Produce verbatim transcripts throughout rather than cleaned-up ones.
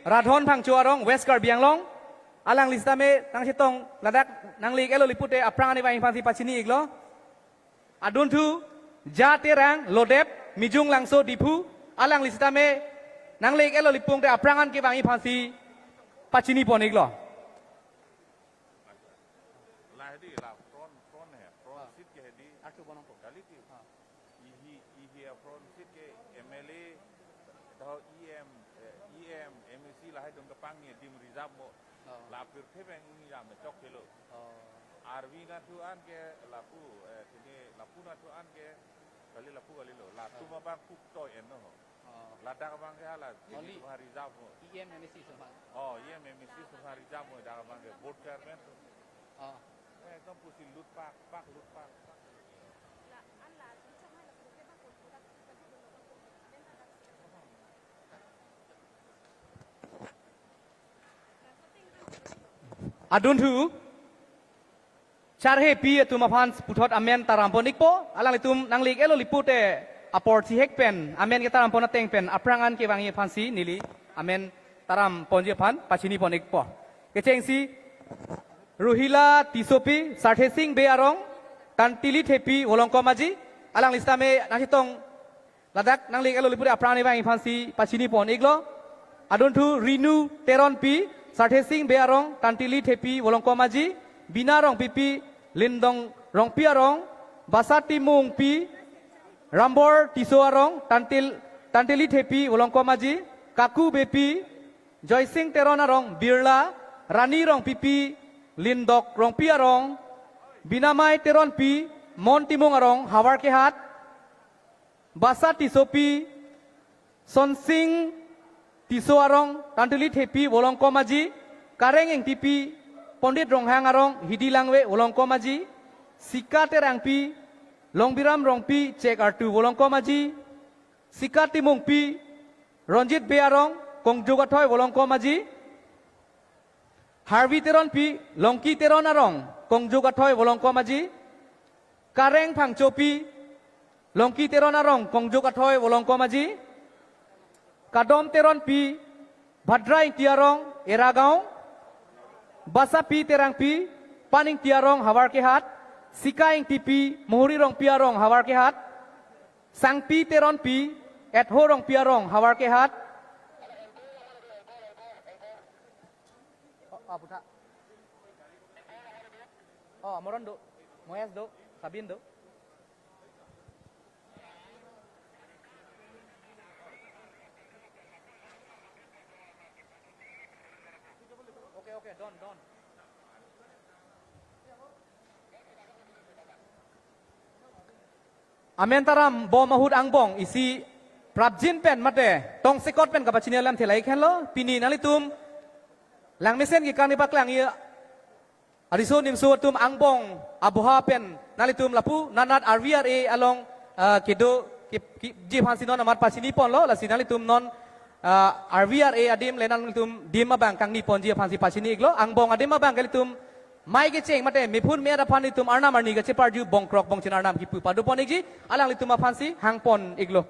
Radhon Phangcho arong, West Karbi Anglong. Alangli sitame nangchetong ladak nangli-iklo li pute aphrang an kevangji aphansi pachini iklo. Adunthu Ja Terang, Lodep, Mijung Langso, Diphu. Alangli sitame nangli-iklo li pute aphrang an kevangji aphansi pachini pon iklo. La hedi, la front, front hai, front seat ke hedi. Artu bonong ko. Kali ti. Ihi, ihi front seat ke M L A, taho E M, eh, E M, M A C lahai dong kepang ni dim reserve mo. Oh. La pirthe bang uni jam chok kelo. Oh. Arvi nathu an ke lapu, eh, sini lapu nathu an ke kali lapu kali lo. Latum abang kuk toi en no. Oh. Ladak abang ke hala, sini Only tu hari jam mo. E M M A C semua. Oh, E M M A C semua hari jam mo, dak abang ke board chairman tu. Oh. Eh, ekdom pusi lut pak, pak, lut pak. Adunthu, charhepi atum aphan puthot amen taram pon ikpo, alanglitum nangli-iklo li pute apor chihek pen, amen ketaram pon ateng pen, aphrang an kevangji aphansi neli amen taram ponji aphan pachini pon ikpo. Kechengsi, Ruhila Tissopi, Sarthe Sing Bey arong, Tantili Thepi, Volongkom Aji, alangli sitame nangchetong ladak nangli-iklo li pute aphrang an kevangji aphansi pachini pon iklo. Adunthu Rinu Teronpi, Sarthe Sing Bey arong, Tantili Thepi, Volongkom Aji, Bina Rongpipi, Lindong Rongpi arong, Basa Timungpi, Rambor Tisso arong, Tantil, Tantili Thepi, Volongkom Aji, Kaku Beypi, Joysing Teron arong, Birla, Rani Rongpipi, Lindok Rongpi arong, Binamai Teronpi, Mon Timung arong, Havar Kehat, Basa Tissopi, Sonsing Tisso arong, Tantili Thepi, Volongkom Aji, Kareng Engtipi, Pondit Ronghang arong, Hidi Langve, Volongkom Aji, Sika Terangpi, Longbiram Rongpi, Chek Artu, Volongkom Aji, Sika Timungpi, Ronjit Bey arong, Kongjuk Athoi, Volongkom Aji, Harvi Teronpi, Longki Teron arong, Kongjuk Athoi, Volongkom Aji, Kareng Phangchopi, Longki Teron arong, Kongjuk Athoi, Volongkom Aji, Kadom Teronpi, Bhadra Ingti arong, Eragaon, Basapi Terangpi, Pan Ingti arong, Havar Kehat, Sika Ingtipi, Mohori Rongpi arong, Havar Kehat, Sangpi Teronpi, Etho Rongpi arong, Havar Kehat. Oh, ah, puta. Oh, Amoron do, Moyes do, Sabin do. Okay, okay, done, done. Amen taram bom ahut angbong isi prapjin pen mate tongsekot pen kapachini alam thela ik henlo, pini nanglitum langmesen kekang ni paklang i ariso nimso atum angbong aboha pen nanglitum lapu nanat R V R A along, ah, kedo ke, ke, ji aphansi non amat pachini ponlo, lasi nanglitum non, ah, R V R A adim le nanglitum dim abang kangni ponji aphansi pachini iklo, angbong adim abang ke ilitum mei kecheng mate mephun me-at aphan ilitum arnam arni kacheparju bongkrok bongchin arnam kipu pado pon ikji, alanglitum aphansi hang pon iklo.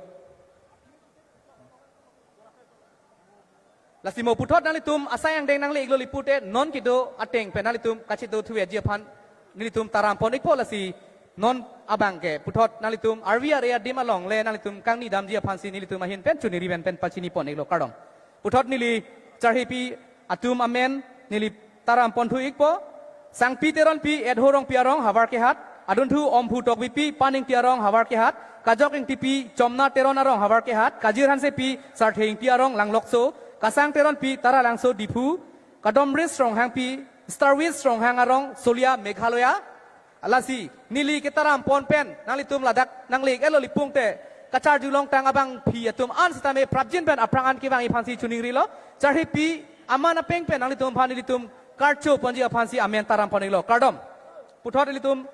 Lasi mo puthot nanglitum asai angdeng nangli iklo li pute non kedo ateng pen nanglitum kachito thuji aphan nelitum taram pon ikpo, lasi non abang ke puthot nanglitum R V R A adim along le nanglitum kangni damji aphansi nelitum ahin pen chuniri pen pen pachini pon iklo, kardom. Puthot neli charhepi atum amen neli taram ponthu ikpo. Sangpi Teronpi, Etho Rongpi arong, Havar Kehat. Adunthu Omphu Tokbipi, Pan Ingti arong, Havar Kehat. Kajok Ingtipi, Chomna Teron arong, Havar Kehat. Kajir Hansepi, Sarthe Ingti arong, Langlokso. Kasang Teronpi, Taralangso, Diphu. Kadomris Ronghangpi, Starwis Ronghang arong, Solia, Meghalaya. Lasi neli ketaram pon pen nanglitum ladak nangli iklo li pute kacharjulong tang abangpi atum an sitame prapjin pen aphrang an kevangji aphansi chuningrilo. Charhepi aman apeng pen nanglitum aphan ilitum karcho ponji aphansi amen taram pon iklo, kardom. Puthot ilitum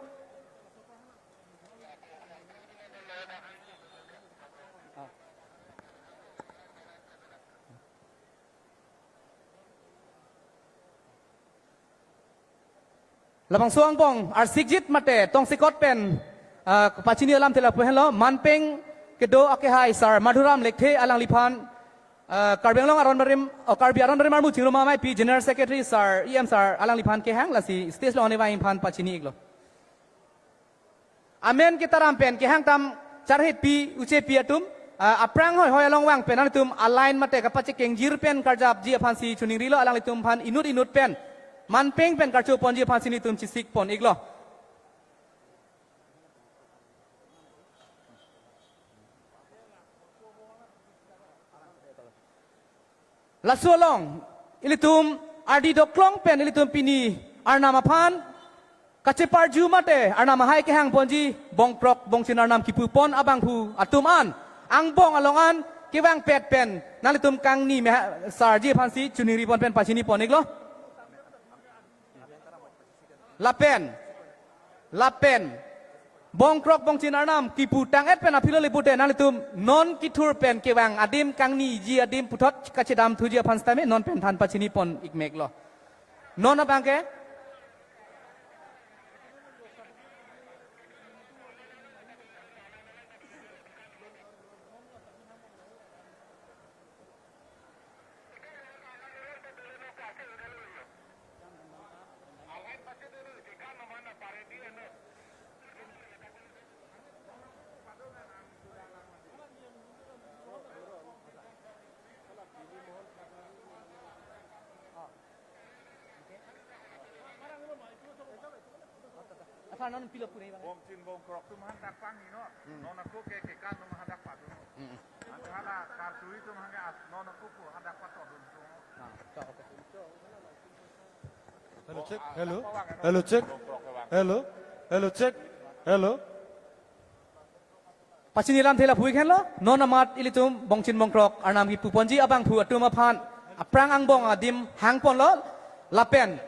labangso angbong arsikjit mate tongsekot pen, ah, pachini alam thela pu henlo, manpeng kedo akehai Sar Madhuram Lekthe alangliphan Uh, Karbi Anglong Aron Barim, oh, Karbi Aron Barim Armu Chingrum Amei Pi General Secretary Sir, E M Sir, alangliphan kehang, lasi stage along anivang-iphan pachini iklo. Amen ketaram pen kehang tam charhit pi uche pi atum, uh, aphrang hoi hoi along vang pen nanglitum a-line mate kapachekengjir pen karjapji aphansi choningrilo, alanglitum aphan inut inut pen manpeng pen karcho ponji aphansi nelitum chesik pon iklo. Laso along ilitum ardi doklong pen ilitum pini Arnam aphan kacheparju mate Arnam ahai kehang ponji Bongkrok Bongchin Arnam kipu pon abangphu atum an angbong along an kevangpet pen nanglitum kangni me sarji aphansi choningri pon pen pachini pon iklo. Lapen, lapen Bongkrok Bongchin Arnam kipu tang-et pen aphi lo le pute nanglitum non kethur pen kevang adim, kangniji adim puthot kachedamthuji aphan sitame non pen than pachini pon ikme iklo. Non abangke Aphan non pilo pune bang. Bongchin Bongkrok atum hadak pangni non. Hmm. Non ako ke kekan atum hadak padun. Hmm. Anta hala kartui atum hangke as non ako pu hadak patodun. Ah, to, okay. Hello, check. Hello. Hello, check. Hello. Hello, check. Hello. Pachini lamthe lapu ik henlo, non amat ilitum Bongchin Bongkrok Arnam kipu ponji abangphu atum aphan aphrang angbong adim hang ponlo, lapen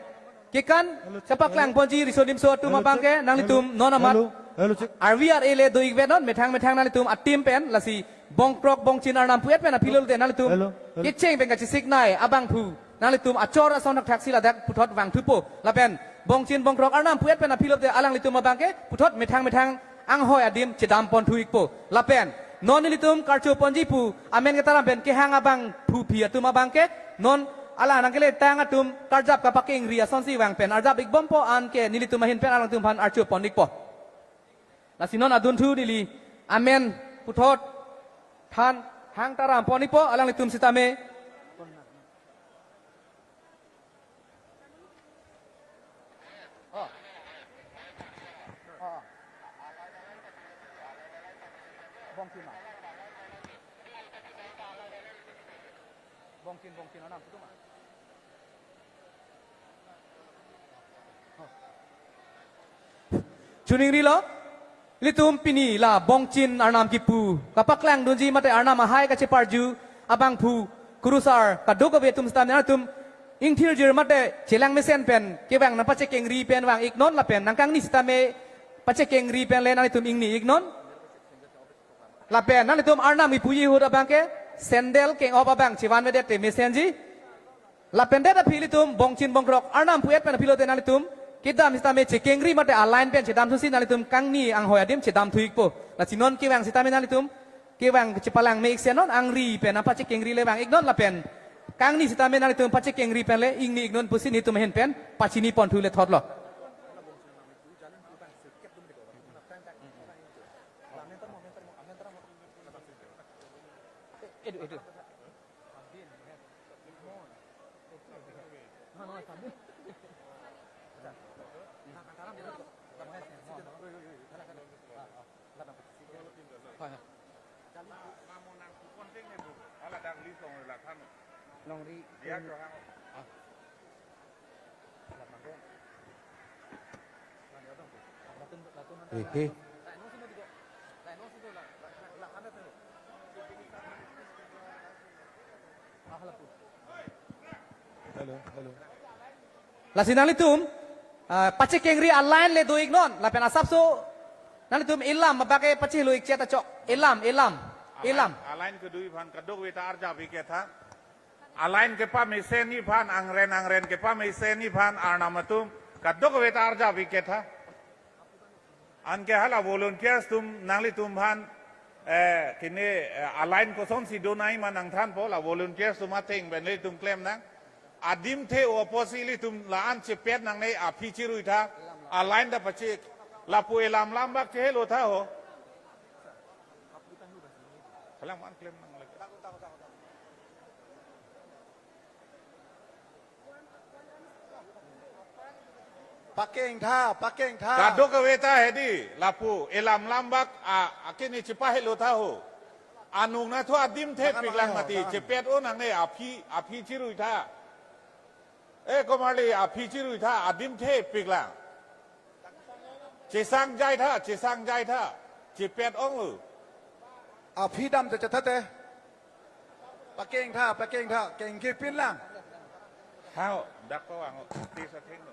kekan kapaklang ponji riso nimso atum abangke nanglitum non amat hello, hello, check. R V R A le do ikvet non, methang methang nanglitum a-team pen, lasi Bongkrok Bongchin Arnam pu-et pen aphi lo te nanglitum hello, hello. Kecheng pen kachesiknei abangphu nanglitum achor ason thakthak si ladak puthot vangthupo. Lapen Bongchin Bongkrok Arnam pu-et pen aphi lo te alanglitum abangke puthot methang methang anghoi adim chedam ponthu ikpo. Lapen non ilitum karcho ponji pu amen ketaram pen kehang abangphu aphi atum abangke non alang nangkele tang atum karjap kapakengri asonsi vang pen arjap ikbompo, anke nelitum ahin pen alangtum aphan archo pon ikpo. Lasi non adunthu neli amen puthot than hang taram pon ikpo, alanglitum sitame. Oh. Oh. Bongchin ma. Bongchin, Bongchin Arnam putu ma. Oh. Choningrilo, ilitum pini la Bongchin Arnam kipu kapaklang dunji mate Arnam ahai kacheparju abangphu kurusar kadokave atum sitame nangtum ingthirjir mate chelang mesen pen kevang nangpachekengri pen vang iknon, lapen nangkangni sitame pachekengri pen le nanglitum ingni iknon. Lapen nanglitum Arnam kipuji ahut abangke sandal keng-op abang chevanvedet te mesenji. Lapen det aphi ilitum Bongchin Bongkrok Arnam pu-et pen aphi lo te nanglitum kedam sitame chekengri mate a-line pen chedamthusi nanglitum kangni anghoi adim chedamthu ikpo. Lasi non kevang sitame nanglitum kevang chepalang me ikse non, angri pen nangpachekengri le vang iknon, lapen kangni sitame nanglitum pachekengri pen le ingni iknon pusi nelitum ahin pen pachini ponthu le thotlo. Edu, edu. Longri. Ehe. Hello, hello. Lasi nanglitum, ah, pachekengri a-line le do iknon, lapen asapso nanglitum ilam abangke pachelo ikchet achok, ilam, ilam, ilam. A-line, a-line kedui aphan kadokave ta arjap ik-et tha. A-line kepamesen aphan, angren angren kepamesen aphan Arnam atum kadokave ta arjap ik-et tha. Anke hala volunteers atum nanglitum aphan Eh, kene, eh, a-line kosonsi do nangji ma nangthanpo, la volunteers atum atheng pen ilitum klem nang. Adim the apotsi ilitum la-an chepet nangne, aphi chirui tha, a-line ta pachek. Lapu elam lambak chehelo tha ho. Kalang man klem nang lagi. Pakeng tha, pakeng tha. Kadokave ta hedi, lapu elam lambak, a, akini chepahelo tha ho. Anung nathu adim the Tangan piklang mangyo, mati, tangan. Chepet-o nangne, aphi, aphi chirui tha. Eh, komarli, aphi chirui tha, adim the piklang. Chesang jai tha, chesang jai tha, chepet onglo. Aphi dam te chetha te. Pakeng tha, pakeng tha, kengkepin lang. Hao, dak ko ang, ti sa theng lo.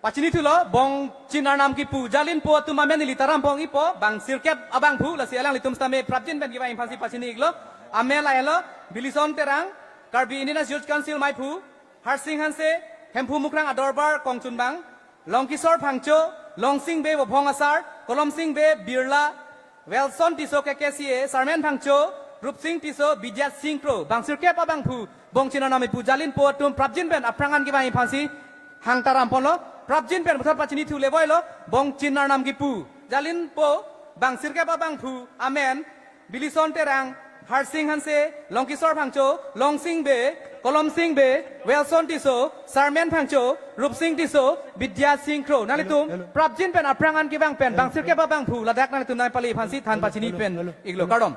Pachini thulo, Bongchin Arnam kipu Jalinpo atum amen neli taram pon-ikpo, bang sirkep abangphu, lasi alanglitum sitame prapjin pen kevang aphansi pachini-iklo, amen lahelo, Bilison Terang, Karbi Indigenous Youth Council maiphu, Harsing Hanse, Hemphu Mukrang adorbar kongchunbang, Longkisor Phangcho, Longsing Bey Vophong Asar, Kolomsing Bey Birla, Welson Tisso K K C A, Sarmen Phangcho, Rupsing Tisso, Bidyat Sing Kro, bang sirkep abangphu, Bongchin Arnam kipu Jalinpo atum prapjin pen aphrang an kevang aphansi hang taram ponlo, prapjin pen puthot pachini thu le voilo, Bongchin Arnam kipu Jalinpo, bang sirkep abangphu, amen, Bilison Terang, Harsing Hanse, Longkisor Phangcho, Longsing Bey, Kolomsing Bey, Welson Tisso, Sarmen Phangcho, Rupsing Tisso, Bidyat Sing Kro. Nanglitum, hello, hello. Prapjin pen aphrang an kevang pen, hello, bang sirkep abangphu, ladak nanglitum nangpali aphansi than, hello, pachini, hello, pen, hello, iklo, hello. Kardom.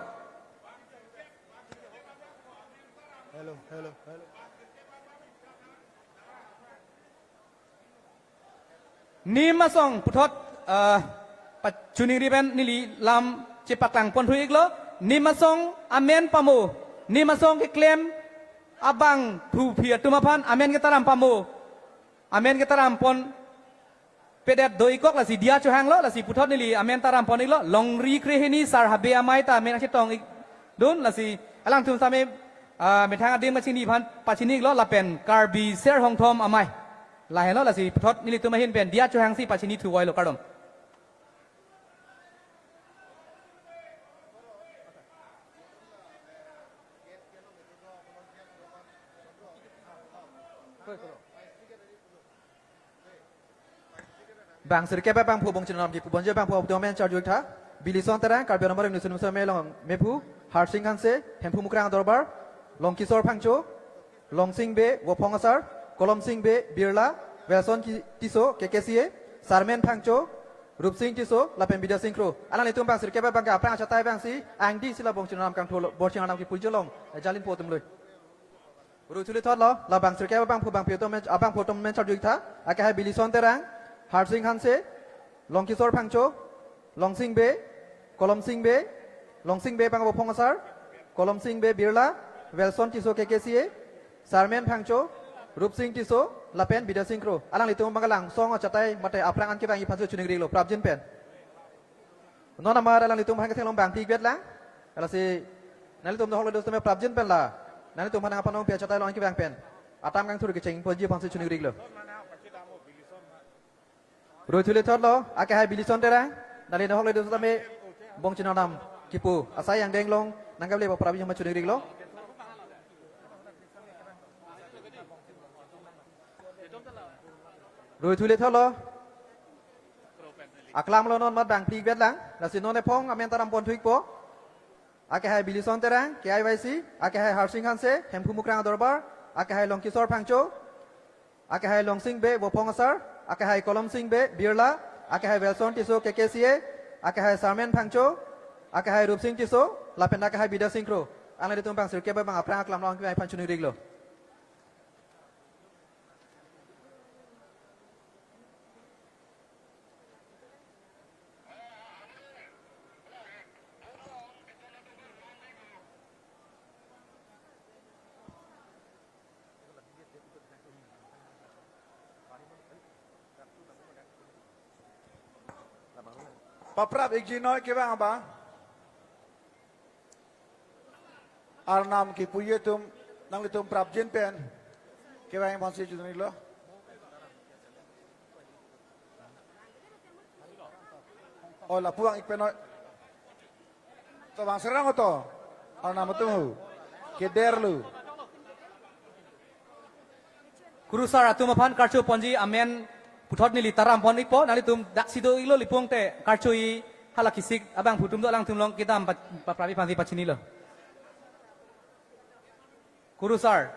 Hello, hello, hello. Nim asong puthot, ah, pa-, choningri pen neli lam chepaklang ponthu-iklo. Nim asong amen pamo, nim asong keklem abangphu aphi atum aphan amen ketaram pamo, amen ketaram ponpedet do-ikkok, lasi diya chohanglo, lasi puthot neli amen taram pon-iklo. Longri krehini Sar Habe amei ta amen chetong-ikdun, lasi alangtum sitame, ah, methang adim kachini aphan pachini-iklo, lapen Karbi Ser Hongthom amei. Lahelo, lasi puthot nelitum ahin pen diya chohangsi pachini thu voilo, kardom. Bang sirkep abangphu, Bongchin Arnam kipu Bongchin abangphu atum amen charju-ik tha. Bilison Terang, Karbi Anglong Barim Newsroom Seme along mephu, Harsing Hanse, Hemphu Mukrang adorbar, Longkisor Phangcho, Longsing Bey Vophong Asar, Kolomsing Bey Birla, Welson Ki-, Tisso, K K C A, Sarmen Phangcho, Rupsing Tisso, lapen Bidyat Sing Kro. Alanglitum bang sirkep abang ke aphrang achatai abangsi angdingsi la Bongchin Arnam kangthu lo, Bongchin Arnam kipu chelong, eh, Jalinpo atum lui. Rui thuli thotlo, la bang sirkep abangphu, bangphu atum amen, abangphu atum amen charju-ik tha, akehai Bilison Terang, Harsing Hanse, Longkisor Phangcho, Longsing Bey, Kolomsing Bey, Longsing Bey abang Vophong Asar, Kolomsing Bey Birla, Welson Tisso K K C A, Sarmen Phangcho, Rupsing Tisso, lapen Bidyat Sing Kro. Alanglitum bang kelangsong achatai mate aphrang an kevang aphansi choningri-iklo, prapjin pen. Non amar alanglitum aphan kethenglong bang phli-ikvet lang. Lasi nanglitum nohok le do sitame prapjin pen la nanglitum aphan nangpanong pi achatai along kevang pen atam kangthur kecheng ponji aphansi choningri-iklo. Rui thuli thotlo, akehai Bilison Terang, nangli nohok le do sitame Bongchin Arnam kipu asai angdeng along nangkevle ba prapjin aphan choningri-iklo. Rui thuli thotlo. Aklam lo non mat bang phli-ikvet lang. Lasi non ephong amen taram ponthu-ikpo. Akehai Bilison Terang, K I Y C, akehai Harsing Hanse, Hemphu Mukrang adorbar, akehai Longkisor Phangcho, akehai Longsing Bey Vophong Asar, akehai Kolomsing Bey Birla, akehai Welson Tisso K K C A, akehai Sarmen Phangcho, akehai Rupsing Tisso, lapen akehai Bidyat Sing Kro. Alanglitum bang sirkep abang aphrang aklam along kevang aphan choningri-iklo. Paprap-ikji noi kevang abang. Arnam kipuji atum, nanglitum prapjin pen kevang aphansi choningri-iklo. O, lapu vang-ik pen noi. To bang serang to. Arnam atum hu. Keder lo. Kurusar atum aphan karcho ponji amen puthot neli taram pon ikpo, nanglitum daksi do-iklo, lapu tangte karcho-i hala kesik abangphu atum do, alangtum along kedam pa-, paprapi aphansi pachinilo. Kurusar.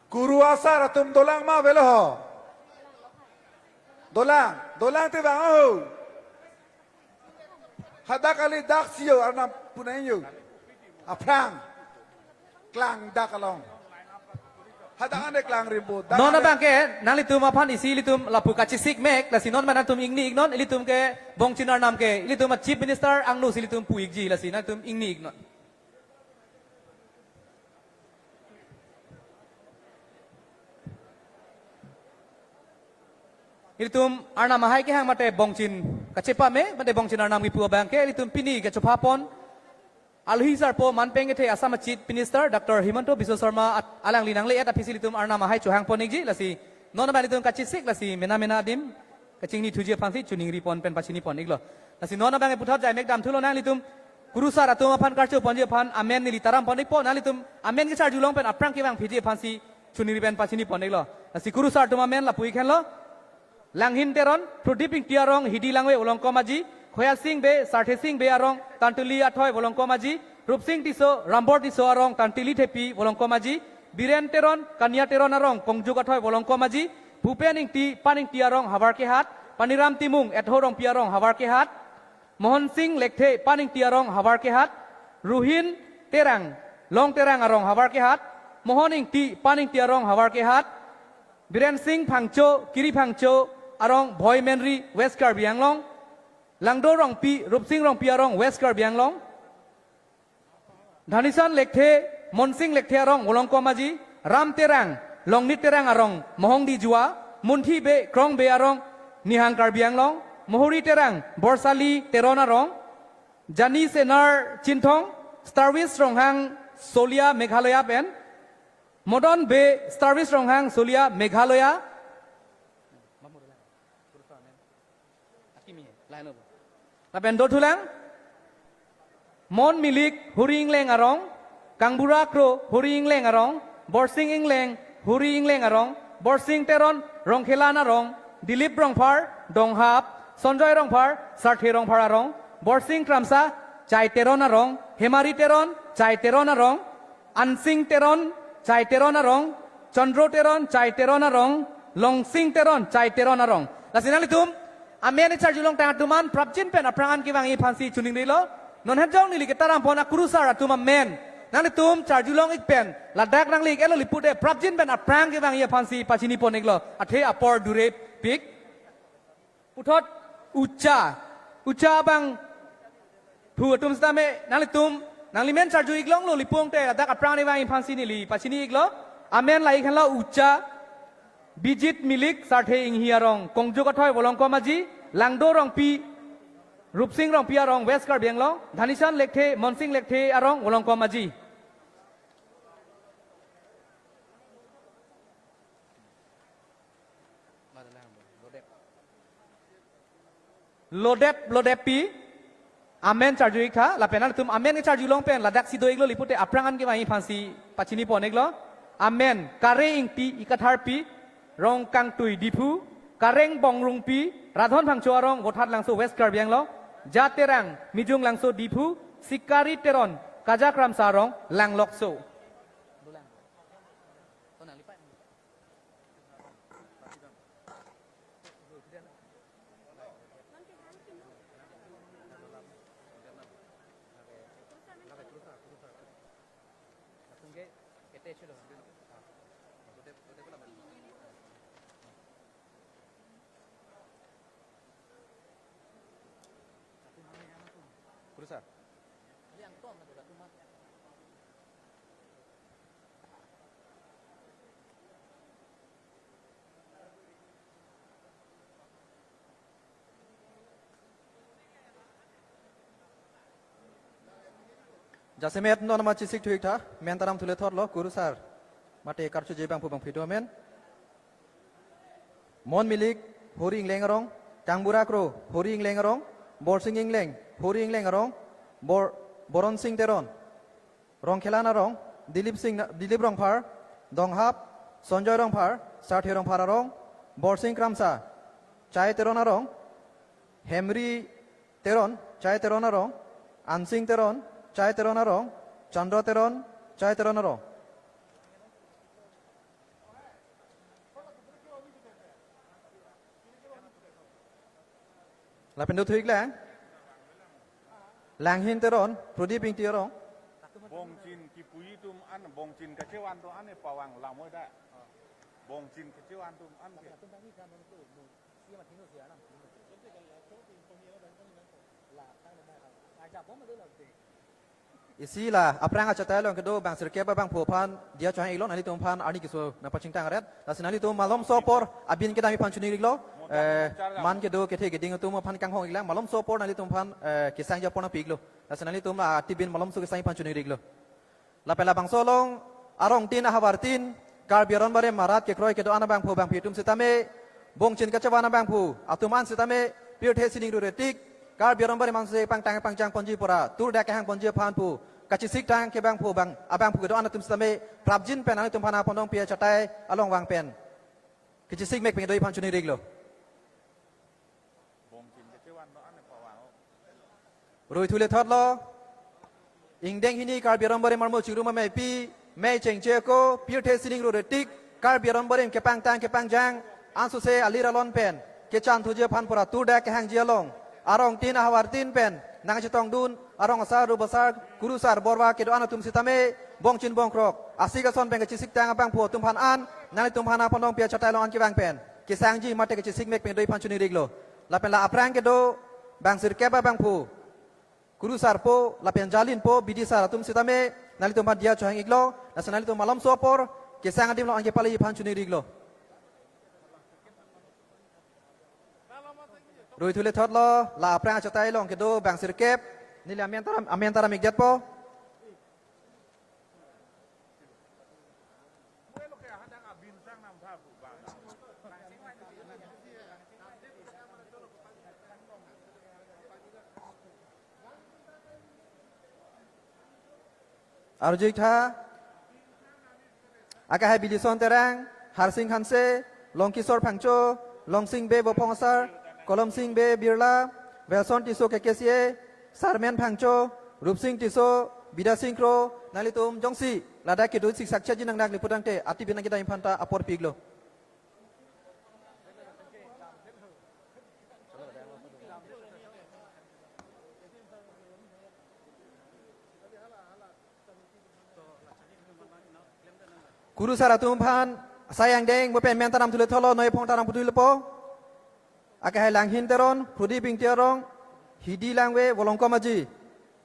Kuru asar atum dolang ma avelo ho? Dolang, dolang te bang ho. Hadak kali daksi yo, arnam punai yo. Aphrang. Klang dak along. Hadak ane klang rimbo. Dak Non ane abang ke, nanglitum aphan isi ilitum lapu kachesik mek, lasi non ma nangtum ingni iknon, ilitum ke Bongchin arnam ke, ilitum a Chief Minister angno si ilitum pu-ikji, lasi nangtum ingni iknon. Ilitum arnam ahai kehang mate Bongchin kachepa me, mate Bongchin arnam kipu abang ke, ilitum pini kachopha pon alohi sarpo manpeng kethe Assam a Chief Minister Doctor Himanta Biswa Sarma at-, alangli nangle-et aphi si ilitum arnam ahai chohang pon-ikji, lasi non abang ilitum kachesik, lasi mena mena adim kachingni thuji aphansi choningri pon pen pachini pon-iklo. Lasi non abang puthot jai mek damthulo, nanglitum kurusar atum aphan karcho ponji aphan amen neli taram pon-ikpo, nanglitum amen kecharjulong pen aphrang kevang phiji aphansi choningri pen pachini pon-iklo. Lasi kurusar atum amen lapu-ik henlo. Langhin Teron, Pradip Ingti arong Hidi Langve Volongkom Aji, Khoya Sing Bey, Sarthe Sing Bey arong Tantili Athoi Volongkom Aji, Rupsing Tisso, Rambor Tisso arong Tantili Thepi Volongkom Aji, Biren Teron, Kania Teron arong Kongjuk Athoi Volongkom Aji, Bhupen Ingti, Pan Ingti arong Havar Kehat, Paniram Timung, Etho Rongpi arong Havar Kehat, Mohon Sing Lekthe, Pan Ingti arong Havar Kehat, Ruhin Terang, Long Terang arong Havar Kehat, Mohon Ingti, Pan Ingti arong Havar Kehat, Biren Sing Phangcho, Kiri Phangcho arong Bhoi Menri, West Karbi Anglong, Langdo Rongpi, Rupsing Rongpi arong West Karbi Anglong, Dhanison Lekthe, Monsing Lekthe arong Volongkom Aji, Ram Terang, Longnit Terang arong Mohongdi Jua, Munthi Bey, Krong Bey arong Nihang Karbi Anglong, Mohori Terang, Borsali Teron arong, Jani Senar Chinthong, Starvis Ronghang Solia Meghalaya pen, Modon Bey, Starvis Ronghang Solia Meghalaya, lapen dothulang, Mon Milik Huri Ingleng arong, Kangbura Kro Huri Ingleng arong, Borsing Ingleng Huri Ingleng arong, Borsing Teron Rongkhelan arong, Dilip Rongphar Donghap, Sonjoy Rongphar Sarthe Rongphar arong, Borsing Kramsa Chai Teron arong, Hemari Teron Chai Teron arong, Ansing Teron Chai Teron arong, Chandro Teron Chai Teron arong, Longsing Teron Chai Teron arong. Lasi nanglitum amen charjulong tang atum an prapjin pen aphrang an kevang-i aphansi choningrilo. Non hejong neli ketaram pon akurusar atum amen, nanglitum charjulong-ik pen ladak nangli-ik-etlo, lapu tangte prapjin pen aphrang kevang-i aphansi pachini pon-iklo. Athe apor durepik. Puthot ucha, ucha abangphu atum sitame nanglitum nanglimen charju-ik longlo, lapu tangte ladak aphrang kevang-i aphansi neli pachini-iklo. Amen la-ik henlo ucha, Bijit Milik Sarthe Inghi arong Kongjuk Athoi Volongkom Aji, Langdo Rongpi, Rupsing Rongpi arong West Karbi Anglong, Dhanison Lekthe, Monsing Lekthe arong Volongkom Aji. Lodep, lodep pi, amen charju-ik tha, lapen nanglitum amen kecharjulong pen ladak si do-iklo, lapu tangte aphrang an kevang-i aphansi pachini pon-iklo. Amen, Kare Ingti Ikathar pi, Rong Kangtui Diphu, Kareng Bongrung pi, Radhon Phangcho arong Vothatlangso West Karbi Anglong, Ja Terang Mijunglangso Diphu, Sikari Teron Kajakramsa arong Langlokso. Kurusar. Jasemet non ma chesik thu-ik tha, men taram thule thotlo, kurusar. Mate karchoji abangphu bangphi do amen. Mon Milik, Hori Ingleng arong, Kangbura Kro, Hori Ingleng arong, Borsing Ingleng, Hori Ingleng arong, Bor-, Boron Sing Teron, Rongkhelan arong, Dilip Sing, Dilip Rongphar, Donghap, Sonjoy Rongphar, Sarthe Rongphar arong, Borsing Kramsa, Chai Teron arong, Hemri Teron, Chai Teron arong, Ansing Teron, Chai Teron arong, Chandra Teron, Chai Teron arong. Lapen do thu-ik lang. Langhin Teron, Prodip Ingti arong. Bongchin kipuji atum an, bongchin kachevan atum an pavang lamoi da. Bongchin kachevan atum an ke. Isi la aphrang achatai along kedo bang sirkep abangphu aphan diya chohang-iklo, nanglitum aphan arni keso nangpachingthang aret. Lasi nanglitum malomso apor abin kedam iphan choningri-iklo. Eh, man kedo kethe keding atum aphan kanghong-ik lang, malomso apor nanglitum aphan, eh, kesangji apor nangpi-iklo. Lasi nanglitum la atibin malomso kesang iphan choningri-iklo. Lapen labangso along arong tin ahavar tin, Karbi aron barim arat kekroi kedo-an abangphu bangphi atum sitame, bongchin kachevan abangphu atum an sitame, pirthe sining rure tik, Karbi aron barim anse pangtang pangjang ponji pura, tur dak kehang ponji aphan pu, kachesik tang ke bangphu bang, abangphu kedo-an atum sitame, prapjin pen nanglitum aphan apondong pi achatai along vang pen kachesik mek pen kedo iphan choningri-iklo. Rui thu lethotlo. Ingdeng hini Karbi aron barim armu chingrum ameipi, mei chengche ako, pirthe sining rure tik, Karbi aron barim kepangtang kepangjang, ansose alir alon pen kechan thuji aphan pura tur dak kehangji along, arong tin ahavar tin pen nangchetongdun, arong asar, rup asar, kurusar, borva kedo-an atum sitame, bongchin bongkrok, asik ason pen kachesik tang abangphu atum aphan an, nanglitum aphan apondong pi achatai along an kevang pen kesangji mate kachesik mek pen kedo iphan choningri-iklo. Lapen la aphrang kedo bang sirkep abangphu, kurusarpo lapen jalinpo, bidisar atum sitame, nanglitum aphan diya chohang-iklo. Lasi nanglitum malomso apor kesang adim along an kepale iphan choningri-iklo. Rui thu lethotlo, la aphrang achatai along kedo bang sirkep, neli amen taram, amen taram-ikjatpo. Arju-ik tha. Akehai Bilison Terang, Harsing Hanse, Longkisor Phangcho, Longsing Bey Vophong Asar, Kolomsing Bey Birla, Welson Tisso K K C A, Sarmen Phangcho, Rupsing Tisso, Bidasing Kro, nanglitum jongsi ladak kedo sik sakchaji nangnak niputangte, atibin nangkedam iphan ta apor pi-iklo. Kurusar atum aphan sai angdeng mo pen men taram thu lethotlo, noi phong taram puthu lepo. Akehai Langhin Teron, Prodip Ingti arong, Hidi Langve, Volongkom Aji,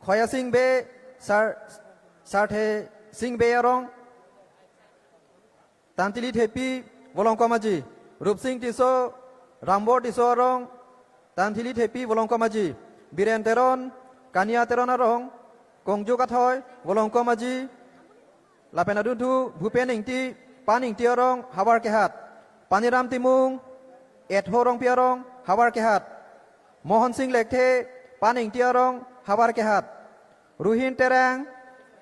Khoyasing Bey, Sar, Sarthe Sing Bey arong, Tantili Thepi, Volongkom Aji, Rupsing Tisso, Rambor Tisso arong, Tantili Thepi, Volongkom Aji, Biren Teron, Kania Teron arong, Kongju Kathoi, Volongkom Aji, lapen adunthu Bhupen Ingti, Pan Ingti arong, Havar Kehat, Paniram Timung, Etho Rongpi arong, Havar Kehat, Mohon Sing Lekthe, Pan Ingti arong, Havar Kehat, Ruhin Terang,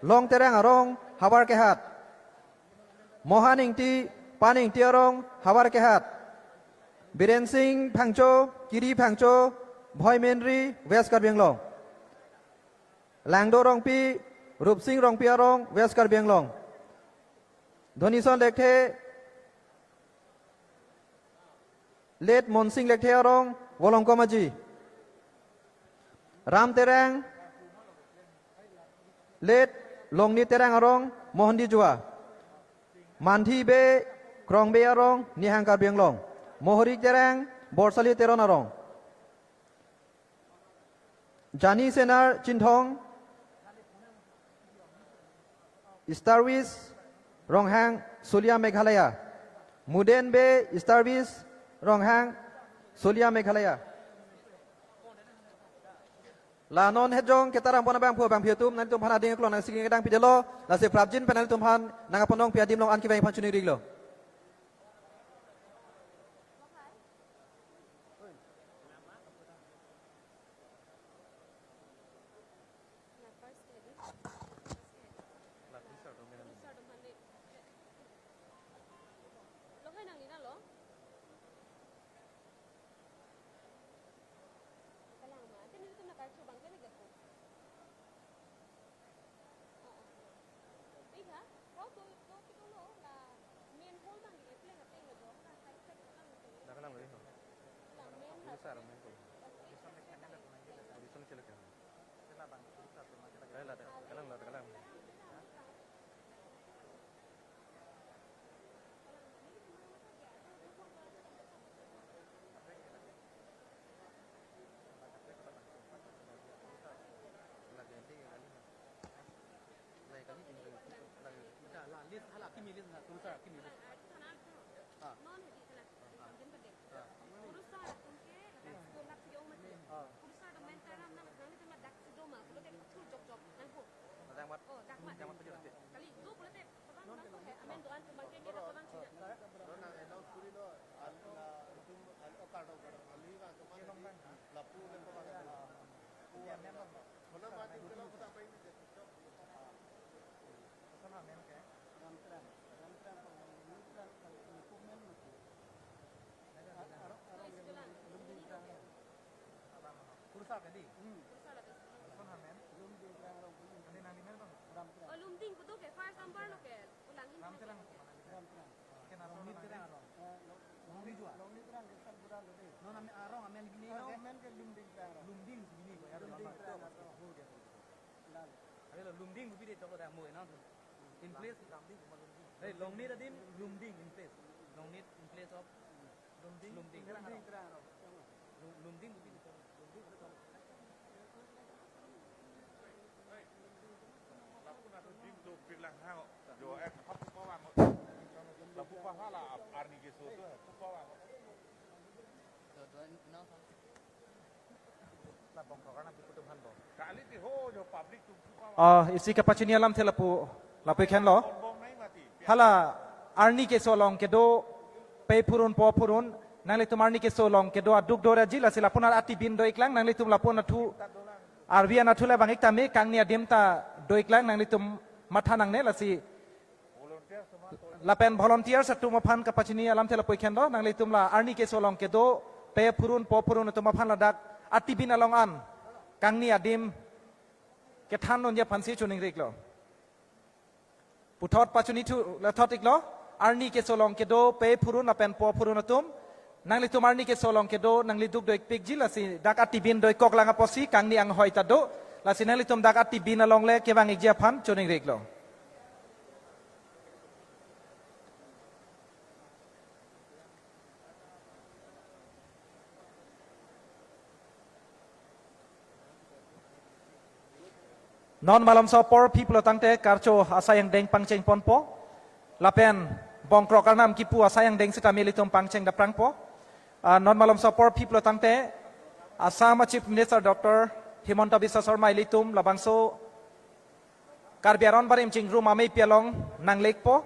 Long Terang arong, Havar Kehat, Mohan Ingti, Pan Ingti arong, Havar Kehat, Biren Sing Phangcho, Kiri Phangcho, Bhoi Menri, West Karbi Anglong, Langdo Rongpi, Rupsing Rongpi arong, West Karbi Anglong, Dhonison Lekthe, Late Monsing Lekthe arong, Volongkom Aji, Ram Terang, Late Longni Terang arong, Mohondi Jua, Manthi Bey, Krong Bey arong, Nihang Karbi Anglong, Mohori Terang, Borsali Teron arong, Jani Senar Chinthong, Starvis Ronghang, Sulia, Meghalaya, Muden Bey, Starvis Ronghang, Sulia, Meghalaya. La non hejong ketaram pon abangphu bangphi atum, nanglitum aphan ading klon nang singing kedam pidetlo, lasi prapjin pen nanglitum aphan nang apondong pi adim along an kevang iphan choningri-iklo. Kurusar, main ko. Kurusar ke. Kalang, kalang, kalang. Lagi, lagi, lagi. Hala, list, hala, kimi list na, Kurusar, kimi list. Ah. Ah. Kurusar atum ke, ladak school lak si ong mati. Ah. Kurusar atum main taram nang, nang itu ladak si doma, pulote thur jok jok, nang ko. Ladak mat. Oh, dak mat. Ladak mat pajor ate. Kali, do pulote, tabang, nang ko he, amen doan atum bangke, ke dak tabang sina. Lo nang announce kuri lo, al, la, itum, al, okar do, okar do, ali bang, teman, lapu, lapu, lapu. Iya, memang. Mana mati, kalau kita main di Ramtrang, Ramtrang, Ramtrang, Ramtrang, improvement mati. Ar-, ar-, arong yang Lumding, Lumding Trang. Kurusar tadi? Hmm. Kurusar tadi. Kurusar amen. Lumding Trang, arong Lumding. Andi nang di mana, Bang? Ramtrang. Oh, Lumding, kutu ke, fire sambar lo ke. Ulang hin Ramtrang. Ramtrang. Ke na Longni Trang arong. Eh, Lo-, Longni jua. Longni Trang, ke sal buran tadi. No, nami arong, amen gini, arong no? Amen ke Lumding Trang arong. Lumding gini, ya, Lumding Trang arong. Lal. Are lo Lumding movie de toko da mo na. In place. Hey, Longni tadi Lumding in place. Longni in place of Lumding. Lumding. Lumding Trang arong. Lu-, Lumding movie de toko. Lumding. Ah, isi kapachini alamthe lapu, lapu ikhen lo. Hala arni keso along kedo pe phurun po phurun nanglitum arni keso along kedo aduk do raji lasi lapunar atibin do-iklang nanglitum lapu anatthu arvi anatthu le bang-ik tame kangni adim ta do-iklang nanglitum matha nangne lasi lapen volunteers atum aphan kapachini alamthe lapu ikhen lo, nanglitum la arni keso along kedo pe phurun po phurun atum aphan ladak atibin along an kangni adim kethan unji aphansi choningriklo. Puthot pachini thu lathot-iklo, arni keso along kedo pe phurun lapen po phurun atum, nanglitum arni keso along kedo nangli duk do-ikpikji lasi dak atibin do-ikkok lang apotsi kangni anghoi ta do, lasi nanglitum dak atibin along le kevang-ikji aphan choningriklo. Non malomso apor phi pulo tangte karcho asai angdeng pangcheng ponpo. Lapen bongkrok arnam kipu asai angdeng sitame ilitum pangcheng dapprangpo. Ah, non malomso apor phi pulo tangte Assam Chief Minister Doctor Himanta Biswa Sarma ilitum labangso Karbi Aron Barim Chingrum Ameipi along nanglekpo,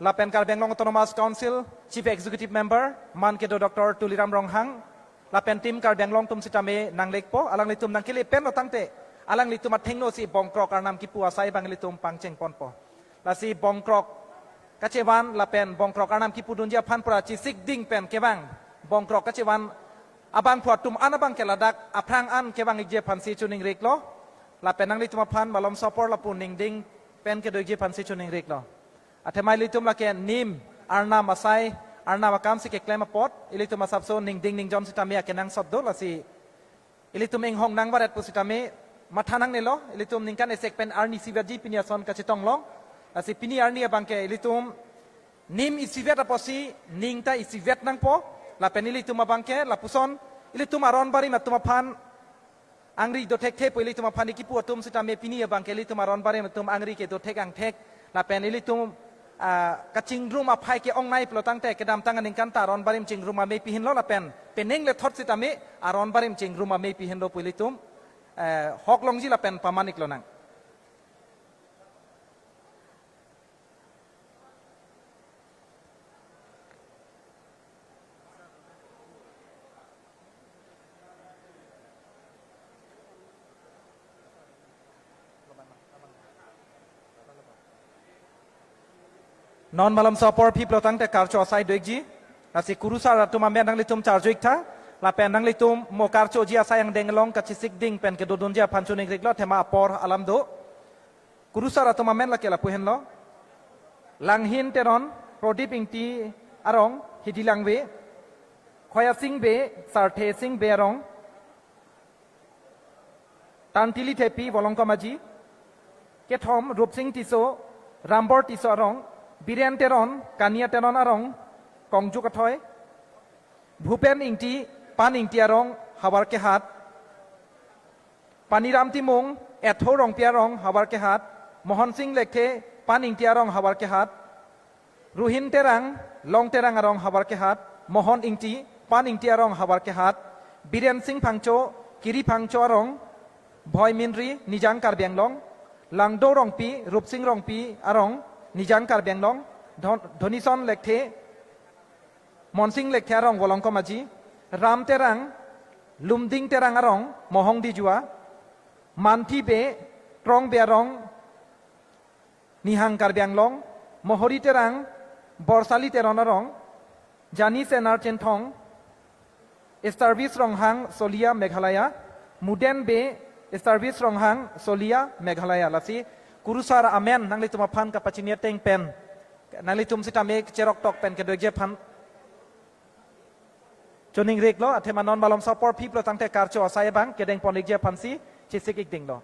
lapen Karbi Anglong Autonomous Council Chief Executive Member man kedo Doctor Tuliram Ronghang, lapen Team Karbi Anglong atum sitame nanglekpo, alanglitum nangkele pen lo tangte, alanglitum athengno si bongkrok arnam kipu asai abang ilitum pangcheng ponpo. Lasi bongkrok kachevan lapen bongkrok arnam kipudunji aphan pura chesik ding pen kevang bongkrok kachevan abangphu atum an abangke ladak aphrang an kevang-ikji aphansi choningriklo. Lapen nanglitum aphan malomso apor lapu ningding pen kedo-ikji aphansi choningriklo. Athema ilitum lake nim arnam asai arnam akam si keklem apot ilitum asapso ningding ningjon sitame akenangsot do lasi ilitum inghong nangvaret pusitame matha nangnelo, ilitum ningkan esek pen arni isivetji pini ason kachetong long. Lasi pini arni abangke ilitum nim isivet apotsi ning ta isivet nangpo, lapen ilitum abangke lapuson ilitum aron barim atum aphan angri dothekthe pu ilitum aphan kipu atum sitame pini abangke ilitum aron barim atum angri kedothek angthek, lapen ilitum, ah, kachingrum aphai ke-ongnei pulo tangte kedamtang aningkan ta aron barim Chingrum Ameipi henlo lapen penang lethot sitame aron barim Chingrum Ameipi henlo pu ilitum, eh, hok longji lapen paman-iklo nang. Non malomso apor phi pulo tangte karcho asai do-ikji. Lasi kurusar atum amen nanglitum charjo-iktha. Lapen nanglitum mo karchoji asai angdeng along kachesik ding pen kedodunji aphan choningriklo, athema apor alam do. Kurusar atum amen lake lapu henlo. Langhin Teron, Prodip Ingti arong, Hidi Langve. Khoyasing Bey, Sarthe Sing Bey arong, Tantili Thepi, Volongkom Aji. Kethom, Rupsing Tisso, Rambor Tisso arong, Biren Teron, Kania Teron arong, Kongju Kathoi. Bhupen Ingti, Pan Ingti arong, Howraghat. Paniram Timung, Etho Rongpi arong, Howraghat. Mohon Sing Lekthe, Pan Ingti arong, Howraghat. Ruhin Terang, Long Terang arong, Howraghat. Mohon Ingti, Pan Ingti arong, Howraghat. Biren Sing Phangcho, Kiri Phangcho arong, Bhoi Minri, Nijang Karbi Anglong. Langdo Rongpi, Rupsing Rongpi arong, Nijang Karbi Anglong. Dhon-, Dhonison Lekthe, Monsing Lekthe arong, Volongkom Aji. Ram Terang, Lumding Terang arong, Mohong Dijua. Manthi Bey, Trong Bey arong, Nihang Karbi Anglong. Mohori Terang, Borsali Teron arong, Jani Senar Chinthong, Establis Ronghang, Solia, Meghalaya. Muden Bey, Establis Ronghang, Solia, Meghalaya. Lasi kurusar amen nanglitum aphan kapachini ateng pen, nanglitum sitame cherok tok pen kedo-ikji aphan choningri-iklo. Athema non malomso apor phli pulo tangte karcho asai abang kedeng pon-ikji aphansi chesik-ik dinglo.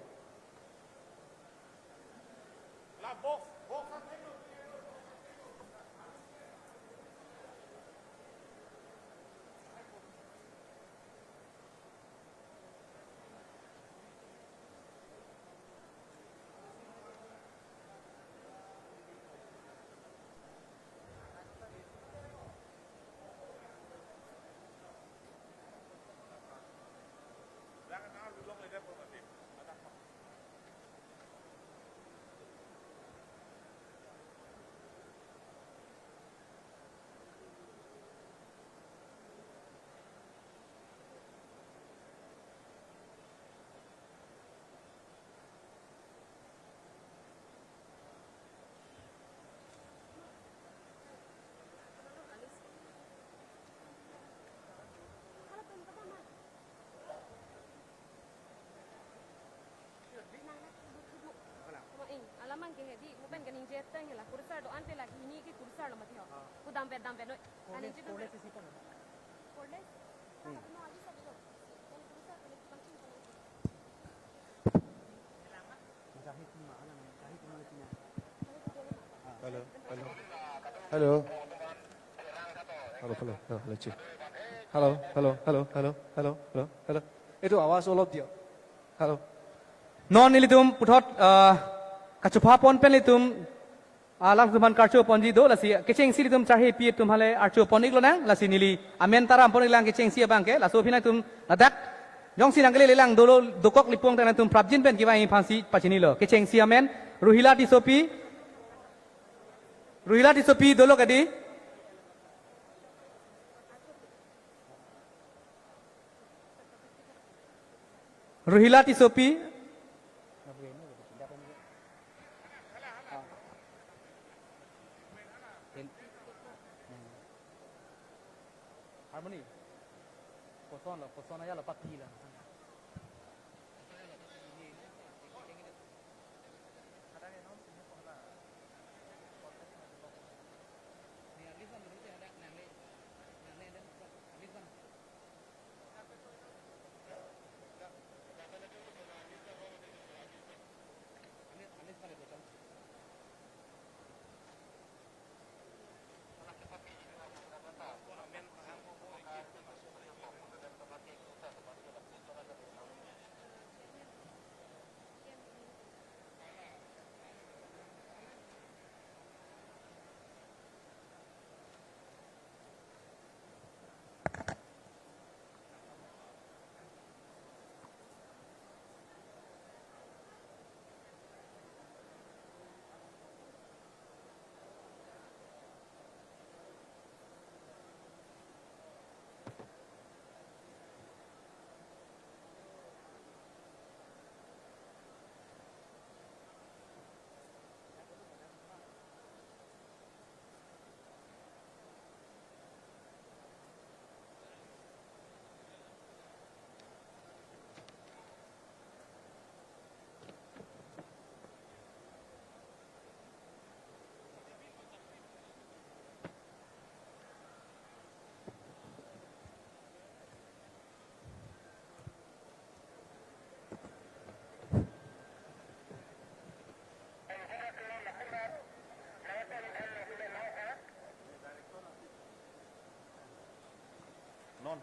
Alamang ke hedi, mo pen kaningje tang hela, kurusar do-an pe lagi hini ke kurusar lo mati ho. Ku dampe, dampe noi. Ani je dampe. Kurusar? Hello, hello. Hello. Hello, hello, hello, hello, hello, hello, hello, hello, hello. Itu awas olop dia. Hello. Non nelitum puthot, ah, kachopha pon pen nelitum, ah, alam keman karcho ponji do, lasi kechengsi nelitum charhepi atum hale archo pon-iklonang, lasi neli amen taram pon-iklang kechengsi abang ke, laso aphi nangtum ladak jongsi nangkele lelang dolo dokok lipong tang nangtum prapjin pen kevang aphansi pachinilo. Kechengsi amen, Ruhila Tissopi, Ruhila Tissopi dolo kadi. Ruhila Tissopi. Harmony. Koson lo, koson aja lo, pati lo.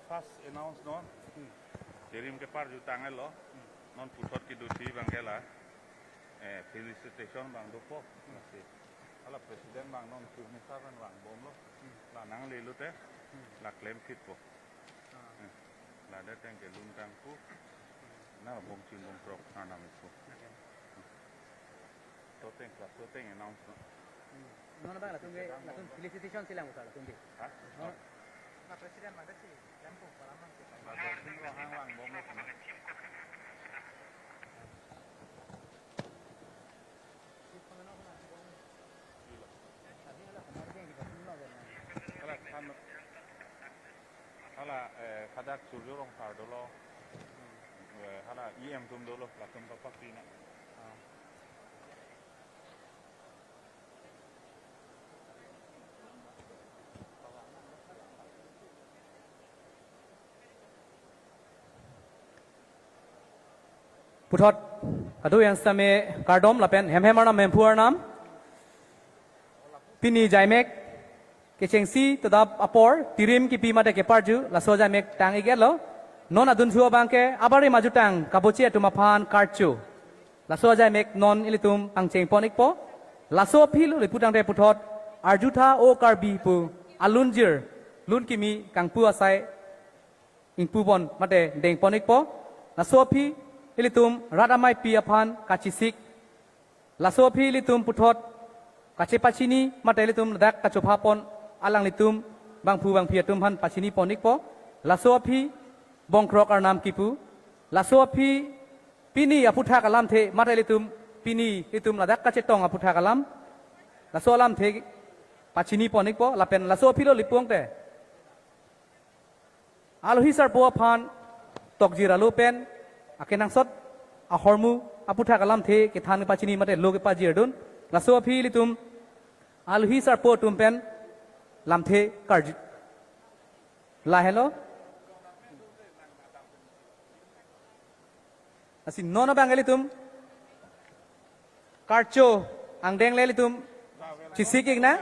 First announce non. Tirim keparju tanglo. Non puthot kedo thi abang ke la, eh, felicitation abang dopo. Lasi hala president abang non chief minister pen vangbomlo. La nanglelo te, la klem phitpo. Eh, la det teng ke lun tangpo. Na bongchin bongkrok na nam ipo. Toteng, class toteng announce non. Non abang latum ke, latum felicitation si lang usa latum ke. Ha? Non. Na president abang si lampu para mang si. Latum Rohang vangbomlo. Hala, han, hala, eh, hadak Surjya Rongphar dolo. Eh, hala E M atum dolo, latum papak pina. Puthot kado yang same kardom lapen hemhem arnam hemphu arnam. Pini ajaimek kechengsi todap apor tirim kipi mate keparju laso ajaimek tang-iklo. Non adunthu abang ke abarim ajutang kabochi atum aphan karcho. Laso ajaimek non ilitum pangcheng pon-ikpo. Laso aphi lo le putangte puthot arjutha O Karbi pu alunjir lun kimi kangpu asai ingpu pon mate deng pon-ikpo. Laso aphi ilitum rat ameipi aphan kachesik. Laso aphi ilitum puthot kachepachini mate ilitum ladak kachopha pon alanglitum bangphu bangphi atum aphan pachini pon-ikpo. Laso aphi bongkrok arnam kipu. Laso aphi pini aphuthak alamthe mate ilitum pini ilitum ladak kachetong aphuthak alam. Laso alamthe pachini pon-ikpo lapen laso aphi lo le putangte alohi sarpo aphan tokjir alo pen akenangsot ahormu aphuthak alamthe kethan pachini mate lo kepajirdun. Laso aphi ilitum alohi sarpo atum pen lamthe karju. Lahelo. Lasi non abang ilitum karcho angdeng le ilitum chesik-ik nang.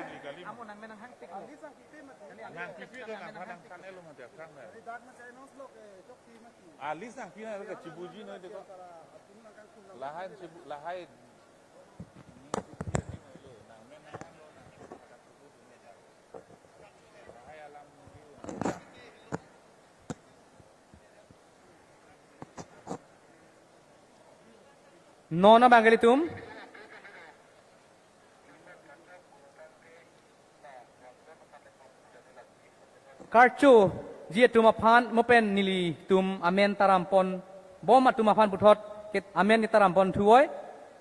Alis nang pina ka chibuji no deko. Lahai chibu, lahai. Non abang ilitum karchoji atum aphan mo pen nelitum amen taram pon bom atum aphan puthot ke amen taram pon thuoi.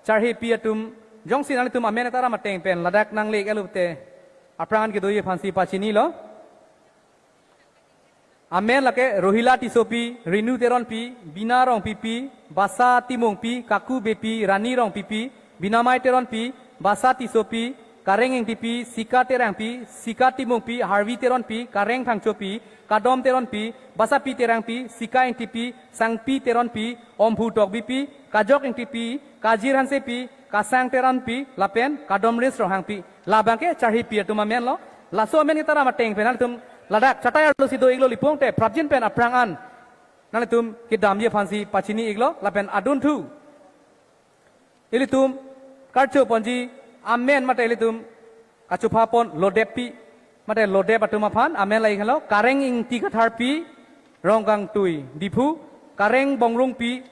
Charhepi atum jongsi nanglitum amen taram ateng pen ladak nangle-iklo te aphrang kedoji aphansi pachinilo. Amen lake Rohila Tissopi, Renu Teronpi, Bina Rongpipi, Basa Timungpi, Kaku Beypi, Rani Rongpipi, Binamai Teronpi, Basa Tissopi, Kareng Ingtipi, Sika Terangpi, Sika Timungpi, Harvi Teronpi, Kareng Phangchopi, Kadom Teronpi, Basapi Terangpi, Sika Ingtipi, Sangpi Teronpi, Omphu Tokbipi, Kajok Ingtipi, Kajir Hansepi, Kasang Teronpi, lapen Kadom Ris Ronghangpi. Labang ke charhepi atum amenlo. Laso amen ketaram ateng pen nanglitum ladak chatai arlo si do-iklo le putangte prapjin pen aphrang an nanglitum kedamji aphansi pachini-iklo lapen adunthu ilitum karcho ponji amen mate ilitum kachopha pon Lodeppi mate Lodep atum aphan amen la-iklo. Kareng Ingti Katharpi, Rongkangtui, Diphu, Kareng Bongrungpi,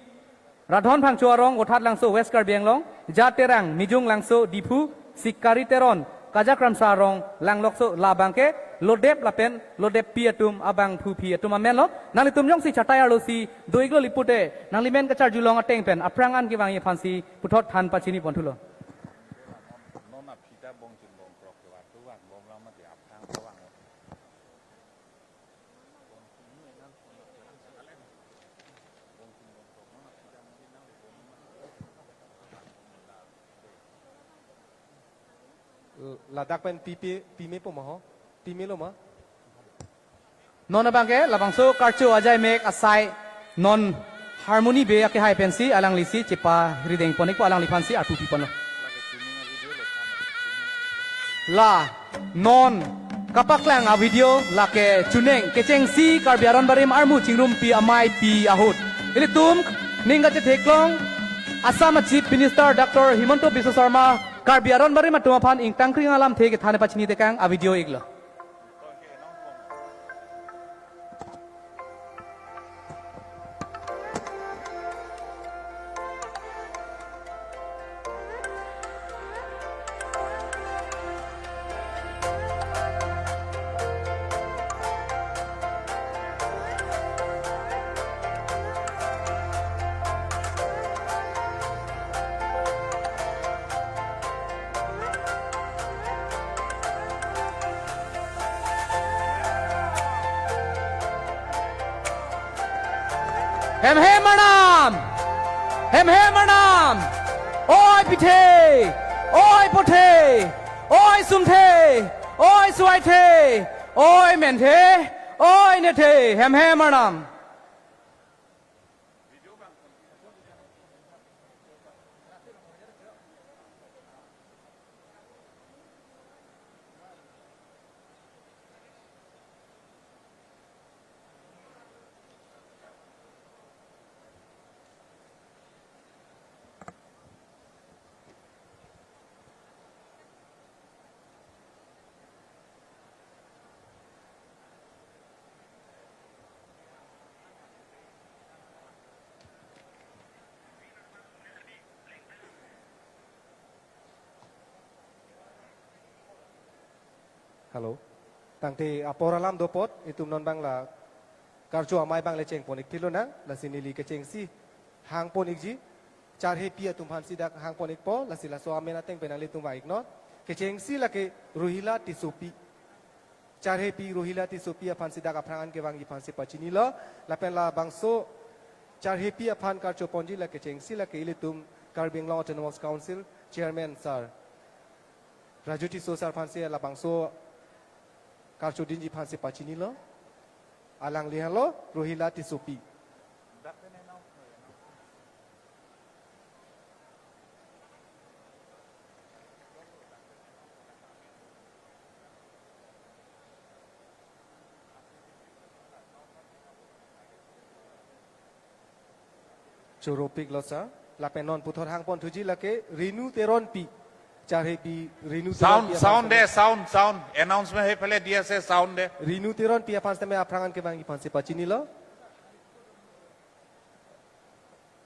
Radhon Phangcho arong, Vothatlangso, West Karbi Anglong, Ja Terang, Mijung Langso, Diphu, Sikari Teron, Kajakramsa arong, Langlokso, labang ke Lodep lapen Lodeppi atum abangphuphi atum amenlo. Nanglitum jongsi chatai arlo si do-iklo le pute nanglimen kacharjulong ateng pen aphrang an kevangji aphansi puthot than pachini pon thulo. Ladak pen pipi, pime po ma ho? Pimelo ma? Non abang ke labangso karcho ajaimek asai non harmony be akehai pensi alanglisi cheparideng pon-ikpo, alangliphansi atupi ponlo. La non Kapaklang a-video lake chuneng kechengsi Karbi Aron Barim armu chingrumpi ameipi ahut. Ilitum ning kachetheklong Assam Chief Minister Doctor Himanta Biswa Sarma Karbi Aron Barim atum aphan ingtangkring alamthe kethan pachini tekang a-video iklo. Hemhem arnam! Hemhem arnam! Oi pithe! Oi puthe! Oi sumthe! Oi suaithe! Oi menthe! Oi nethe! Hemhem arnam! Hello. Tangte apor alam do apot, itum non abang la karcho amei abang le chengpon ik philonang, lasi neli kechengsi hangpon ikji, charhepi atum aphansi dak hangpon ikpo, lasi laso amen ateng pen nanglitum vang iknon. Kechengsi lake Rohila Tissopi. Charhepi Rohila Tissopi aphansi dak aphrang an kevangji aphansi pachinilo, lapen labangso charhepi aphan karcho ponji lake kechengsi lake ilitum Karbi Anglong Autonomous Council Chairman Sir Raju Tisso Sir aphansi labangso karcho dinji aphansi pachinilo. Alangli henlo Rohila Tissopi. Choro piklo sir. Lapen non puthot hangpon thuji lake Renu Teronpi. Charhepi Renu Sound, Teronpi sound aphan de, sound, sound. Announcement hei pale dia se sound de. Renu Teronpi aphan sitame aphrang an kevangji aphansi pachinilo.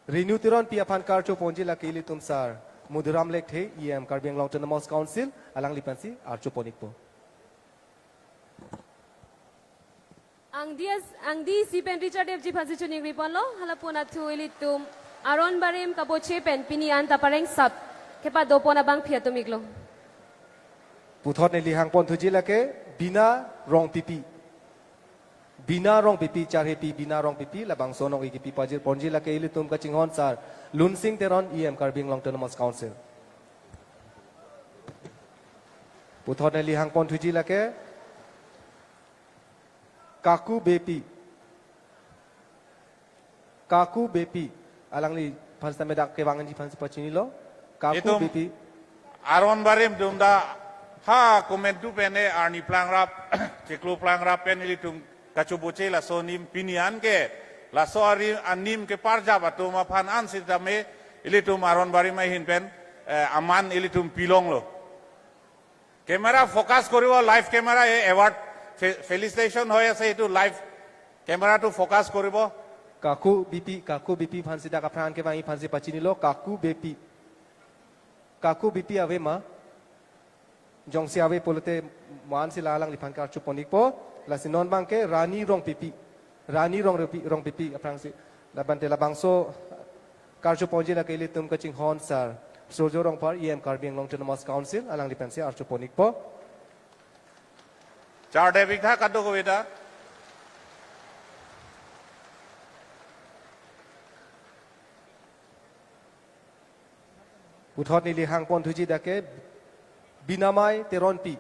Renu Teronpi aphan karcho ponji lake ilitum sir Madhuram Lekthe, E M Karbi Anglong Autonomous Council, alangli aphansi archo pon ikpo. Angdi as-, angdi isi pen Richard F G aphansi choningri ponlo, hala pon athu ilitum Aron Barim kaboche pen pini an ta pareng sap kepado pon abangpi atum iklo. Puthot neli hangpon thuji lake Bina Rongpipi. Bina Rongpipi, charhepi Bina Rongpipi, labangso nong-ik kipi pajir ponji lake ilitum kachinghon sir Lunsing Teron, E M Karbi Anglong Autonomous Council. Puthot neli hangpon thuji lake Kaku Beypi. Kaku Beypi. Alangliphan sitame dak kevangji aphansi pachinilo. Kaku Itum Beypi. Aron Barim atum ta ha komantu pen arni plangrap, chiklo plangrap pen ilitum kachoboche laso anim pini an ke. Laso ari anim keparjap atum aphan an sitame ilitum Aron Barim ahin pen, eh, aman ilitum pilonglo. Camera focus koribo, live camera, e award fe-, felicitation hoi ase, etu live camera tu focus koribo. Kaku Beypi, Kaku Beypi aphansi dak aphrang an kevangji aphansi pachinilo, Kaku Beypi. Kaku Beypi ave ma? Jongsi ave pulote mo-ansi la alangliphan karcho pon ikpo, lasi non abangke Rani Rongpipi. Rani Rong Rongpipi, Rongpipi aphrangsi. Labangte labangso karcho ponji lake ilitum kachinghon sir Surjya Rongphar, E M Karbi Anglong Autonomous Council, alangliphansi archo pon ikpo. Char David ha kado ko beta. Puthot neli hangpon thuji dak ke Binamai Teronpi.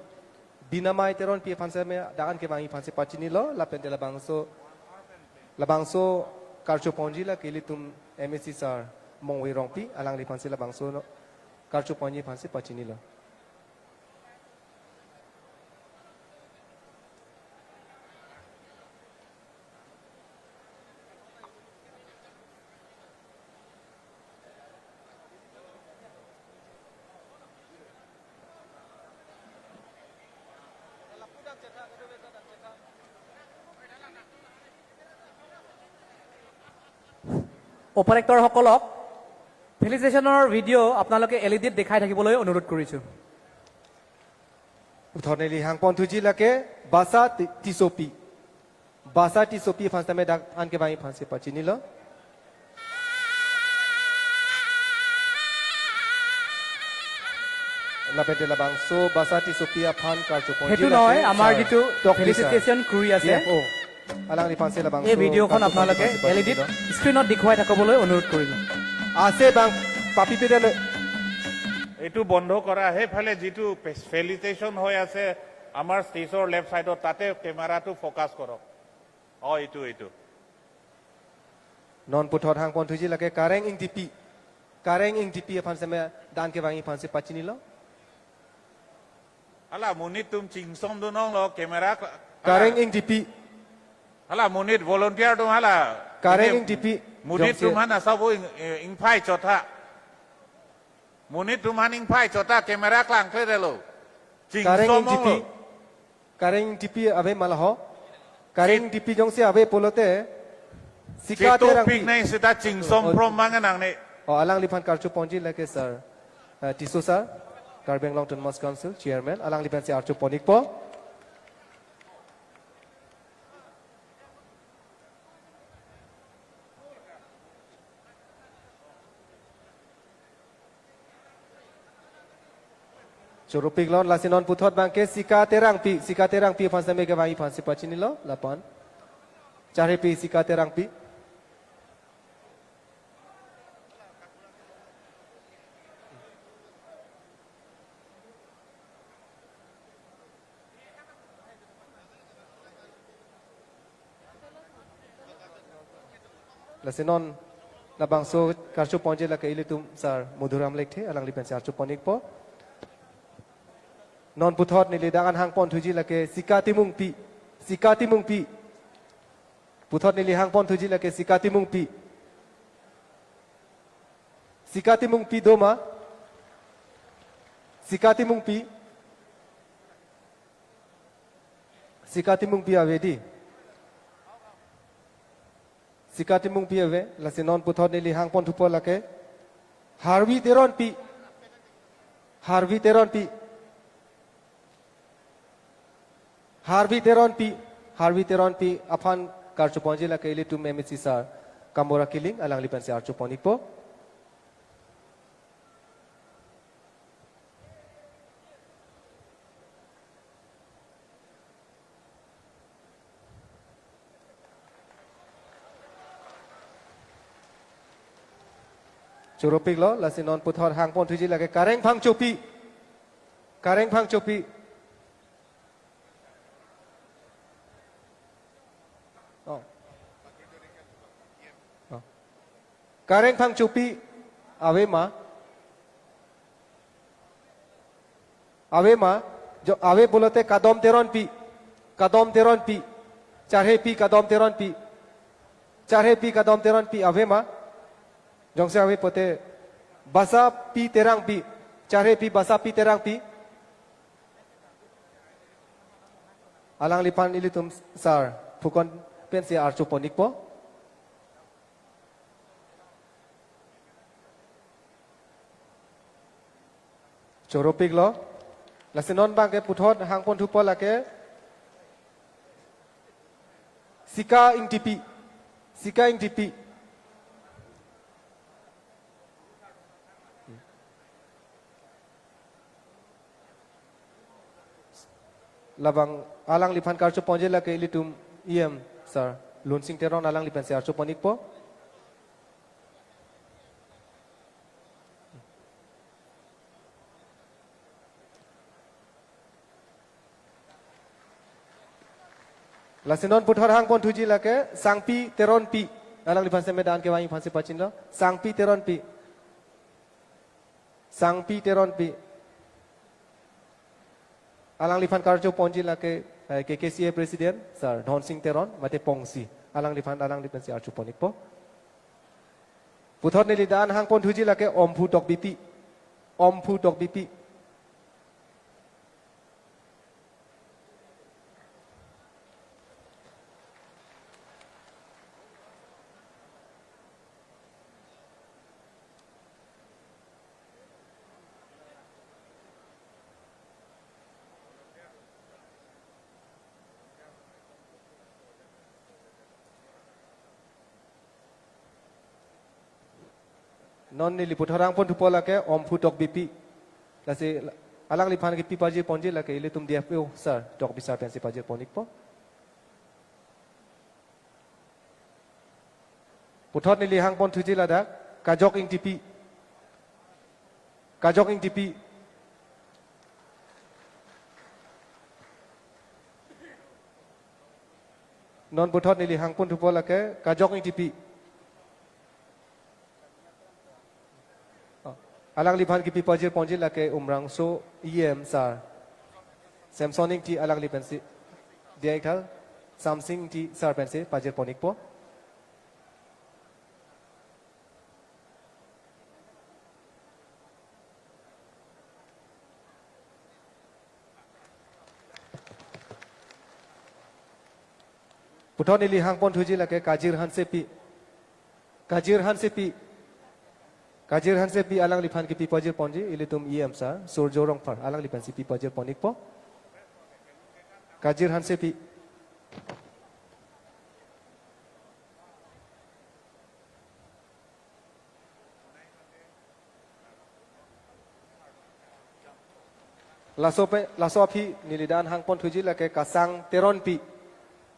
Binamai Teronpi aphan sitame dak an kevangji aphansi pachinilo, lapente labangso, labangso karcho ponji lake ilitum M A C sir Mongve Rongpi, alangliphansi labangso no-, karcho ponji aphansi pachinilo. অপাৰেক্টৰসকলক ফেলিচিটেশ্যনৰ ভিডিঅ' আপোনালোকে এল ই ডিত দেখাই থাকিবলৈ অনুৰোধ কৰিছোঁ। Puthot neli hangpon thuji lake Basa Ti-, Tissopi. Basa Tissopi aphan sitame dak an kevangji aphansi pachinilo. Lapen te labangso Basa Tissopi aphan karcho ponji lake. সেইটো নহয়, আমাৰ যিটো ফেলিচিটেশ্যন ক্ৰুজ আছে, D F O'. Alangliphansi labangso এই ভিডিঅ'খন আপোনালোকে এল ই ডিত স্ক্ৰীণত দেখুৱাই থাকিবলৈ অনুৰোধ কৰিলোঁ। Ase bang papi pidale. এইটো বন্ধ কৰা, সেইফালে যিটো ফেলিচিটেশ্যন হৈ আছে আমাৰ ষ্টেজৰ লেফ্ট চাইডত, তাতে কেমেৰাটো ফ'কাছ কৰক। অ, এইটো, এইটো। Non puthot hangpon thuji lake Kareng Engtipi. Kareng Engtipi aphan sitame dan kevangji aphansi pachinilo. Hala, monit atum chingsom dunong lo, camera kla-, hala. Kareng Engtipi. Hala, monit volunteer atum hala. Kareng Engtipi. Monit atum hana sabo ing-, eh, ingphai chotha. Monit atum han ingphai chotha, camera klangkledetlo. Kareng Engtipi. Chingsom lo. Kareng Engtipi ave ma laho. Kareng Engtipi jongsi ave pulote Sika Terangpi. Chitopik nai sita chingsom prom mangan nangne. Oh, alangliphan karcho ponji lake sir. Eh, Tisso sir, Karbi Anglong Autonomous Council Chairman, alangliphansi archo pon-ikpo. Choropiklo, lasi non puthot bangke Sika Terangpi, Sika Terangpi aphan sitame kevangji aphansi pachinilo, lapen. Charhepi Sika Terangpi. Lasi non labangso karcho ponji lake ilitum sir Madhuram Lekthe, alangliphansi archo pon-ikpo. Non puthot neli dak an hangpon thuji lake Sika Timungpi, Sika Timungpi. Puthot neli hangpon thuji lake Sika Timungpi. Sika Timungpi do ma? Sika Timungpi. Sika Timungpi ave di. Sika Timungpi ave, lasi non puthot neli hangpon thupo lake. Harvi Teronpi. Harvi Teronpi. Harvi Teronpi, Harvi Teronpi aphan karcho ponji lake ilitum M A C sir Kambora Killing, alangliphansi archo pon-ikpo. Choropiklo, lasi non puthot hangpon thuji lake Kareng Phangchopi. Kareng Phangchopi. Oh. Oh. Kareng Phangchopi ave ma? Ave ma? Jo, ave pulote Kadom Teronpi. Kadom Teronpi. Charhepi Kadom Teronpi. Charhepi Kadom Teronpi ave ma? Jongsi ave pulote Basapi Terangpi. Charhepi Basapi Terangpi. Alangliphan ilitum sir Phukon pensi archo pon-ikpo. Choropiklo. Lasi non bangke puthot hangpon thupo lake Sika Engtipi. Sika Engtipi. Labang alangliphan karcho ponji lake ilitum E M sir Lunsing Teron, alangliphansi archo pon-ikpo. Lasi non puthot hangpon thuji lake Sangpi Teronpi. Alangliphan sitame dan kevangji aphansi pachinilo. Sangpi Teronpi. Sangpi Teronpi. Alangliphan karcho ponji lake, eh, K K C A President, sir Dhonsing Teron, mate Pongsi. Alangliphan, alangliphansi archo pon-ikpo. Puthot neli dan hangpon thuji lake Omphu Tokbipi. Omphu Tokbipi. Non neli puthot hangpon thupo lake Omphu Tokbipi. Lasi alangliphan kipi pajir ponji lake ilitum D F O sir, Tokbi sir pensi pajir pon-ikpo. Puthot neli hangpon thuji ladak Kajok Ingtipi. Kajok Ingtipi. Non puthot neli hangpon thupo lake Kajok Ingtipi. Oh, alangliphan kipi pajir ponji lake Umrangso E M sir. Samson Ingti alangli pensi. Dia ikhal Samsing Ingti sir pensi pajir pon-ikpo. Puthot neli hangpon thuji lake Kajir Hansepi. Kajir Hansepi. Kajir Hansepi alangliphan kipi pajir ponji, ilitum E M sir, Surjo Rongphar, alangliphan si pi pajir pon-ikpo. Kajir Hansepi. Laso pen, laso aphi neli dan hangpon thuji lake Kasang Teronpi.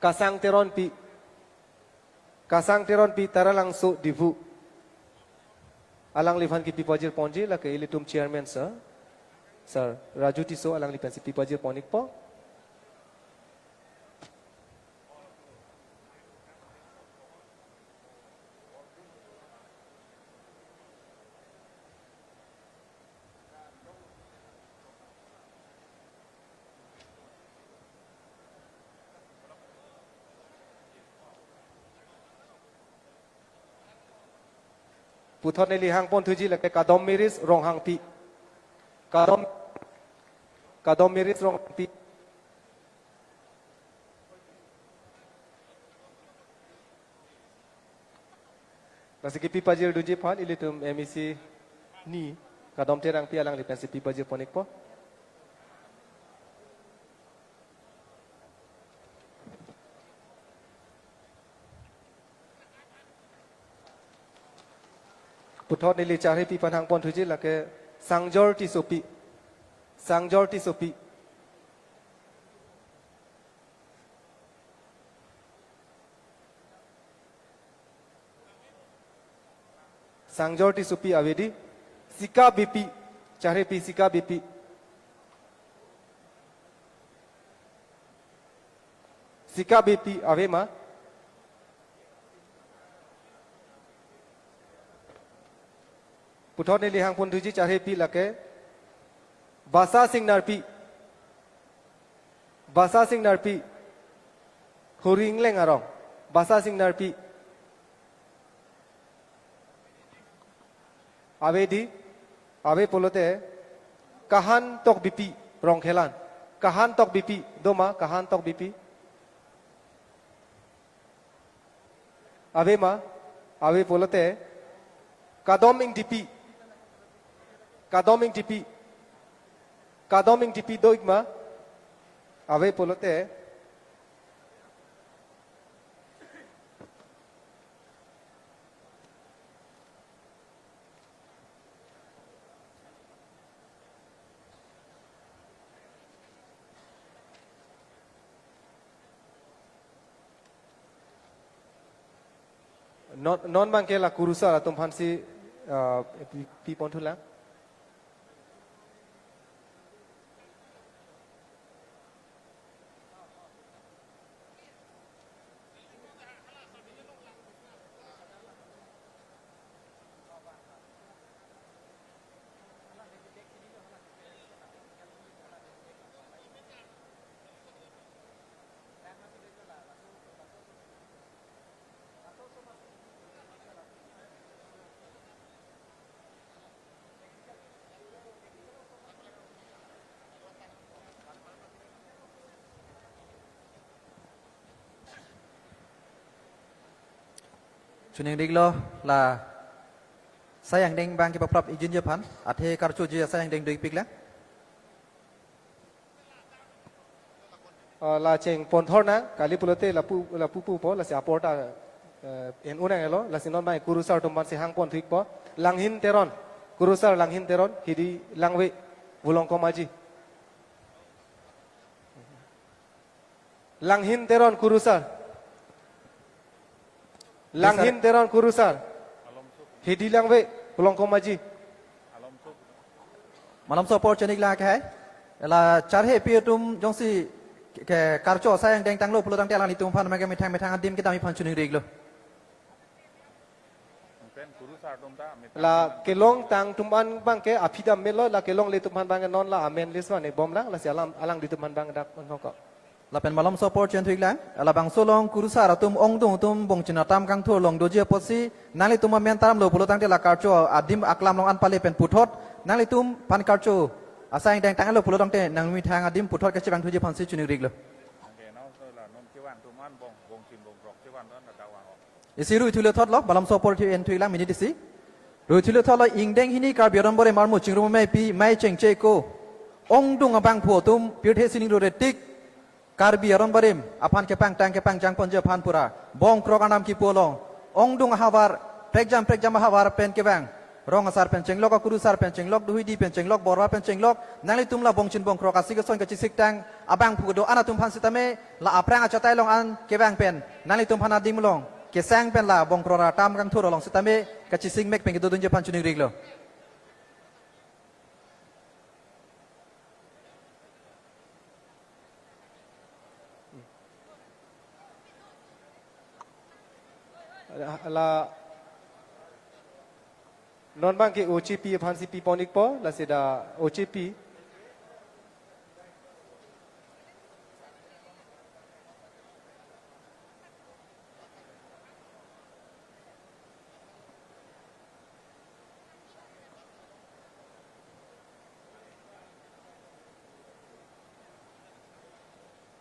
Kasang Teronpi. Kasang Teronpi Taralangso Diphu. Alangliphan kipi pajir ponji lake ilitum chairman sir. Sir, Raju Tisso alangliphan si pi pajir pon-ikpo. Puthot neli hangpon thuji lake Kadom Miris Ronghangpi. Kadom, Kadom Miris Ronghangpi. Lasi kipi pajir dunji aphan ilitum M E C ni Kadom Terangpi alangliphan si pi pajir pon-ikpo. Puthot neli charhepi aphan hangpon thuji lake Sangjor Tissopi. Sangjor Tissopi. Sangjor Tissopi ave di. Sika Beypi. Charhepi Sika Beypi. Sika Beypi ave ma? Puthot neli hangpon thuji charhepi lake Basa Singnarpi. Basa Singnarpi. Huringleng arong. Basa Singnarpi. Ave di, ave pulote, Kahan Tokbipi, Rongkhelan. Kahan Tokbipi, do ma, Kahan Tokbipi. Ave ma, ave pulote, Kadom Ingtipi. Kadom Ingtipi. Kadom Ingtipi do-ik ma, ave pulote, non, non abangke la kurusar atum aphan si, ah, pi, pi pon thulang. Chuning diklo la asai angdeng abangke paprap-ikjunji aphan, athe karchuji asai angdeng do-ikpik lang. Ah, la cheng ponthor nang, kali pulote lapu, lapu pupo, lasi apor ta Eh, en unang elo, lasi non mai kurusar atum aphansi hangpon thikpo. Langhin Teron, kurusar Langhin Teron, Hidi Langve, Vulongkom Aji. Langhin Teron kurusar. Langhin Teron kurusar. Hidi Langve, Vulongkom Aji. Malomso apor chini lang ke hai. La charhepi atum jongsi ke karcho asai angdeng tanglo pulo tangte alanglitum aphan mega methang methang adim kedam aphan choningri-iklo. La kelongtang atum an abangke aphi dam melo, la kelongle atum aphan abangke non la amen list van-e bomlang, lasi alam alanglitum aphan abang dak nongko. Lapen malomso apor chini lang, labangso along kurusar atum ongdung atum bongchin atam kangthur along doji apotsi, nanglitum amen taramlo pulo tangte la karcho adim aklam along an pale pen puthot, nanglitum aphan karcho asai angdeng tanglo pulo tangte nangmethang adim puthot kachevang thuji aphansi choningri-iklo. Isi rui thule thotlo, malomso apor thu en thu lang minute isi. Rui thule thotlo, ingdeng hini Karbi aron barim armu chingrum amei pi, mei chengche ko. Ongdung abangphu atum, pirthe sining rore tik. Karbi aron barim aphan kepangtang kepangjang ponji aphan pura bongkrok anam kipu along, ongdung ahavar, prekjam prekjam ahavar pen kevang. Rong asar pen chenglok, akurusar pen chenglok, duhuidi pen chenglok, borwa pen chenglok, nanglitum la bongchin bongkrok asik ason kachisiktang abangphu do-an atum aphan sitame, la aphrang achatai along an kevang pen nanglitum aphan adim along kesang pen la bongkrok atam kangthur along sitame kachisik mek pen kedodunji aphan choningri-iklo. La non abangke O C P aphansi pipon-ikpo, lasi dak O C P.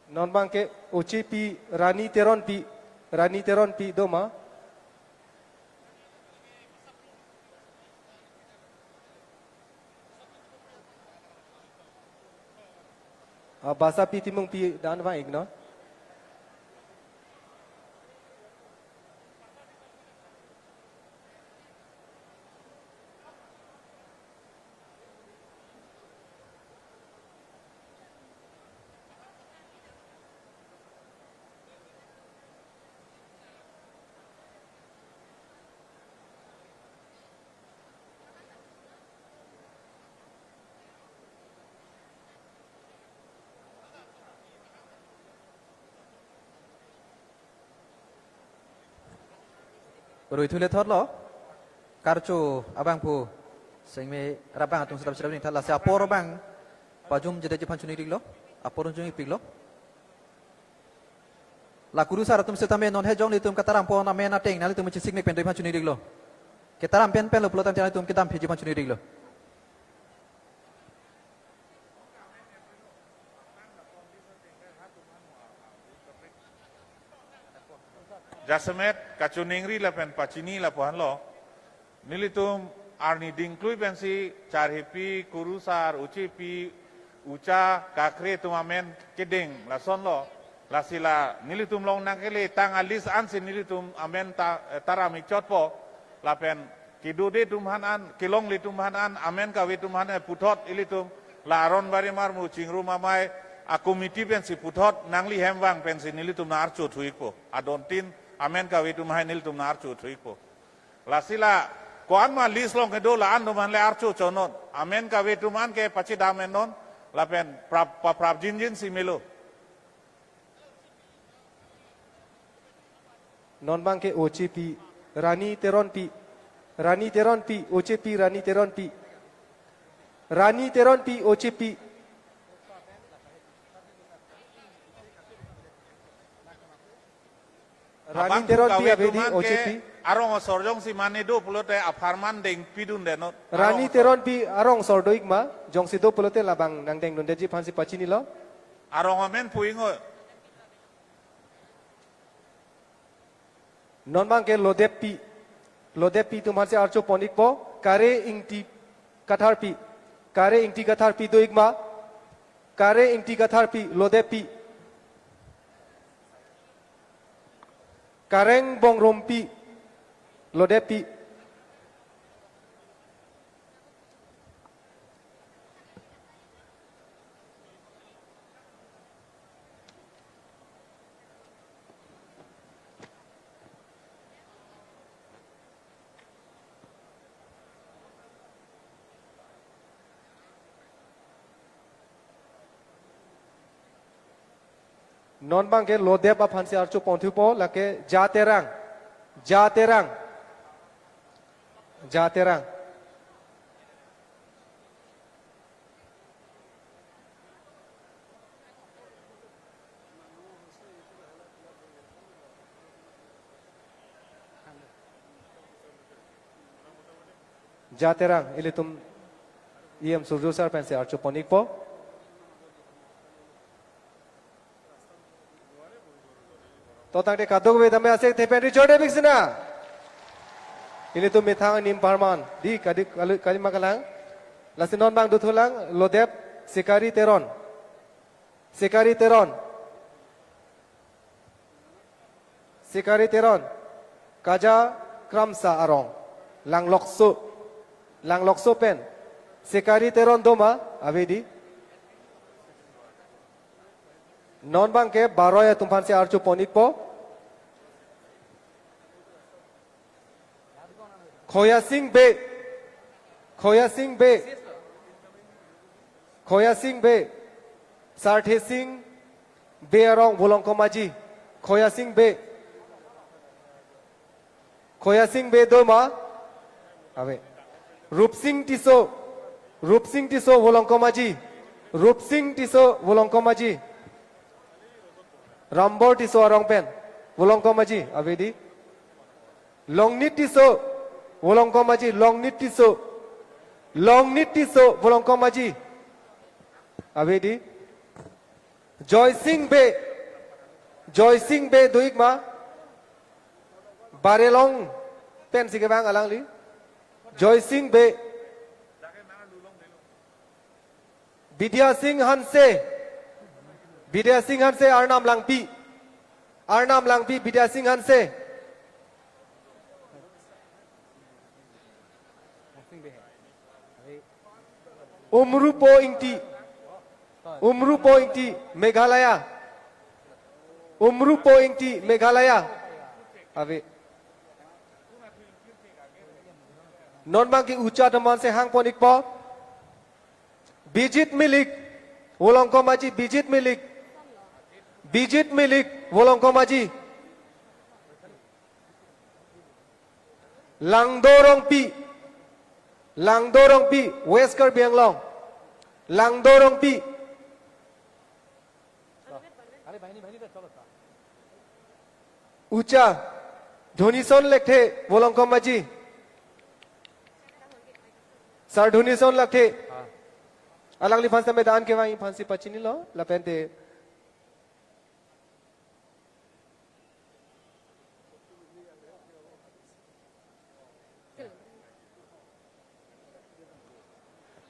Non abangke O C P Rani Teronpi, Rani Teronpi doma. Ah, Basapi Timungpi dan vang-iknon. Rui thule thotlo. Karcho abangphu sengme rabang atum sedap sedap ning thala si apor abang pajum jedeji aphan choningri-iklo. Apor unjung-ikpiklo. La kurusar atum sitame non hejong nelitum kataram pon amen ateng nanglitum chesik mek pen do aphan choningri-iklo. Ketaram pen pen lo pulo tangte nanglitum kedam phiji aphan choningri-iklo. Jasemet kachoningri lapen pachini lapu-anlo. Nelitum arni dingklui pensi charhepi, kurusar, O C P, ucha, kakre atum amen kedeng lasonlo. Lasi la nelitum along nangkeletang a-list ansi nelitum amen ta, eh, taram-ik chotpo. Lapen kedode atum aphan an, kelongle atum aphan an, amen kave atum aphan an puthot ilitum la aron barim armu chingrum amei a-committee pensi puthot nangli hem vang pensi nelitum nang-archo thu-ikpo. Adontin amen kave atum hai nelitum nang-archo thu-ikpo. Lasi la ko-an ma list along kedo la-an atum aphan le archo chotnon. Amen kave atum an ke pachedam-iknon lapen prap, paprap jinjin si melo. Non abangke O C P Rani Teronpi. Rani Teronpi, O C P Rani Teronpi. Rani Teronpi, O C P. Rani Teronpi abedi O C P. Arong asor jongsi mane do pulote apharman dengpidunde non. Rani Teronpi arong asor do-ik ma, jongsi do pulote labang nangdengdundeji aphansi pachinilo. Arong amen pu-iknon. Non abangke Lodeppi. Lodeppi atum aphansi archo pon-ikpo. Kare Ingti Katharpi. Kare Ingti Katharpi do-ik ma. Kare Ingti Katharpi, Lodeppi. Kareng Bongrumpi, Lodepi. Non bangke Lodep aphansi archo ponthupo, lake Ja Terang. Ja Terang. Ja Terang. Ja Terang, ilitum E M Surjya sir pensi archo ponikpo. To tangte kadokave tame asek thepen ri jorde biksina. Ilitum methang anim parman. Di kadi kali, kalima kalang. Lasi non bang dothulang Lodep Sikari Teron. Sikari Teron. Sikari Teron. Kaja Kramsa arong. Langlokso. Langlokso pen. Sikari Teron doma. Ave di. Non bangke Baroi atum aphansi archo ponikpo. Khoyasing Bey. Khoyasing Bey. Khoyasing Bey. Sarthesing Bey arong Volongkom Aji. Khoyasing Bey. Khoyasing Bey doma. Ave. Rupsing Tisso. Rupsing Tisso Volongkom Aji. Rupsing Tisso Volongkom Aji. Rambor Tisso arong pen. Volongkom Aji. Ave di. Longnit Tisso. Volongkom Aji. Longnit Tisso. Longnit Tisso. Volongkom Aji. Ave di. Joysing Bey. Joysing Bey do-ik ma. Barelong pensi kevang alangli. Joysing Bey. Bidyasing Hanse. Bidyasing Hanse Arnam Langpi. Arnam Langpi Bidyasing Hanse. Umrupo Ingti. Umrupo Ingti Meghalaya. Umrupo Ingti Meghalaya. Ave. Non bangke ucha teman si hang ponikpo. Bijit Milik, Volongkom Aji, Bijit Milik. Bijit Milik, Volongkom Aji. Langdo Rongpi. Langdo Rongpi, West Karbi Anglong. Langdo Rongpi. Ucha, Dhonison Lekthe, Volongkom Aji. Sar Dhonison Lekthe. Alangliphan same dan kevang aphansi pachinilo, lapente.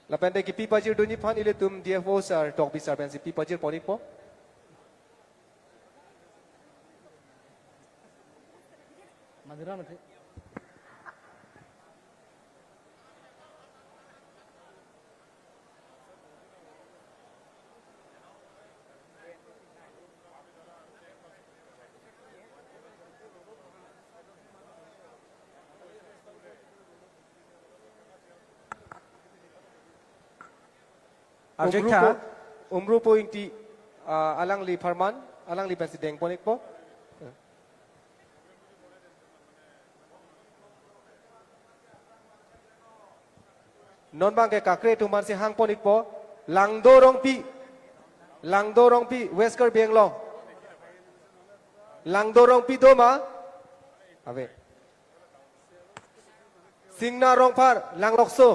Lapente kipi pajir dunji aphan ilitum D F O sir, Tokbi sir pensi pi pajir ponikpo. Madura mate. Arjek tha. Umrupo, Umrupo Ingti, ah, alangli apharman, alangli pensi deng ponikpo. Non bangke Kakre atum aphansi hang ponikpo. Langdo Rongpi. Langdo Rongpi, West Karbi Anglong. Langdo Rongpi doma. Ave. Singnar Rongphar, Langlokso.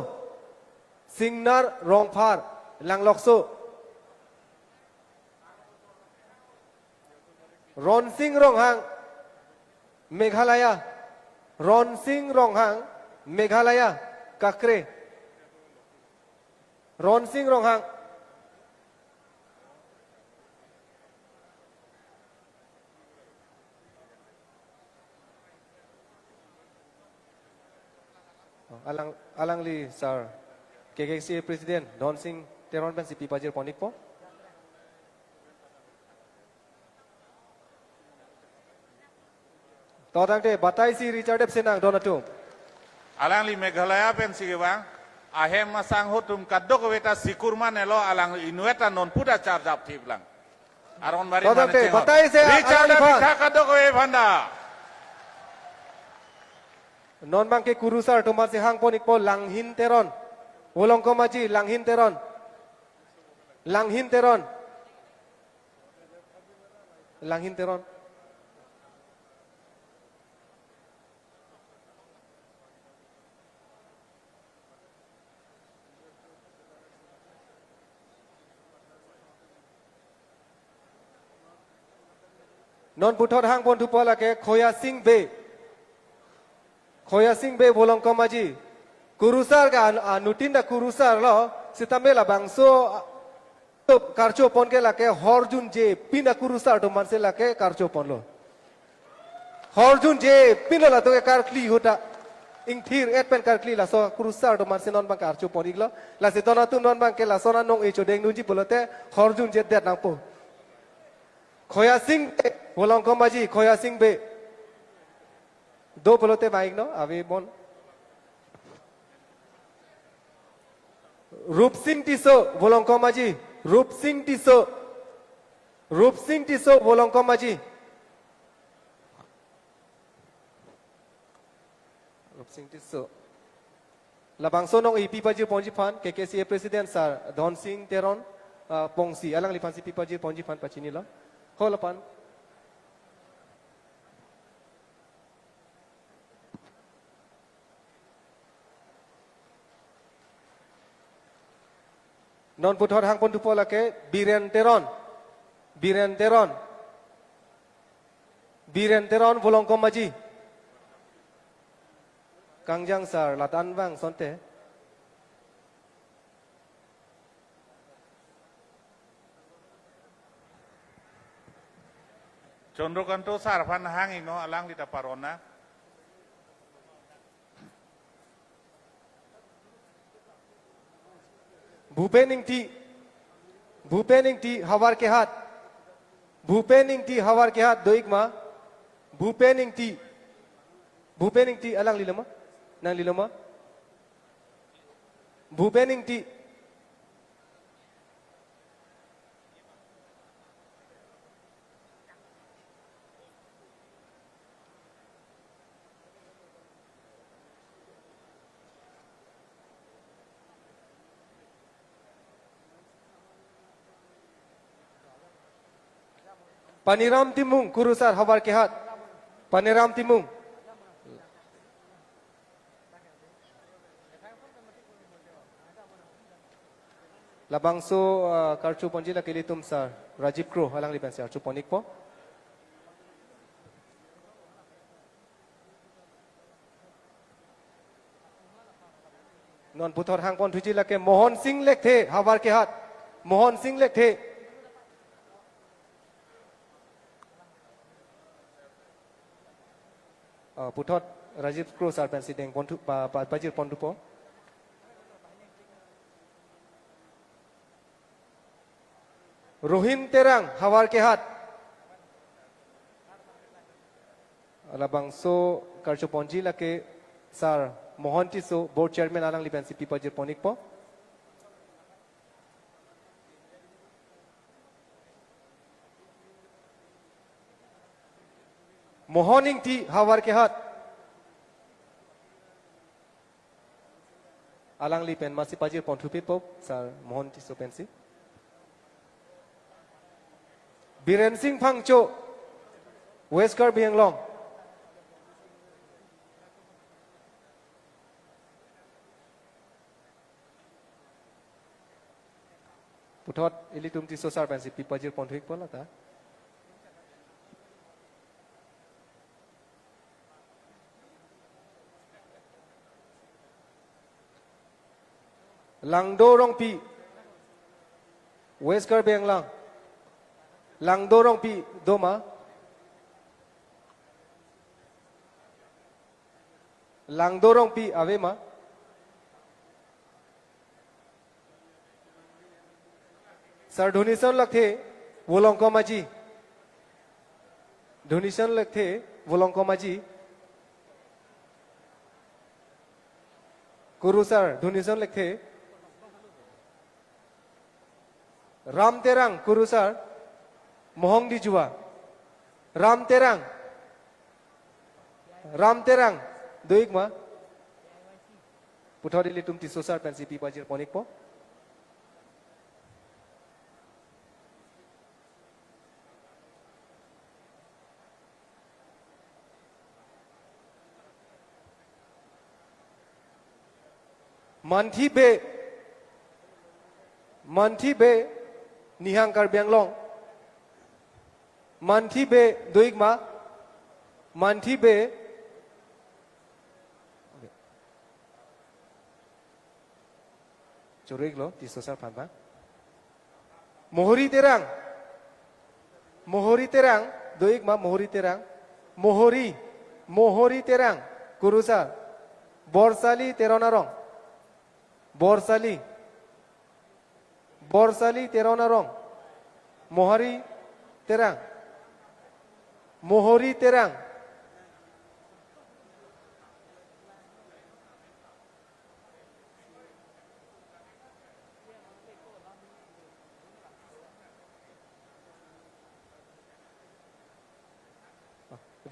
Singnar Rongphar, Langlokso. Ronsing Ronghang, Meghalaya. Ronsing Ronghang, Meghalaya, Kakre. Ronsing Ronghang. Alang, alangli sir, K K C A President Don Sing Teron pensi pi pajir pon-ikpo. To tangte batai si Richard F Senang, don atum. Alangli Meghalaya pensi kevang, ahem asangho atum kadokave ta sikur manelo, alangli inutvet ta non puta charjap thip lang. Aron bari To mane tangte chenghon. Batai si Richard alangli aphan. Pitha kadokave aphan ta. Non bangke kurusar atum aphansi hang pon-ikpo, Langhin Teron. Volongkom Aji, Langhin Teron. Langhin Teron. Langhin Teron. Non puthot hang pon thupo lake Khoya Sing Bey. Khoya Sing Bey Volongkom Aji. Kurusar ke an-, anuttin ta kurusarlo, sitame labangso, a, karcho pon ke lake Horjun J P na kurusar atum aphansi lake karcho ponlo. Horjun J P lo latum ke karkli ahut ta. Ingthir-et pen karkli, laso kurusar atum aphansi non bang karcho pon-iklo. Lasi don atum, non bangke lason anong-e chodeng nunji pulote Horjun J P det nangpo. Khoya Sing Bey, Volongkom Aji, Khoya Sing Bey. Do pulote vang-iknon, ave bon. Rupsing Tisso, Volongkom Aji. Rupsing Tisso. Rupsing Tisso, Volongkom Aji. Rupsing Tisso. Labangso anong-e pi pajir ponji aphan, K K C A President sir, Don Sing Teron, ah, Pongsi, alangliphansi pi pajir ponji aphan pachinilo. Hol aphan. Non puthot hang pon thupo lake Biren Teron. Biren Teron. Biren Teron Volongkom Aji. Kangjang sir, lata an vang asonte. Chandrakanta sir aphan hang-iknon, alangli ta parona. Bhupen Ingti. Bhupen Ingti, Havarkehat. Bhupen Ingti, Havarkehat, do-ikma. Bhupen Ingti. Bhupen Ingti, alanglilo ma? Nanglilo ma? Bhupen Ingti. Paniram Timung, kurusar, Havarkehat. Paniram Timung. Labangso, ah, karcho ponji lake ilitum sir Rajiv Kro, alangli pensi archo pon-ikpo. Non puthot hang pon thuji lake Mohon Sing Lekthe, Havarkehat. Mohon Sing Lekthe. Ah, puthot Rajiv Kro sir pensi deng pon thu, pa, pa, pajir pon thupo. Rohin Terang, Havarkehat. Labangso karcho ponji lake sir Mohon Tisso, board chairman, alangli pensi pi pajir pon-ikpo. Mohon Ingti, Havarkehat. Alangli pen masi pajir pon thupipo, sir Mohon Tisso pensi. Biren Sing Phangcho, West Karbi Anglong. Puthot ilitum Tisso sir pensi pi pajir pon thu-ikpo lata. Langdo Rongpi, West Karbi Anglong. Langdo Rongpi, doma? Langdo Rongpi, avema? Sar Dhunison Lakthe, Volongkom Aji. Dhunison Lakthe, Volongkom Aji. Kurusar, Dhunison Lakthe. Ram Terang, Kurusar, Mohong Dijua. Ram Terang. Ram Terang, do-ik ma? Puthot ilitum Tisso sar pensi pi pajir pon-ikpo. Manthi Bey, Manthi Bey, Nihang Karbi Anglong. Manthi Bey, do-ik ma? Manthi Bey. Choro-iklo, Tisso sar aphan ba. Mohori Terang. Mohori Terang, do-ik ma Mohori Terang? Mohori, Mohori Terang, Kurusar. Borsali Teron Arong. Borsali. Borsali Teron Arong. Mohori Terang. Mohori Terang.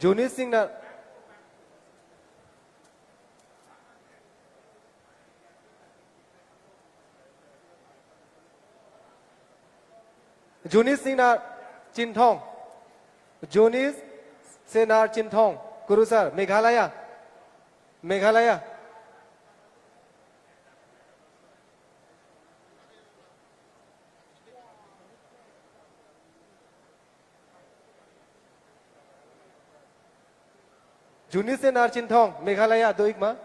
Junis Singnar. Junis Singnar Chinthong. Junis Singnar Chinthong. Kurusar, Meghalaya. Meghalaya. Junis Singnar Chinthong, Meghalaya, do-ik ma?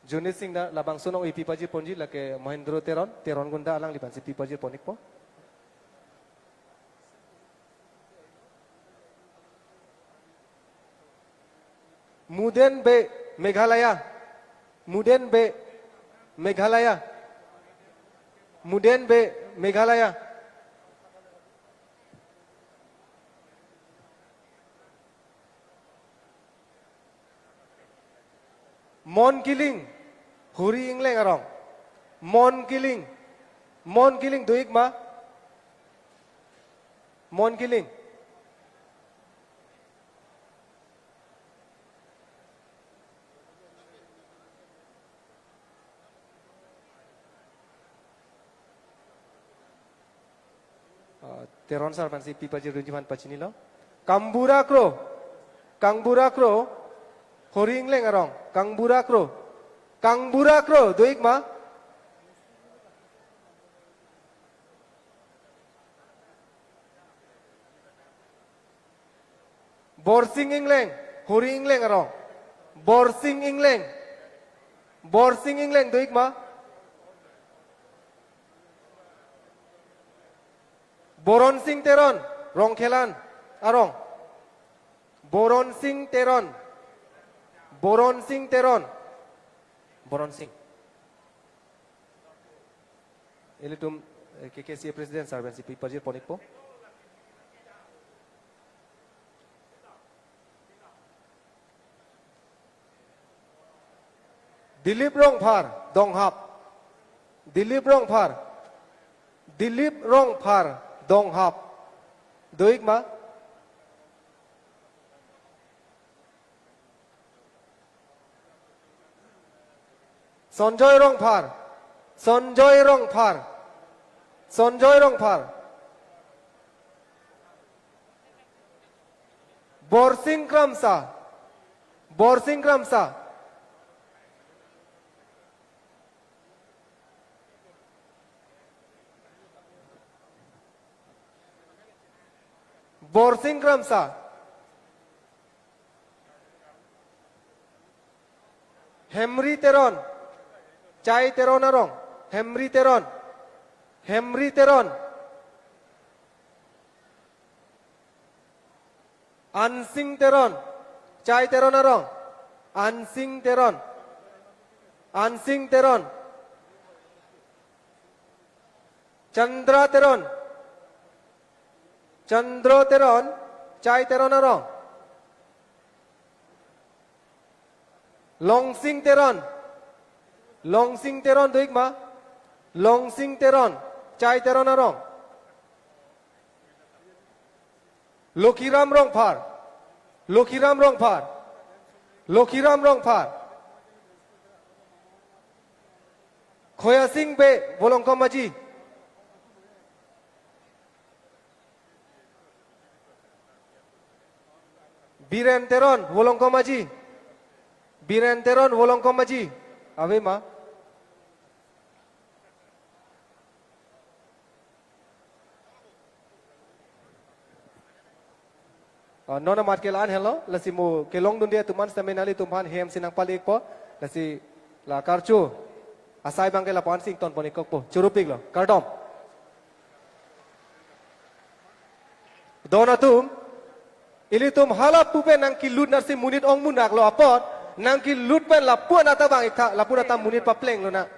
Junis Singnar, labangso along pi pajir ponji, lake Mohendro Teron, Teron Gunda alangliphan si pi pajir pon-ikpo. Muden Bey, Meghalaya. Muden Bey, Meghalaya. Muden Bey, Meghalaya. Mon Killing, Hori Ingleng Arong. Mon Killing. Mon Killing, do-ik ma? Mon Killing. Ah, Teron sar aphan si pi pajir dunji aphan pachinilo. Kambura Kro. Kambura Kro. Hori Ingleng Arong. Kambura Kro. Kambura Kro, do-ik ma? Borsing Ingleng, Hori Ingleng Arong. Borsing Ingleng. Borsing Ingleng, do-ik ma? Boronsing Teron, Rongkhelan Arong. Boronsing Teron. Boronsing Teron. Boronsing. Ilitum, eh, K K C A President sar aphan si pi pajir pon-ikpo. Dilip Rongphar, Donghap. Dilip Rongphar. Dilip Rongphar, Donghap. Do-ik ma? Sonjoy Rongphar. Sonjoy Rongphar. Sonjoy Rongphar. Borsing Kramsa. Borsing Kramsa. Borsing Kramsa. Hemri Teron. Chai Teron Arong. Hemri Teron. Hemri Teron. Ansing Teron, Chai Teron arong. Ansing Teron, Ansing Teron. Chandra Teron, Chandro Teron, Chai Teron arong. Longsing Teron, Longsing Teron do-ik ma? Longsing Teron, Chai Teron arong. Lokhiram Rongphar, Lokhiram Rongphar, Lokhiram Rongphar. Khoyasing Bey, Volongkom Aji. Biren Teron, Volongkom Aji. Biren Teron, Volongkom Aji. Ave ma? Ah, non amat ke la-an henlo, lasi mo kelongdunde atum an sitame nanglitumphan hem si nangpale-ikpo, lasi la karcho asai abang ke lapu-an si ingtonpon-ikkokpo, choro-iklo, kardom. Don atum, ilitum halapu pen nangkelut nat si monit ongmunak lo apot, nangkelut pen lapu-an ata bang-ik tha, lapu-an ata monit papleng lonang.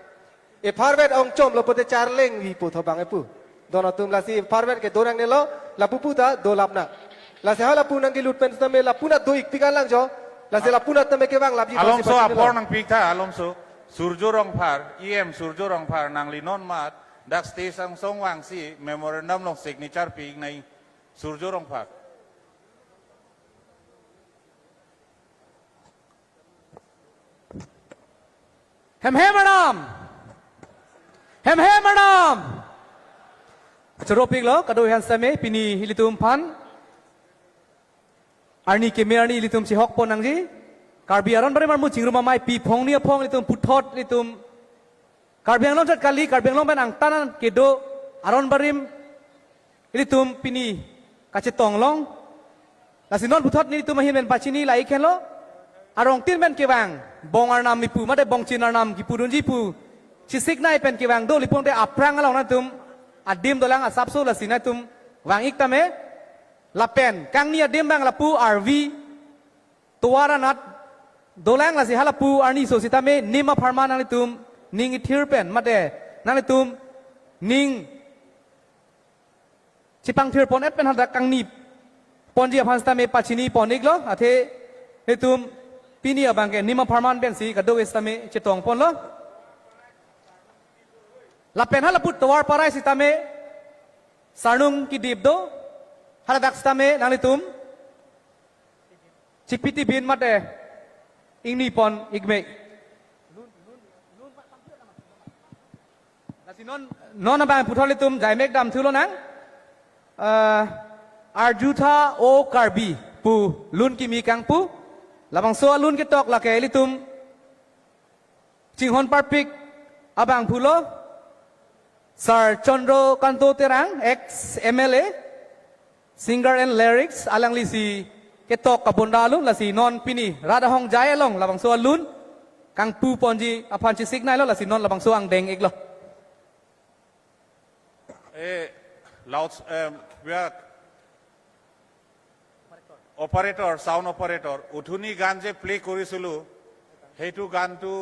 Epharvet ongchomlo pote charleng vi pu tho bang epu. Don atum, lasi epharvet ke do nangne lo, lapu pu ta dolap nang. Lasi halapu nangkelut pen sitame lapu-an do-ikpik an lang jo. Lasi lapu-an tame kevang lapji thang si Alomso pachini lo. Apor nangpik tha, Alomso. Surjo Rongphar, E M Surjo Rongphar, nangli non amat dak stage angsong vangsi memorandum along signature pi-ik nai, Surjo Rongphar. Hem hem arnam. Hem hem arnam. Choro-iklo, kadokave aphan sitame pini ilitum aphan arni keme arni ilitum chehokpon nangji. Karbi Aron Barim armu Chingrum Amei pi phongni aphong ilitum puthot ilitum Karbi Anglong ajat kali, Karbi Anglong pen angtan an kedo Aron Barim ilitum pini kachetong long. Lasi non puthot nelitum ahin pen pachini la-ik henlo. Arongtin pen kevang, Bong Arnam kipu mate Bongchin Arnam kipudunji pu chesik nai pen kevang do, ili pute aphrang along nangtum adim dolang asapso, lasi nangtum vang-ik tame. Lapen kangni adim abang lapu arvi tovar anat dolang, lasi halapu arni aso sitame nim apharman nanglitum ning ithir pen mate nanglitum ning chepangthirpon-et pen hadak kangni ponji aphan sitame pachinipon-iklo, athe nelitum pini abang ke nim apharman pensi kadokave sitame chetongponlo. Lapen halapu tovar parai sitame sarnung kedip do, haladak sitame nanglitum chepitibin mate ingnipon-ik me. Lasi non, non abang puthot ilitum jaimek damthu lonang. Eh, Arjutha O Karbi pu lun kimi kangpu. Labangso alun ketok lake ilitum chinghon parpik abangphu lo, Sir Chandra Kanto Terang, ex M L A, singer and lyrics, alangli si ketok kabonda alun, lasi non pini rat ahongjai along labangso alun kangpuponji aphan chesik nailo, lasi non labangso angdeng-iklo. Eh, loud, eh, কিবা operator, sound operator, উঠনি গান যে প্লে কৰিছিলো, সেইটো গানটো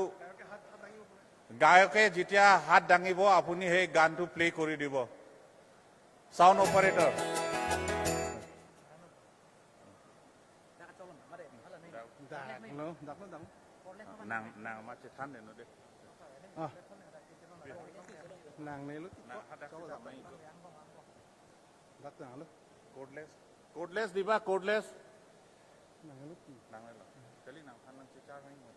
গায়কে যেতিয়া হাত দাঙিব, আপুনি সেই গানটো প্লে কৰি দিব। Sound operator। Dak lo, dak lo, dak lo. Nang, nang ma chethan de no de. Ah. Nang ne lo. Nang hadak chethan nang. Dak nang lo. Cordless. Cordless diba, cordless. Nang lo. Nang lo. Kali nangphan nangchechar nang mo.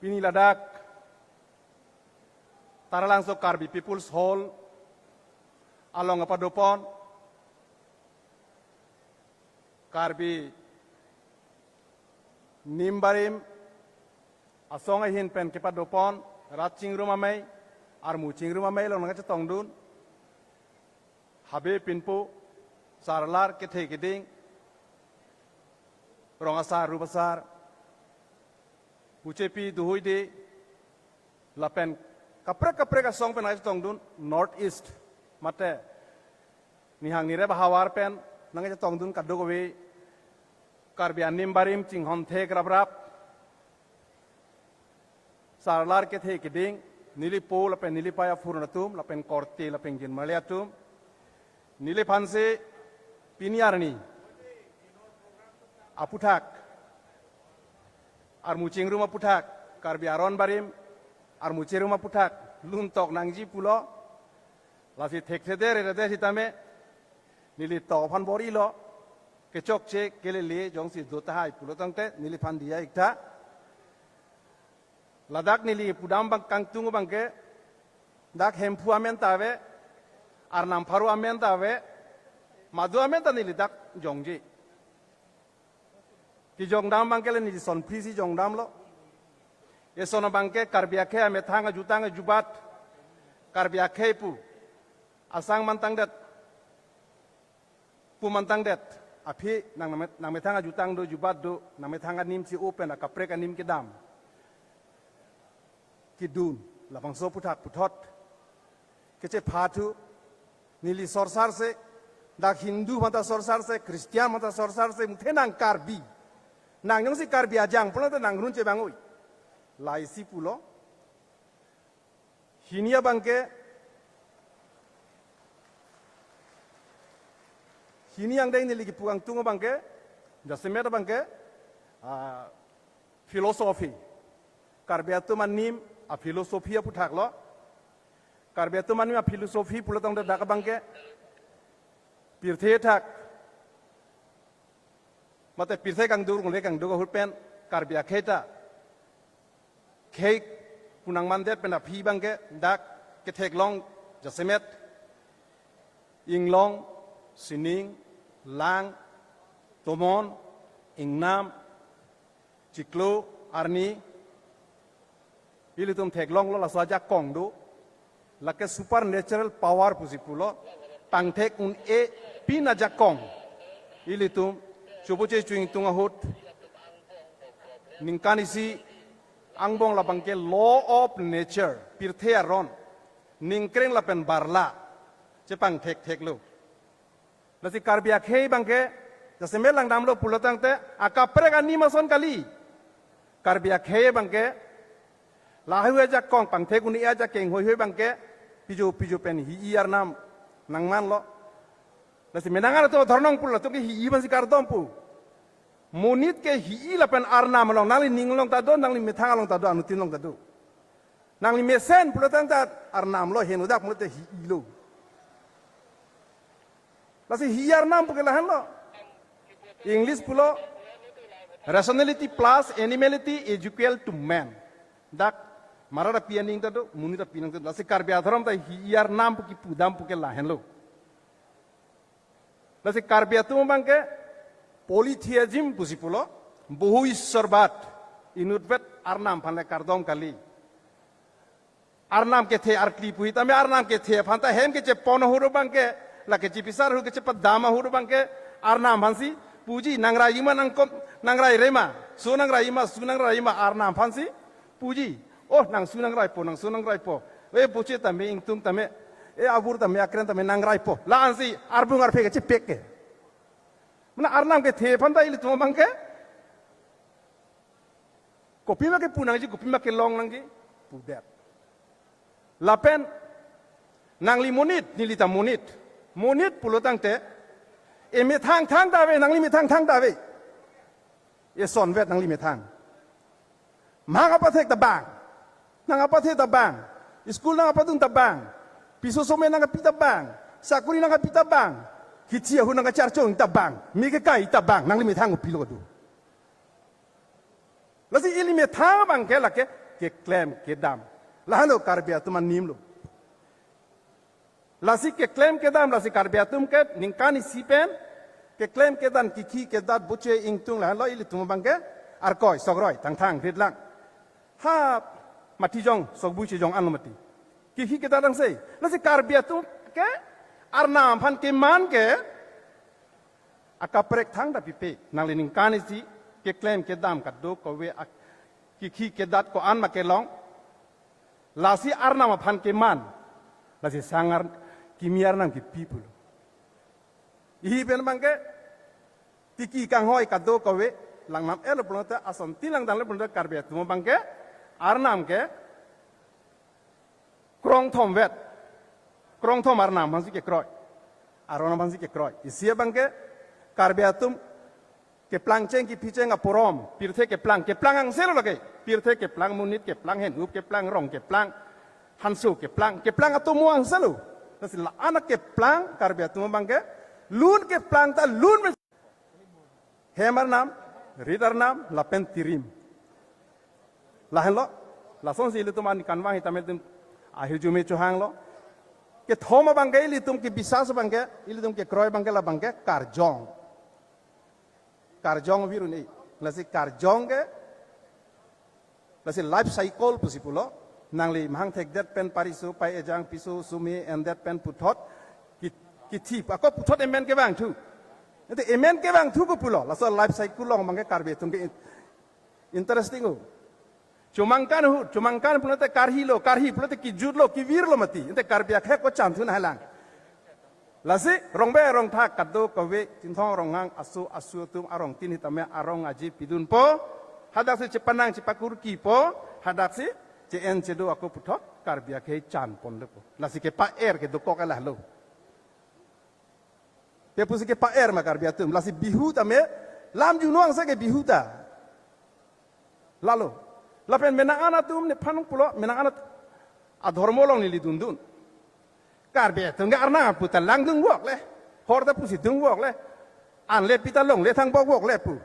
Pini ladak Taralangso Karbi People's Hall along kepadopon Karbi Nim Barim asong ahin pen kepadopon rat Chingrum Amei, armu Chingrum Amei along nangkachetongdun, habe pinpo, sarlar kethe keding, Rong asar, rup asar, Buchepi, Duhuidi, lapen kaprek kaprek asong pen nangchetongdun North East, mate nihang nirep ahavar pen nangchetongdun kadokave Karbi anim barim chinghon thek raprap, sarlar kethe keding, neli po lapen neli pei aphurun atum, lapen korte lapen jinmale atum, neliphansi pini arni aputhak, armu chingrum aputhak, Karbi aron barim armu chingrum aputhak luntok nangji pulo. Lasi thekthedere sitame neli to aphan bor-ilo, kechokche kelele jongsi do tahai pulo tangte neliphan diya ik tha. Ladak neli pudam abang kangtung abangke, dak Hemphu amen ta ave, Arnam Pharo amen ta ave, madu amen ta neli dak jongji. Kejongdam abangke le neli son phri si jongdamlo. Eson abangke Karbi akhei amethang ajutang ajubat, Karbi akhei pu asang mantangdet, pu mantangdet, aphi nang, nangmethang ajutang do, jubat do, nangmethang anim si open akaprek anim kedam, kedun, labangso aputhak puthot kechepha thu, neli sorsarse, dak Hindu aphanta sorsarse, Christian aphanta sorsarse, muthe nang Karbi, nang jongsi Karbi ajang pulo te nang run chevang-oi, laisi pulo. Hini abangke, hini angdeng neli kepu kangtung abangke, jasemet abangke, ah, philosophy. Karbi atum anim aphilosophy aputhaklo. Karbi atum anim aphilosophy pulo tangte dak abangke, pirthe athak, mate pirthe kangduk rungle kangduk ahut pen Karbi akhei ta khei pu nangmandet pen aphi abangke dak ketheklong jasemet inglong, sining, lang, tomon, ingnam, chiklo, arni, ilitum theklonglo, laso ajakong do. Lake supernatural power pusi pulo. Pangthek un-e pin ajakong ilitum choboche chuingtung ahut, ningkan isi angbong labangke law of nature, pirthe aron, ningkreng lapen barla chepangthektheklo. Lasi Karbi akhei abangke, jasemet langdamlo pulo tangte, akaprek anim ason kali. Karbi akhei abangke, lahai ajakong pangthek un-e ajakong hoihoi abangke, pijo pijo pen hi-i arnam nangmanlo. Lasi menang atum dhornong pulo, latum ke hi-i aphansi kardom pu. Monit ke hi-i lapen arnam along, nangli ning along ta do, nangli methang along ta do, anuttin along ta do. Nangli mesen pulo tangte arnamlo, henodak pulote hi-ilo. Lasi hi-i arnam puke lahenlo. English pulo, "Rationality plus animality is equal to man." Dak marat api aning ta do, monit api aning ta do. Lasi Karbi adhorom ta hi-i arnam pu kipudam puke lahenlo. Lasi Karbi atum abangke polytheism pusi pulo, bohu issorbat, inutvet arnam aphan le kardom kali. Arnam kethe arkli puhi tame arnam kethe aphanta hem kechepon ahut abangke, lake chipisar ahut kechepadam ahut abangke, arnam aphansi puji, nang raima nang kom, nang rairema, su nang raima, su nang raima, arnam aphansi puji. Oh, nang su nang raipo, nang su nang raipo. E boche tame, ingtung tame, e abur tame, akren tame nang raipo. La-ansi arbung arphe kechepek ke. Mane arnam kethe aphanta ilitum abangke kopima kepu nangji, kopima kelong nangji, pudet. Lapen nangli monit, neli ta monit. Monit pulo tangte, e methang thang ta ave, nangli methang thang ta ave. Esonvet nangli methang. Mang apathek ta bang. Nang apathe ta bang. School nang apadun ta bang. Piso some nang api ta bang. Sakuri nang api ta bang. Kichi ahu nang kacharchong ta bang. Mi kekai ta bang. Nangli methang kopilo do. Lasi ili methang abangke lake keklem kedam. Lahenlo Karbi atum animlo. Lasi keklem kedam, lasi Karbi atum ke ningkan isi pen keklem kedam, kikhi kedat, boche ingtung, lahenlo ilitum abangke arkoi, sokroi, thangthang, rit lang. Ha, matijong, sokbu chejong anlo mati. Kikhi kedat angse. Lasi Karbi atum ke arnam aphan keman ke akaprek thangta pipe, nangli ningkan isi keklem kedam kadokave ak-, kikhi kedat ko-an ma kelong. Lasi arnam aphan keman. Lasi sang ar-, kimi arnam kipi pulo. Ihi pen abangke tiki kanghoi kadokave langnam-etlo pulote, ason ti langdamlo pulote Karbi atum abangke arnam ke krongthom vet. Krongthom arnam aphansi kekroi. Arnam aphansi kekroi. Isi abangke Karbi atum keplangcheng kiphicheng aporom, pirthe keplang, keplang angselo lake. Pirthe keplang, monit keplang, hen-up keplang, rong keplang, hanso keplang, keplang atum mo angselo. Lasi la-an akeplang Karbi atum abangke lun keplang ta lun me-, hem arnam, rit arnam, lapen tirim. Lahenlo, lasonsi ilitum an kanvang hitame ilitum ahirjume chohanglo. Kethom abangke ilitum kebisas abangke, ilitum kekroi abangke la abangke karjong. Karjong virun e. Lasi karjong ke, lasi life cycle pusi pulo. Nangli mahang thekdet pen pariso, pai ejang piso, sumi endet pen puthot ki-, kithip. Ako puthot emen kevangthu. Ante emen kevangthu ko pulo. Laso life cycle along abangke Karbi atum ke in-, interesting o. Chomangkan ahut, chomangkan pulote karhilo, karhi pulote kijutlo, kivirlo mati. Ante Karbi akhei ko chanthu nanglang. Lasi rongbe rongthak kadokave Chinthong Ronghang aso asu atum arong tin hitame arong aji pidunpo. Hadaksi chepanang chepakurkipo. Hadaksi che-en chedo ako puthot Karbi akhei chanponlepo. Lasi kepa-er kedokok lahelo. Te pusi kepa-er ma Karbi atum. Lasi Bihu tame lam junong sa ke Bihu ta. Lalo. Lapen menang-an atum nephan pulo, menang-an at-, adhormo along neli dundun. Karbi atum ke arnam apu ta langdun vok le. Hor ta pusi dun vok le. Anle pita longle thang bok vok le pu.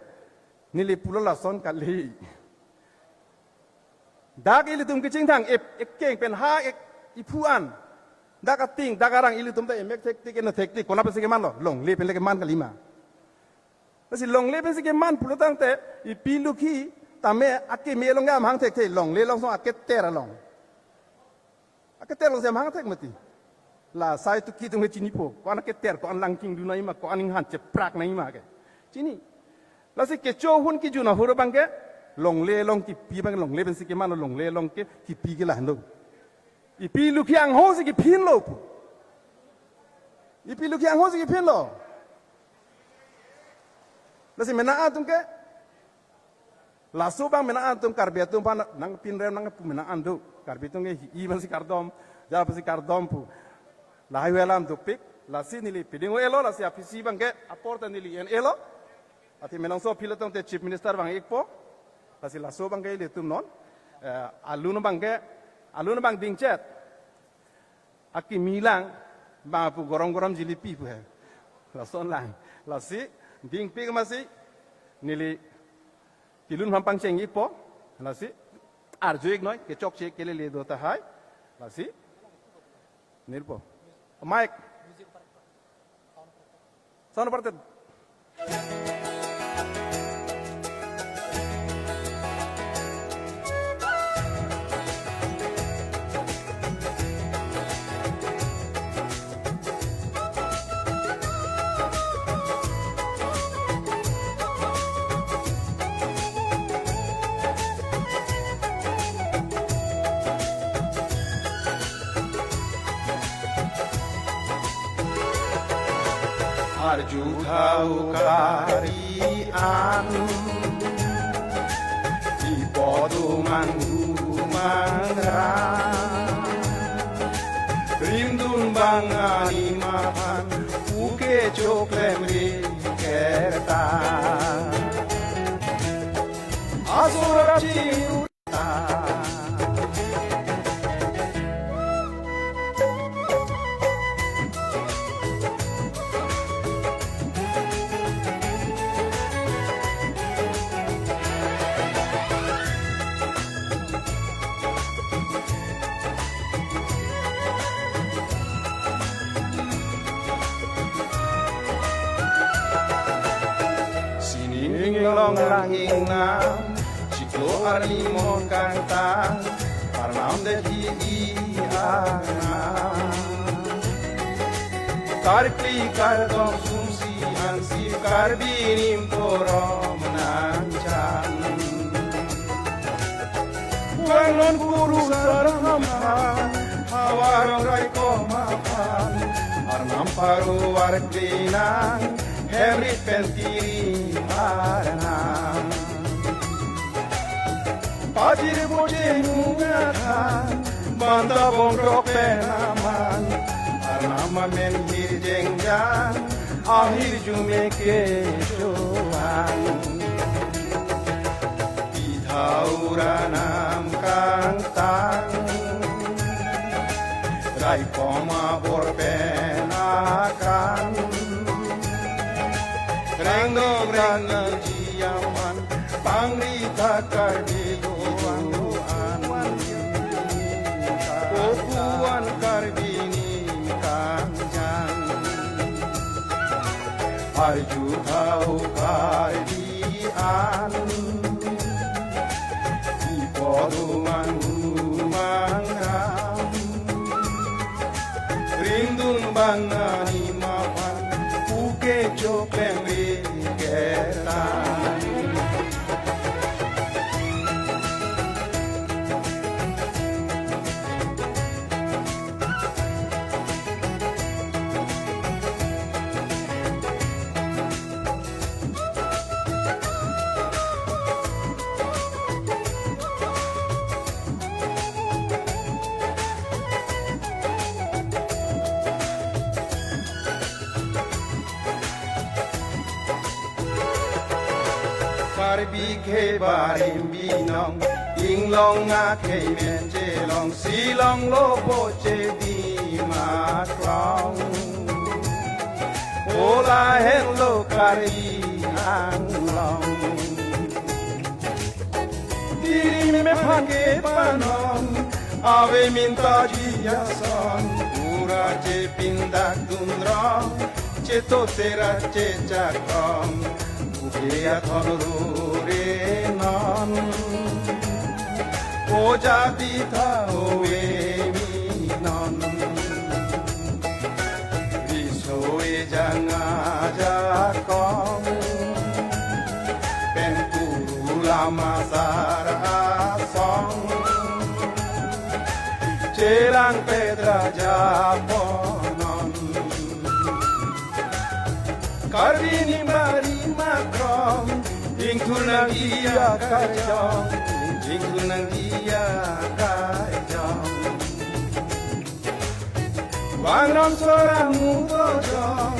Neli pulo lason kali. Dak ilitum kechingthang ep-, ekeng pen ha ek iphu an. Dak ating, dak arang ilitum ta emek thektik, eno thektik, konat pensi kemanlo, longle pen le keman kalima. Lasi longle pensi keman pulo tangte, ipi lukhi, tame akeme along ke amahang thekthe, longle along song aketer along. Aketer alongsi amahang thek mati. La sai tu kitung he chinipo, ko-an aketer, ko-an langking dunai ma, ko-an inghan cheprak nai ma ke. Chini. Lasi kecho ahun kijun ahur abangke, longle along kipi abang longle pensi kemanlo, longle along ke kipi ke lahenlo. Ipi lukhi angho si kiphinlo pu. Ipi lukhi angho si kiphinlo. Lasi menang atum ke, laso abang menang atum Karbi atum aphan nangpinrem nangpu menang an do. Karbi atum ke hi-i pensi kardom, ja pensi kardom pu. Lahai alam dopik, lasi neli piding elo, lasi aphisi abangke apor ta neli en elo. Athe Melongso aphi lo tangte Chief Minister vang-ikpo. Lasi laso abangke ilitum non, eh, alun abangke, alun abang dingchet. Akimi lang, bang pu gorom gorom jilipi pu he. Lason lang. Lasi, dingpik masi, neli kelun aphan pangcheng-ikpo, lasi, arju-iknoi, kechokche kelele do tahai, lasi, nirpo. Mic. Sound operator. Arju thau kari an, ipo do manghu mangra. Rimdun bang ani mathan, uke choklem ri kerta. Asur apsi Sining inglong lang ingnam, chiklo arni mon kangtang, parnam det hi-i angnam. Karkli kardom sumsi ansi Karbi Nim Forum nangchan. Vangnon kuru saram aphan, havar rong raikom aphan, arnam paro arkli nang, hem rit pen tirim arnam. Pajir boche nunga than, banta bongkrok pen aman, arnam amen hirjengjang, ahirjume kechoan. Pithau ra nam kangtang, raikom abor pen akan, rengdok rengji aman, pangri ta Karbi doan, kopuan Karbi Nim kangjang. Arju thau Karbi an, ipo do manghu mangram, rimdun bang anim aphan, puke choklem ri ketan. Karbi khei barim binong, inglong akhei men chelong, Shillong lo boche Dima Klong. Ola henlo Karbi Anglong. Tirim aphan kepanon, ave minta ji ason, pura chepindak dunrong, cheto tera chechakong, buke athon rure non. O jadi ta ove minon, riso ejang ajakong, pen kuru lama sar asong, chelang pedra japonon. Karbi Nim Barim Akrom, ingthur nangji akarjong, ingthur nangji akarjong. Vangnon soram mudo jong,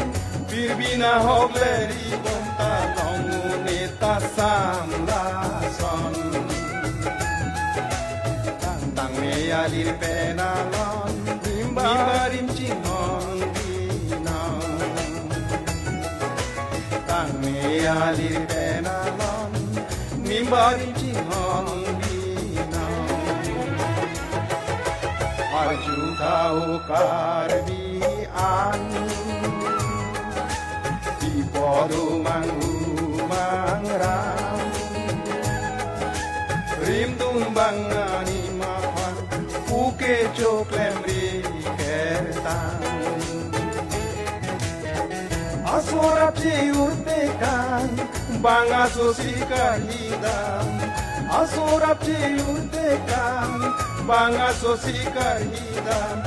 pirbi nahok le ri bom ta long, une ta sam lason. Tangme alir pen alon, Nim Barim chinghon binong. Tangme alir pen alon, Nim Barim chinghon binong. Arju thau Karbi an, ipo do manghu mangram, rimdun bang anim aphan, puke choklem ri ketan. Asorap che-ur tekang, bang asosi karhidam. Asorap che-ur tekang, bang asosi karhidam.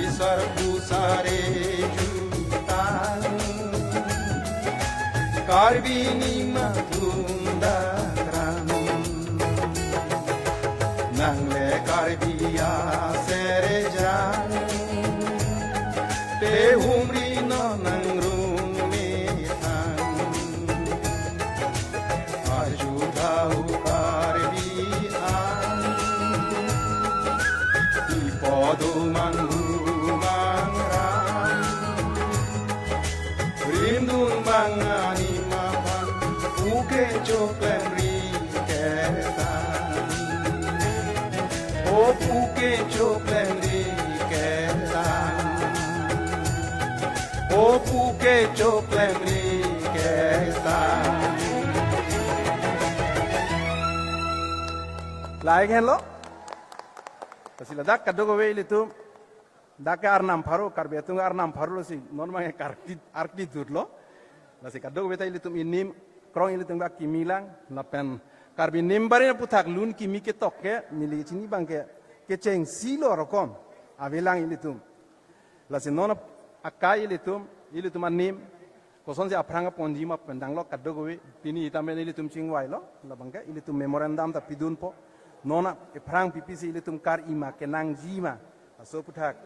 Isar pusare jutang, Karbi Nim Atum Dakram. Nang le Karbi aserjang, te humri non nang rung methang. Arju thau Karbi an, ipo do manghu mangram, rimdun bang anim aphan, puke choklem ri ketan. O puke choklem ri ketan. O puke choklem ri ketan. Lahai henlo. Lasi ladak kadokave ilitum Dak ke Arnam pharo, Karbi atum Arnam pharo si, non abang ke Karbi, Karbi dut lo. Lasi kadokave ta ilitum inim, krong ilitum ke akimi lang, lapen Karbi nimbarim aphuthak lun kimi ketok ke, neli chini abang ke, kechengsi lo rokom, avelang ilitum. Lasi non akai ilitum, ilitum anim, kosonsi aphrang aponji ma pen danglo kadokave, pini itamen ilitum chingvai lo, labang ke ilitum memorandum ta pidunpo. Non aphrang pipi si ilitum kar-i ma kenangji ma, laso aphuthak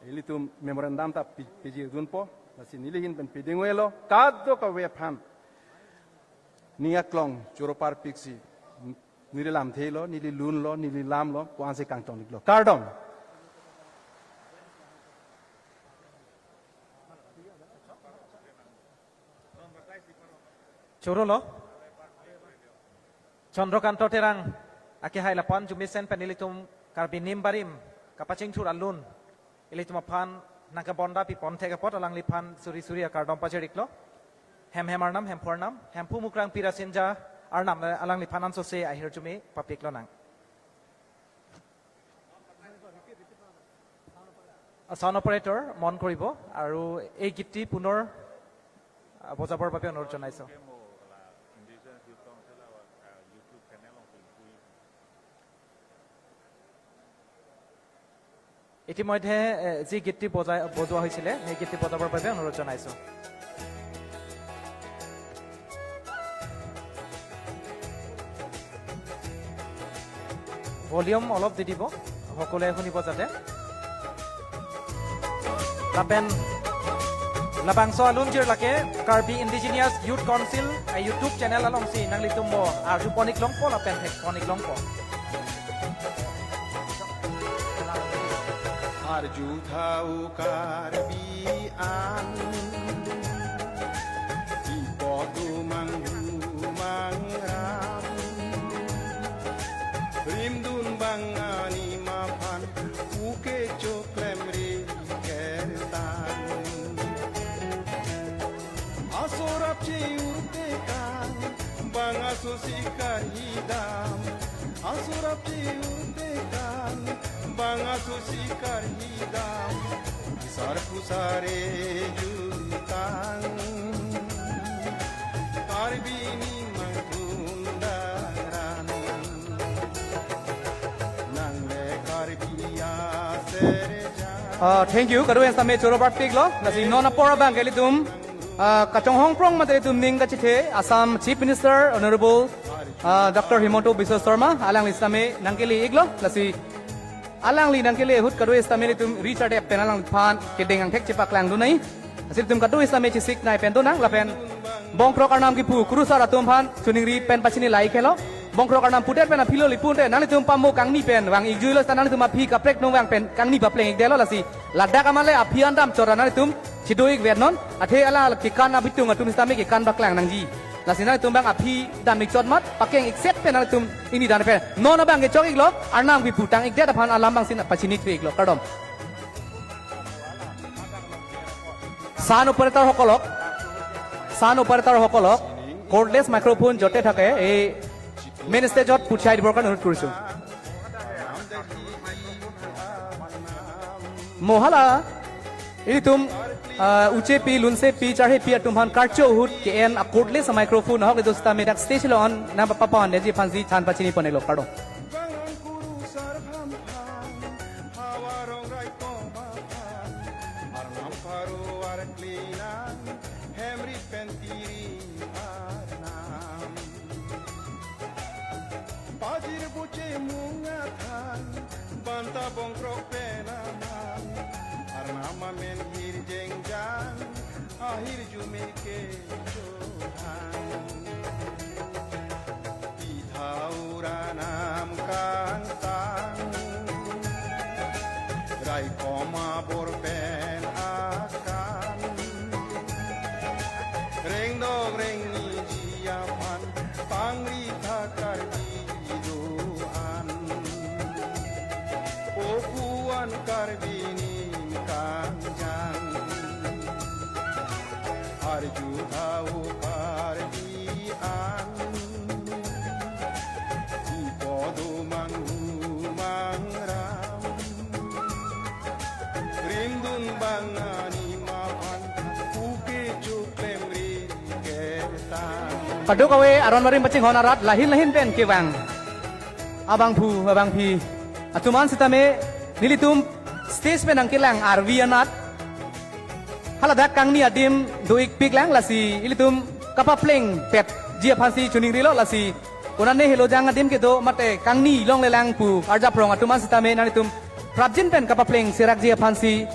ilitum memorandum ta pi-, piji dunpo, lasi neli ahin pen piding avelo, kadokave aphan. Ning aklong choro parpik si, neli lamthe lo, neli lun lo, neli lam lo, ko-an si kangtong-ik lo. Kardom. Choro lo. Chandrakanta Terang akehai lapu-an arjumesen pen ilitum Karbi nimbarim kapachingthur alun, ilitum aphan nangkebonda pipon thek apot alangliphan suri suri akardom pajir-iklo. Hem hem Arnam, Hemphu Arnam, Hemphu Mukrang Pirasinja Arnam alangliphan ansose ahirjume papik lonang. Sound operator মন কৰিব আৰু এই গীতটি পুনৰ, আহ, বজাবৰ বাবে অনুৰোধ জনাইছোঁ। ইতিমধ্যে, এ, যি গীতটি বজাই, বজোৱা হৈছিলে, সেই গীতটি বজাবৰ বাবে অনুৰোধ জনাইছোঁ। ভলিউম অলপ দি দিব, সকলোৱে শুনিব যাতে। Lapen labangso alunjir lake Karbi Indigenous Youth Council a YouTube channel alongsi nanglitum mo arjupon-ik longpo lapen thekpon-ik longpo. Arju thau Karbi an, ipotu manghu mangram, rimdun bang anim aphan, uke choklem ri kertan. Asorap che-urte kan, bang aso si karhidam. Asorap che-urte kan, bang aso si karhidam. Isar pusare jutang, Karbi nimang tundaran. Nangle Karbi aserja. Ah, thank you. Kadokave sitame choro parpik lo. Lasi non apor abang ke ilitum, ah, kachonghong prong mate ilitum ning kachethe Assam Chief Minister Honorable, ah, Doctor Himanta Biswa Sarma alangli sitame nangkele-ik lo. Lasi alangli nangkele ahut kadokave sitame ilitum richard ep pen alangliphan kedeng angthek chepaklangdun nai. Lasi ilitum kadokave sitame chesik nai pen donang lapen bongkrok arnam kipu kurusar atum aphan choningri pen pachini lai kelo. Bongkrok arnam pudet pen aphi lo, lapu te nanglitum pamo kangni pen vang-ik juilo, seta nanglitum aphi kaprek nung vang pen kangni papleng-ikdetlo. Lasi ladak amale aphi an damchot ra nanglitum chido-ik vet non. Athe ala kekan abitung atum sitame kekan paklang nangji. Lasi nanglitum abang aphi dam-ik chot mat, pakeng-ik set pen nanglitum ingni dan pen. Non abang ke chok-iklo, arnam kipu tang-ikdet aphan alam abang si pachini thu-iklo. Kardom. Sound operator সকলক, sound operator সকলক, কৰ্ডলেছ মাইক্ৰফোন য'তে থাকে, এই মেইন ষ্টেজত পঠিয়াই দিবৰ কাৰণে অনুৰোধ কৰিছোঁ। Mo hala, ilitum, ah, uchepi, lunsepi, charhepi atum aphan karcho ahut ke-en a-cordless microphone ahok le do sitame dak stage along nangpapawan-ikji aphansi than pachini pon-iklo, kardom. Bang angkuru sarbam phan, hawa rong rai koma phan, arnam pharo arklinang, hemri pen tiri arnam. Pajir buche munga than, banta bongkrok pen aman, arnam amen hirjengjang, ahirjume kechohang. Pithau ra nam kangtang, rai koma bor pen akan. Rengdok rengniji aphan pangri tha Karbi do-an. O puan Karbi ning kangjang. Arju thau Karbi an, ipotu manghu mangram, Kadokave aron barim kachinghon arat lahin lahin pen kevang abangphu abangphi atum an sitame nelitum stage pen nangkelang arvi anat haladak kangni adim do-ikpiklang, lasi ilitum kapaplengpetji aphansi choningrilo. Lasi konane helo jang adim kedo mate kangni longlelang pu arjaprong atum an sitame nanglitum prapjin pen kapapleng serakji aphansi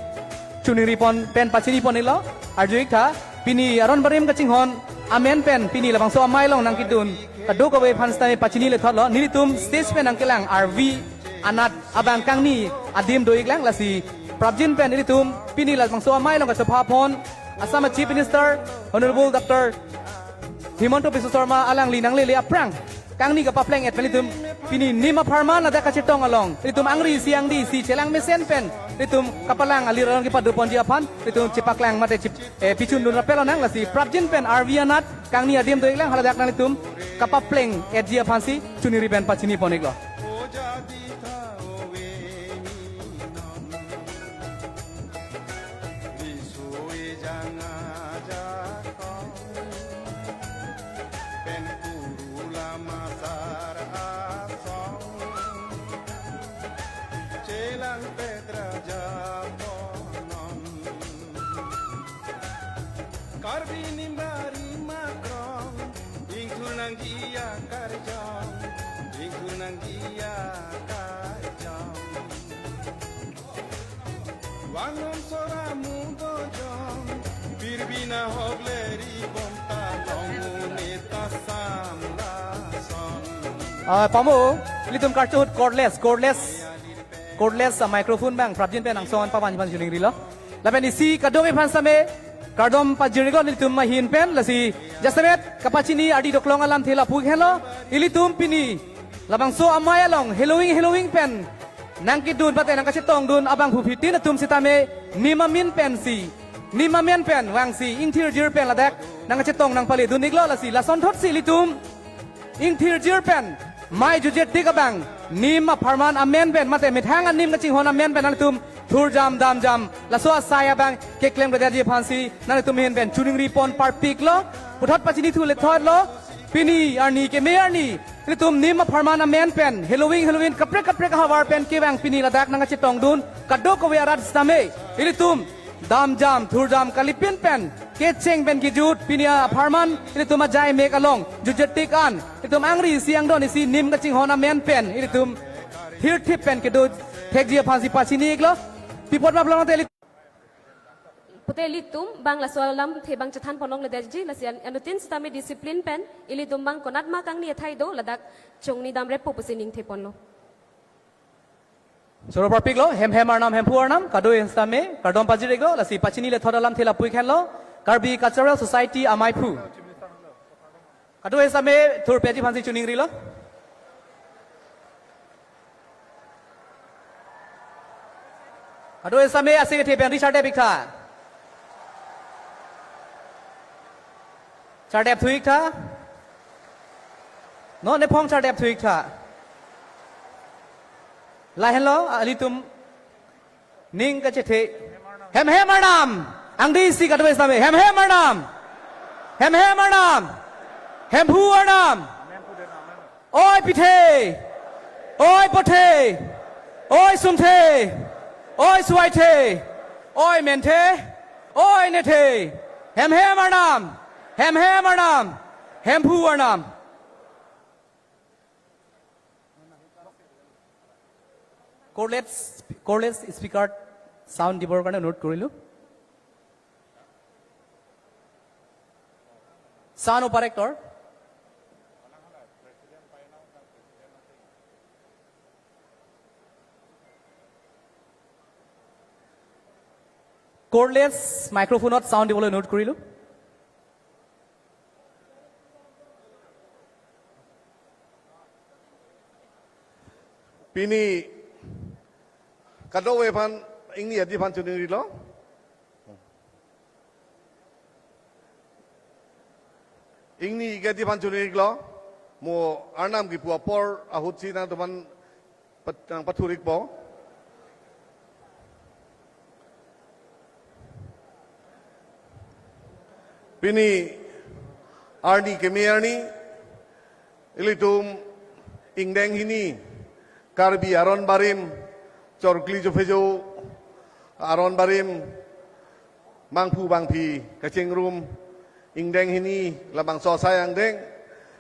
choningri pon pen pachini pon-iklo. Arju-iktha, pini aron barim kachinghon amen pen pini labangso amei along nangkedun kadokave aphan sitame pachini lethotlo. Nelitum stage pen nangkelang arvi anat abang kangni adim do-iklang, lasi prapjin pen ilitum pini labangso amei along kachepha pon Assam Chief Minister Honorable Doctor Himanta Biswa Sarma alangli nanglele aphrang kangni kapapleng-et pen ilitum pini nim apharman ladak kachetong along ilitum angri isi angdi isi chelang mesen pen ilitum kapalang alir along kepado ponji aphan ilitum chepaklang mate chip, eh, pichundun rapel onang. Lasi prapjin pen arvi anat kangni adim do-iklang, haladak nanglitum kapapleng-etji aphansi choningri pen pachini pon-iklo. Pen kurula masar asong, chelang pedra japonom. Karbi nimbari makrong, ingthur nangji akarjong, ingthur nangji akarjong. Wangam sora mudojong, pirbina hokleri bomta long unita samla song. Ah, pamo, ilitum karchot cordless, cordless, cordless, ah, microphone bang, prapjin pen angsong an pavan pan juning rilo. Lapen isi kadokave aphan sitame, kardom pajir-iklo nelitum ahin pen, lasi jasemet kapachini ardi doklong alamthe lapu henlo, ilitum pini labangso amei along heloving heloving pen nangkedun mate nangkachetongdun abangphu phitin atum sitame nim amen pensi, nim amen pen vangsi ingthirjir pen ladak nangkachetong nangpaledun-iklo. Lasi lasonthotsi ilitum ingthirjir pen mei jutjetik abang nim apharman amen pen mate methang anim kachinghon amen pen nanglitum thurjam damjam laso asai abang keklem kredetji aphansi nanglitum ahin pen choningri pon parpiklo. Puthot pachini thu lethotlo. Pini arni keme arni ilitum nim apharman amen pen heloving heloving kaprek kaprek ahavar pen kevang pini ladak nangkachetongdun kadokave arat sitame ilitum damjam thurjam kalipin pen kecheng pen kejut pini apharman ilitum ajai mek along jutjetik an ilitum angri isi angdon isi nim kachinghon amen pen ilitum thirthip pen kedo thekji aphansi pachini-iklo. Pi apot ma pulote ili- Pute ilitum bang laso alamthe bang chethan ponlongledetji, lasi an-, anuttin sitame discipline pen ilitum bang konat ma kangni athai do ladak chongni damrepo pusi ningthe ponlo. Choro parpiklo, hem hem arnam, Hemphu arnam, kadokave sitame kardom pajir-iklo, lasi pachini lethot alamthe lapu henlo, Karbi Cultural Society ameiphu. Kadokave sitame thurpetji aphansi choningrilo. Kadokave sitame ase kethe pen ri chardep-iktha. Chardep thu-iktha. Non nephong chardep thu-iktha. Lahenlo, alitum ning kachethe. Hem hem arnam. Angdi isi kadokave sitame. Hem hem arnam. Hem hem arnam. Hemphu arnam. Oi pithe. Oi pothe. Oi sumthe. Oi suaithe. Oi menthe. Oi nethe. Hem hem arnam. Hem hem arnam. Hemphu arnam. Cordless, cordless speaker sound দিবৰ কাৰণে অনুৰোধ কৰিলোঁ। Sound operator। Cordless microphone-ত sound দিবলৈ অনুৰোধ কৰিলোঁ। Pini kadokave aphan ingni adi aphan choningrilo. Ingni adi aphan choningrilo. Mo arnam kipu apor ahutsi nangtumphan pat-, nangpathur-ikpo. Pini Arni keme arni, ilitum ingdeng hini, Karbi aron barim, chorkli chophejo aron barim, mangphu mangphi kachingrum, ingdeng hini labangso asai angdeng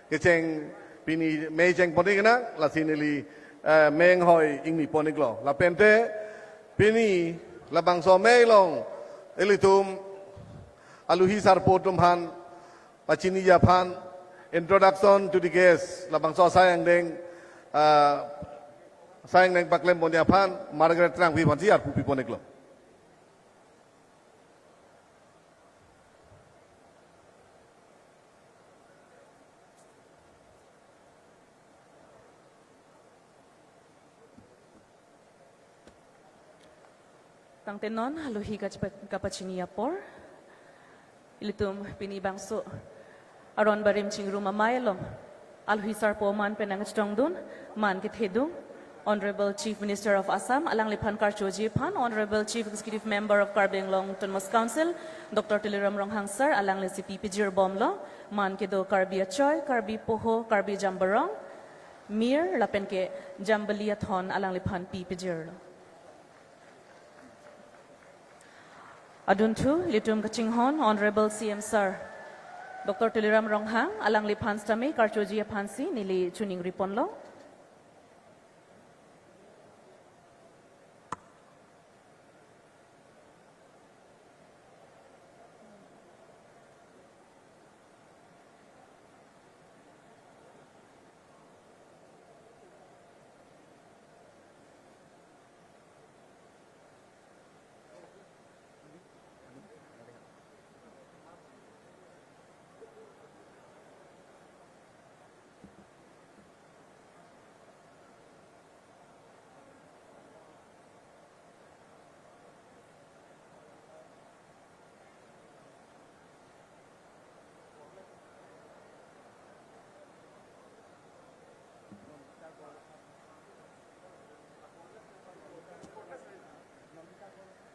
kecheng pini mei cheng pon-ik nang, lasi neli, eh, mei anghoi ingni pon-iklo. Lapente pini labangso mei along ilitum aluhi sarpo atum aphan pachiniji aphan, introduction to the guest, labangso asai angdeng, ah, asai angdeng paklem ponji aphan Margaret Terangpi aphansi arpu pi pon-iklo. Tangte non aluhi kachpa-, kapachini apor, ilitum pini bangso aron barim chingrum amei along aluhi sarpo aman pen nangchetongdun, man kethedung Honorable Chief Minister of Assam, alangliphan karchoji aphan, Honorable Chief Executive Member of Karbi Anglong Autonomous Council, Doctor Tuliram Ronghang Sir, alanglisi pi pijir bomlo, man kedo Karbi Achoi, Karbi Poho, Karbi Jambarong, Mir, lapen ke Jambili Athon alangliphan pi pijirlo. Adunthu, ilitum kachinghon Honorable C M Sir Doctor Tuliram Ronghang, alangliphan sitame karchoji aphansi neli choningri ponlo.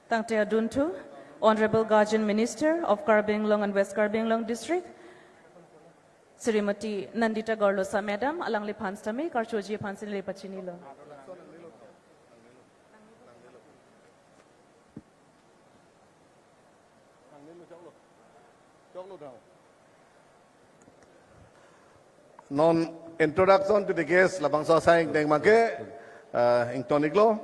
Tangte adunthu, Honorable Guardian Minister of Karbi Anglong and West Karbi Anglong District, Srimati Nandita Gorlosa Madam, alangliphan sitame karchoji aphansi neli pachinilo. Non introduction to the guest labangso asai angdeng abangke, eh, ington-iklo.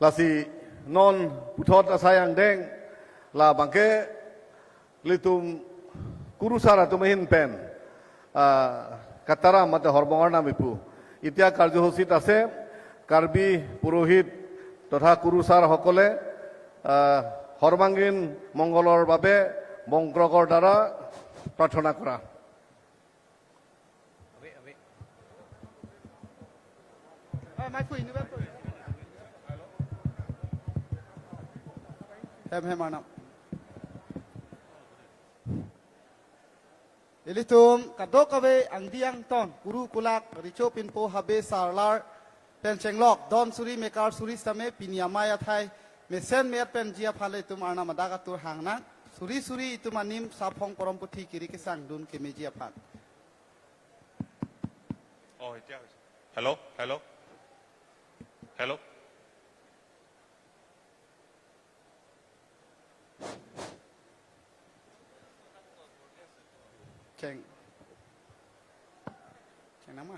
Lasi non puthot asai angdeng labangke ilitum kurusar atum ahin pen, ah, kataram mate horbong arnam ipu. এতিয়া কাৰ্যসূচীত আছে কাৰ্বি পুৰোহিত তথা কুৰুচাৰ সকলে, আহ, সৰ্বাংগীন মংগলৰ বাবে বংক্ৰকৰ দ্বাৰা প্ৰাৰ্থনা কৰা। Hem hem arnam. Ilitum kadokave angdi angton, kuru kulak, recho pinpo, habe sarlar pen chenglok, don suri mekar suri sitame pini amei athai mesen me-et penji aphan le itum arnam adak atur hangnang. Suri suri itum anim saphong porom puthi kiri kesangdun kemeji aphan. Oh, এতিয়া হৈছে। Hello, hello, hello. Cheng. Cheng nama?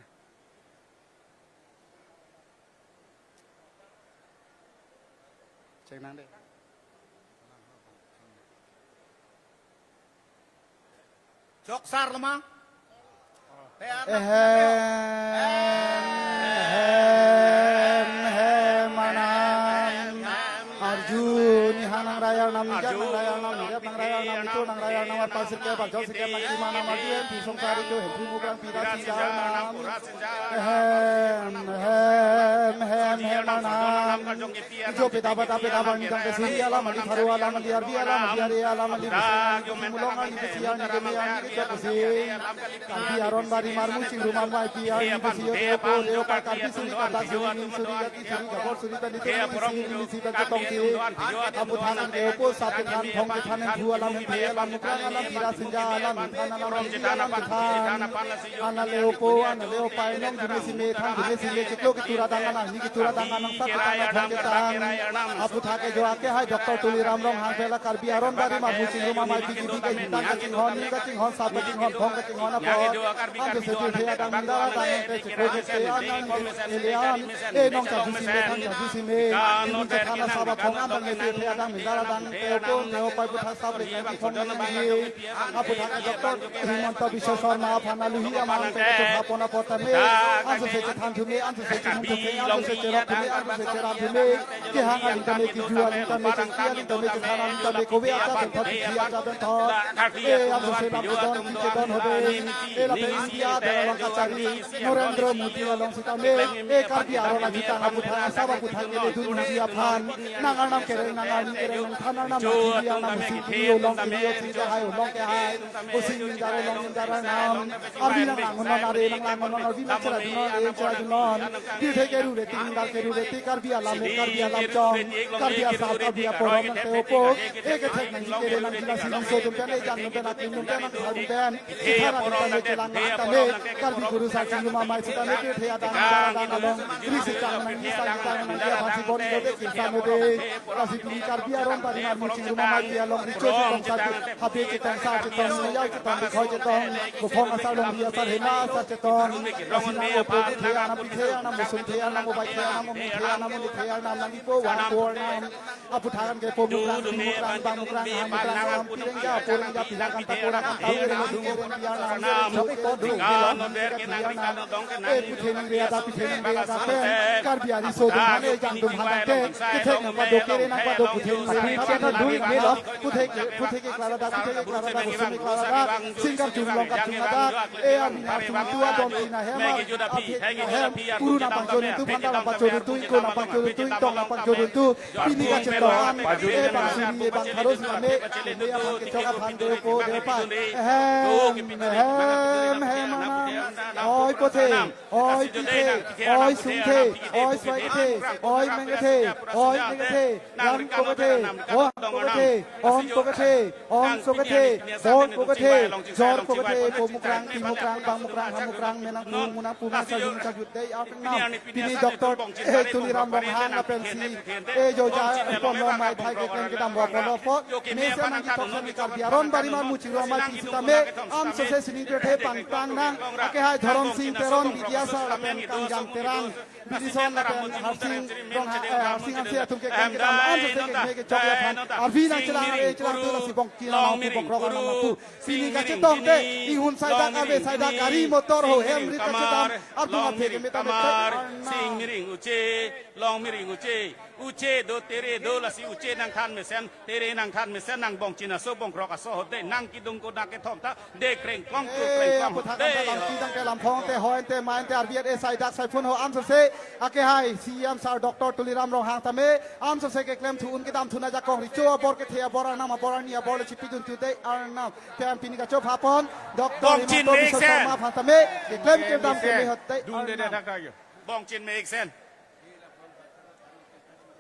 Cheng nang de. Chok sar lama. Ehem, ehem, ehem, manam. Arju, niha nang rayang nam, nijak nang rayang nam, nijak nang rayang nam, nitu nang rayang nam, arpal sirkep, arjok sirkep, nang kima nam, arju, em, pisong sari tu, hemphu mukrang, pira sida nam. Ehem, ehem, ehem, ehem, manam. Ijo peta peta peta bang nidang ke suri alam, ali tharu alam, ali arbi alam, ali ari alam, ali bisi, ali bisi mulong, ali bisi, ali keme, ali kejok bisi. Karbi aron bari marmu chingrum amai pi, ali bisi yo deo ko deo ka Karbi suri ka dak suri ning suri ka ki suri ka bor suri ka nitu suri ning si pen chetong si. Apu than ang deo ko sapu than thong ke than ang thu alam ang the alam Alam bira senja alam, than alam, bira alam, than. Ana le opo, ana le opai, nong jime sime, than jime sime, chiklo ketur adang, ana ni ketur adang, ana sat ketang, ana thong ketang. Aphuthak ke jo ake hai Doctor Tuliram Ronghang pela Karbi aron bari ma muching ruma mai piji bi ke jutang kachinghon, ni kachinghon, sap kachinghon, thong kachinghon apot. Antu se pirthe adang mindar adang te chiklo kete anang, ele an, e nong charju sime, than charju sime. Ni chethan asap athong an bang te pirthe adang mindar adang te opo, te opai aphuthak sap le kang kithong ni. Aphuthak ke Doctor Himanta Biswa Sarma aphan aluhi amang te chepha pon apot tame. Anso se chethan thume, anso se chethan thume, anso se cherok thume, anso se cherap thume. Kehang aling tame, keju aling tame, kengki aling tame, kethan aling tame, kove acha pen thot, kithi acha pen thot. E anso se lap kedon, ki kedon hode. E lapen India adar along kachari Narendra Modi along sitame, e Karbi aron ajutang aphuthak, asap aphuthak keledun Modi aphan. Nang arnam kereng, nang arni kereng, nang than arnam, nang thili arnam, musi kiri, olong kiri, osing kehai, olong kehai, osing mindar, olong mindar arnam. Arvi nang langon non, are nang langon non, arvi nang cherajunon, are cherajunon. Pirthe keru reti, mindar keru reti, Karbi alam, Karbi alam chong, Karbi asap, Karbi aporom nang te opo. E kethek nangji, kere nangji, lasi riso atum pen, ejang atum pen, aklim atum pen, nang thar atum pen. Sithar atum pen, chelang atum pen, Karbi kurusar chingrum amei sitame pirthe adang, adang, adang along, risi tang nangji, sang tang nangji, aphansi bor-i lote, kirsan lote. Lasi pini Karbi aron bari ma muching ruma mai along, richo chetong satu, habe chetong, sa chetong, moyal chetong, rikhoi chetong, kophong asar, longri asar, hema asar chetong. Lasi nang opo, pithe arnam, pithe arnam, osung the arnam, obai the arnam, omung the arnam, omni the arnam, nang ipo vangpo arnam. Aphuthak an ke po mukrang, pi mukrang, bang mukrang, ha mukrang, alam pirengja, porengja, pilang kanta, pora kanta, ereng, ereng, piar nang, ereng, ereng, ereng, ereng, ereng, eh, puthe nangri adak, puthe nangri adak pen, Karbi ariso atum aphan, eh, jang atum aphan ke, kethek nangpado, kere nangpado, puthe nangri adak pen, puthe ke, puthe ke klar adak, puthe ke klar adak, osung ke klar adak, singkar jun long kar jun adak, eh, arni nang sung tu adon tina hem, aphi na hem, puru nangpangchorun tu, phanta nangpangchorun tu, ingko nangpangchorun tu, ingtong nangpangchorun tu, pini kachetong an, eh, bang suri, eh, bang pharo sitame, eh, aphan kechok aphan deo ko deo pa. Ahem, ahem, ahem, anam. Oi pothe, oi pithe, oi sungthe, oi soithe, oi mengthe, oi mengthe, lam kokethe, oh kokethe, on kokethe, on sokethe, bor kokethe, jor kokethe, po mukrang, pi mukrang, bang mukrang, ha mukrang, menang pu, munang pu, mesa jung chajut dei, arnam. Pini Doctor, eh, Tuliram Ronghang lapensi, eh, joja, eh, ponlo mai thai keklem kedam bo ponlo po. Mesen nangji thoksan ni Karbi aron bari ma muching ruma mai sitame, anso se sining pirthe pangtang nang, ake hai Dhorom Sing Teron, Bidya Sar lapen Kangjang Terang, Bidison lapen Harsing Rong, eh, Harsing Hanse atum keklem kedam, anso se keme kechok aphan, arvi nang chelang, eh, chelang tu lasi bongchin, nang pu bongkrok nang pu. Pini kachetong te, inghun saidak ave saidak gari motor ho hem rit kachedam, ardung aphe keme tame thek arnam. Sing miring uche, long miring uche, uche do tere do lasi uche nangthan mesen, tere nangthan mesen nang bongchin aso bongkrok aso ho de, nang kidung ko nang kethom ta, de kreng kong tu kreng kong ho de. Aphuthak an ta lam kidang te lam phong te hoi te main te arvi ave saidak saiphun ho anso se, ake hai C E M sir Doctor Tuliram Ronghang tame, anso se keklem thu un kedam thu na jakong richo abor kethe abor arnam abor arni abor le chipidun tu de arnam. Pen pini kachopha pon, Doctor Bongchin Himanta Biswa Sarma aphan tame, keklem kedam keme hote arnam. Bongchin me eksen.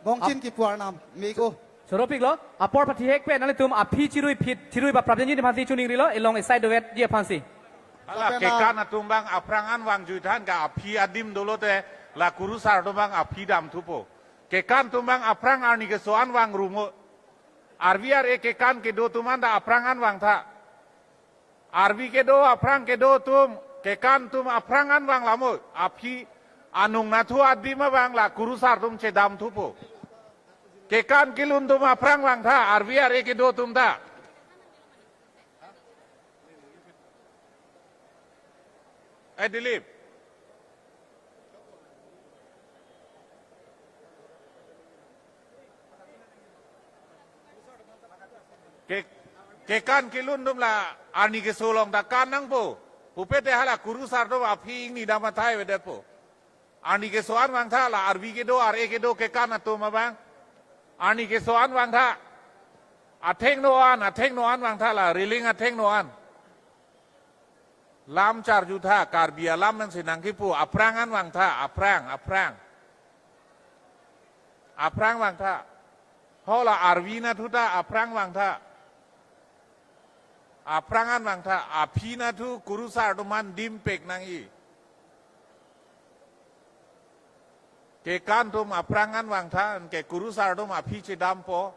Bongchin kipu arnam, me ko. Soropik lo, apor pathihek pen nanglitum aphi chirui phit, chirui ba prapjin ji aphansi chuning rilo, elong esai dovet ji aphansi. Hala kekan atum bang aphrang an vang juthan ka aphi adim dolo te, la kurusar atum bang aphi dam thupo. Kekan atum bang aphrang arni keso an vang rumo. Arvi ar-e kekan kedo atum an ta aphrang an vangtha. Arvi kedo, aphrang kedo atum, kekan atum aphrang an vang lamo. Aphi anung nathu adim abang la kurusar atum chedam thupo. Kekan kelun atum aphrang vangtha, arvi ar-e kedo atum ta. Eh, Dilip. Ke, kekan kelun atum la arni keso along ta kan nangpo. Pupe te hala kurusar atum aphi ingni dam athai avedetpo. Arni keso an vangtha la arvi kedo, ar-e kedo kekan atum abang. Arni keso an vangtha. Athengno an, athengno an vangtha la, railing athengno an. Lam charjutha, Karbi alam pensi nangkipu, aphrang an vangtha, aphrang, aphrang. Aphrang vangtha. Hala arvi nathu ta aphrang vangtha. Aphrang an vangtha, aphi nathu kurusar atum aphan dimpek nangji. Kekan atum aphrang an vangtha, ke kurusar atum aphi chedampo.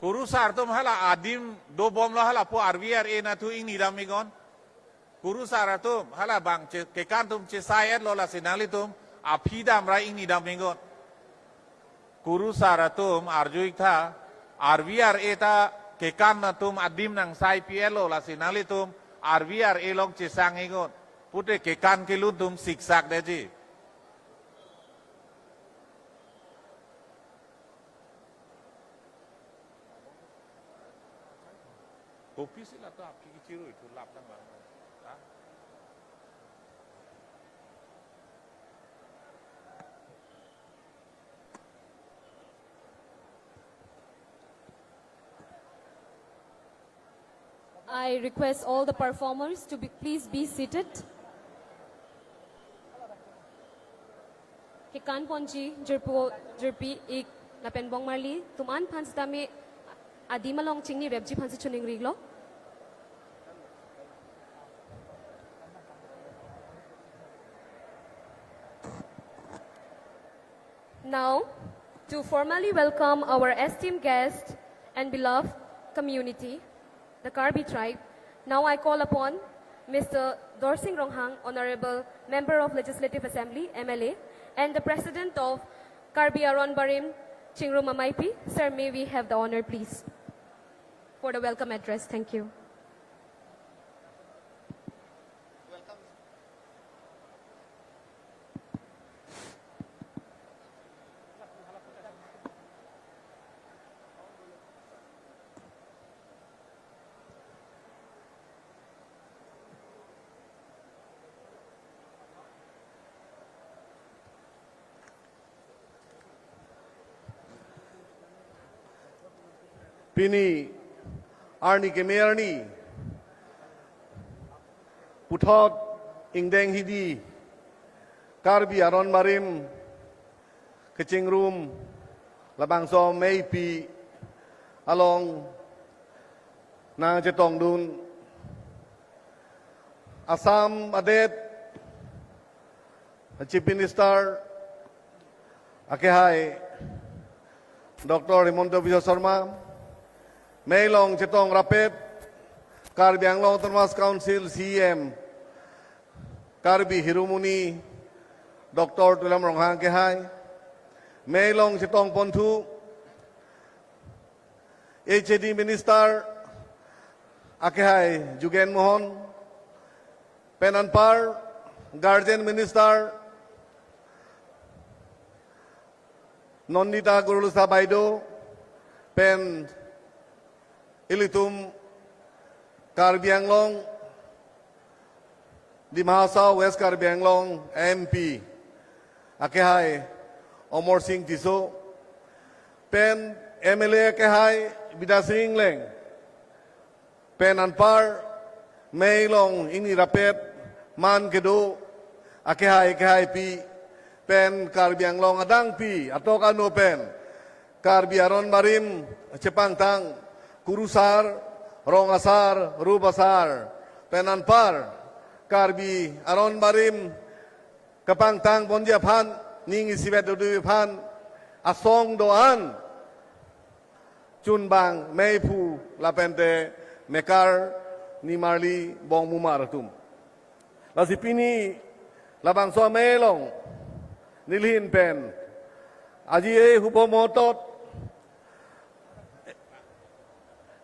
Kurusar atum hala adim dobomlo, hala po R V R A nathu ingni dam iknon. Kurusar atum hala bang che-, kekan atum chesai-etlo, lasi nanglitum aphi damra ingni dam iknon. Kurusar atum arju iktha, R V R A ta kekan atum adim nangsai pi-etlo, lasi nanglitum R V R A along chesang iknon pute kekan kelun atum siksak detji. Kopi si la to aphi kichiru itu lap dang lang. Ha? I request all the performers to be, please be seated. Kekan ponji jirpo, jirpi ik lapen bongmarli atum an aphan sitame adim along chingnirepji aphansi choningrilo. Now, to formally welcome our esteemed guest and beloved community, the Karbi tribe, now I call upon Mister Dorsing Ronghang, Honorable Member of Legislative Assembly, M L A, and the President of Karbi Aron Barim Chingrum Ameipi. Sir, may we have the honor, please, for the welcome address. Thank you. Pini arni keme arni puthot ingdeng hidi Karbi Aron Barim kachingrum labangso ameipi along nangchetongdun Assam adet Chief Minister akehai Doctor Himanta Biswa Sarma, mei along chetong rapet Karbi Anglong Autonomous Council C E M Karbi Hiromoni Doctor Tuliram Ronghang akehai, mei along chetong ponthu H A D Minister akehai Jugen Mohan, pen anpar Guardian Minister Nandita Gorlosa Baideo, pen ilitum Karbi Anglong, Dima Hasao West Karbi Anglong M P akehai Amarsing Tisso, pen M L A akehai Bidya Sing Engleng, pen anpar mei along ingni rapet man kedo akehai akehaipi, pen Karbi Anglong adangpi atok ano pen Karbi Aron Barim chepangtang kurusar, rong asar, rup asar, pen anpar Karbi Aron Barim kapangtang ponji aphan, ning isivet dodun aphan asong do-an chunbang meiphu lapente mekar nimarli bongmumar atum. Lasi pini labangso amei along nelihin pen aji ei hubo motot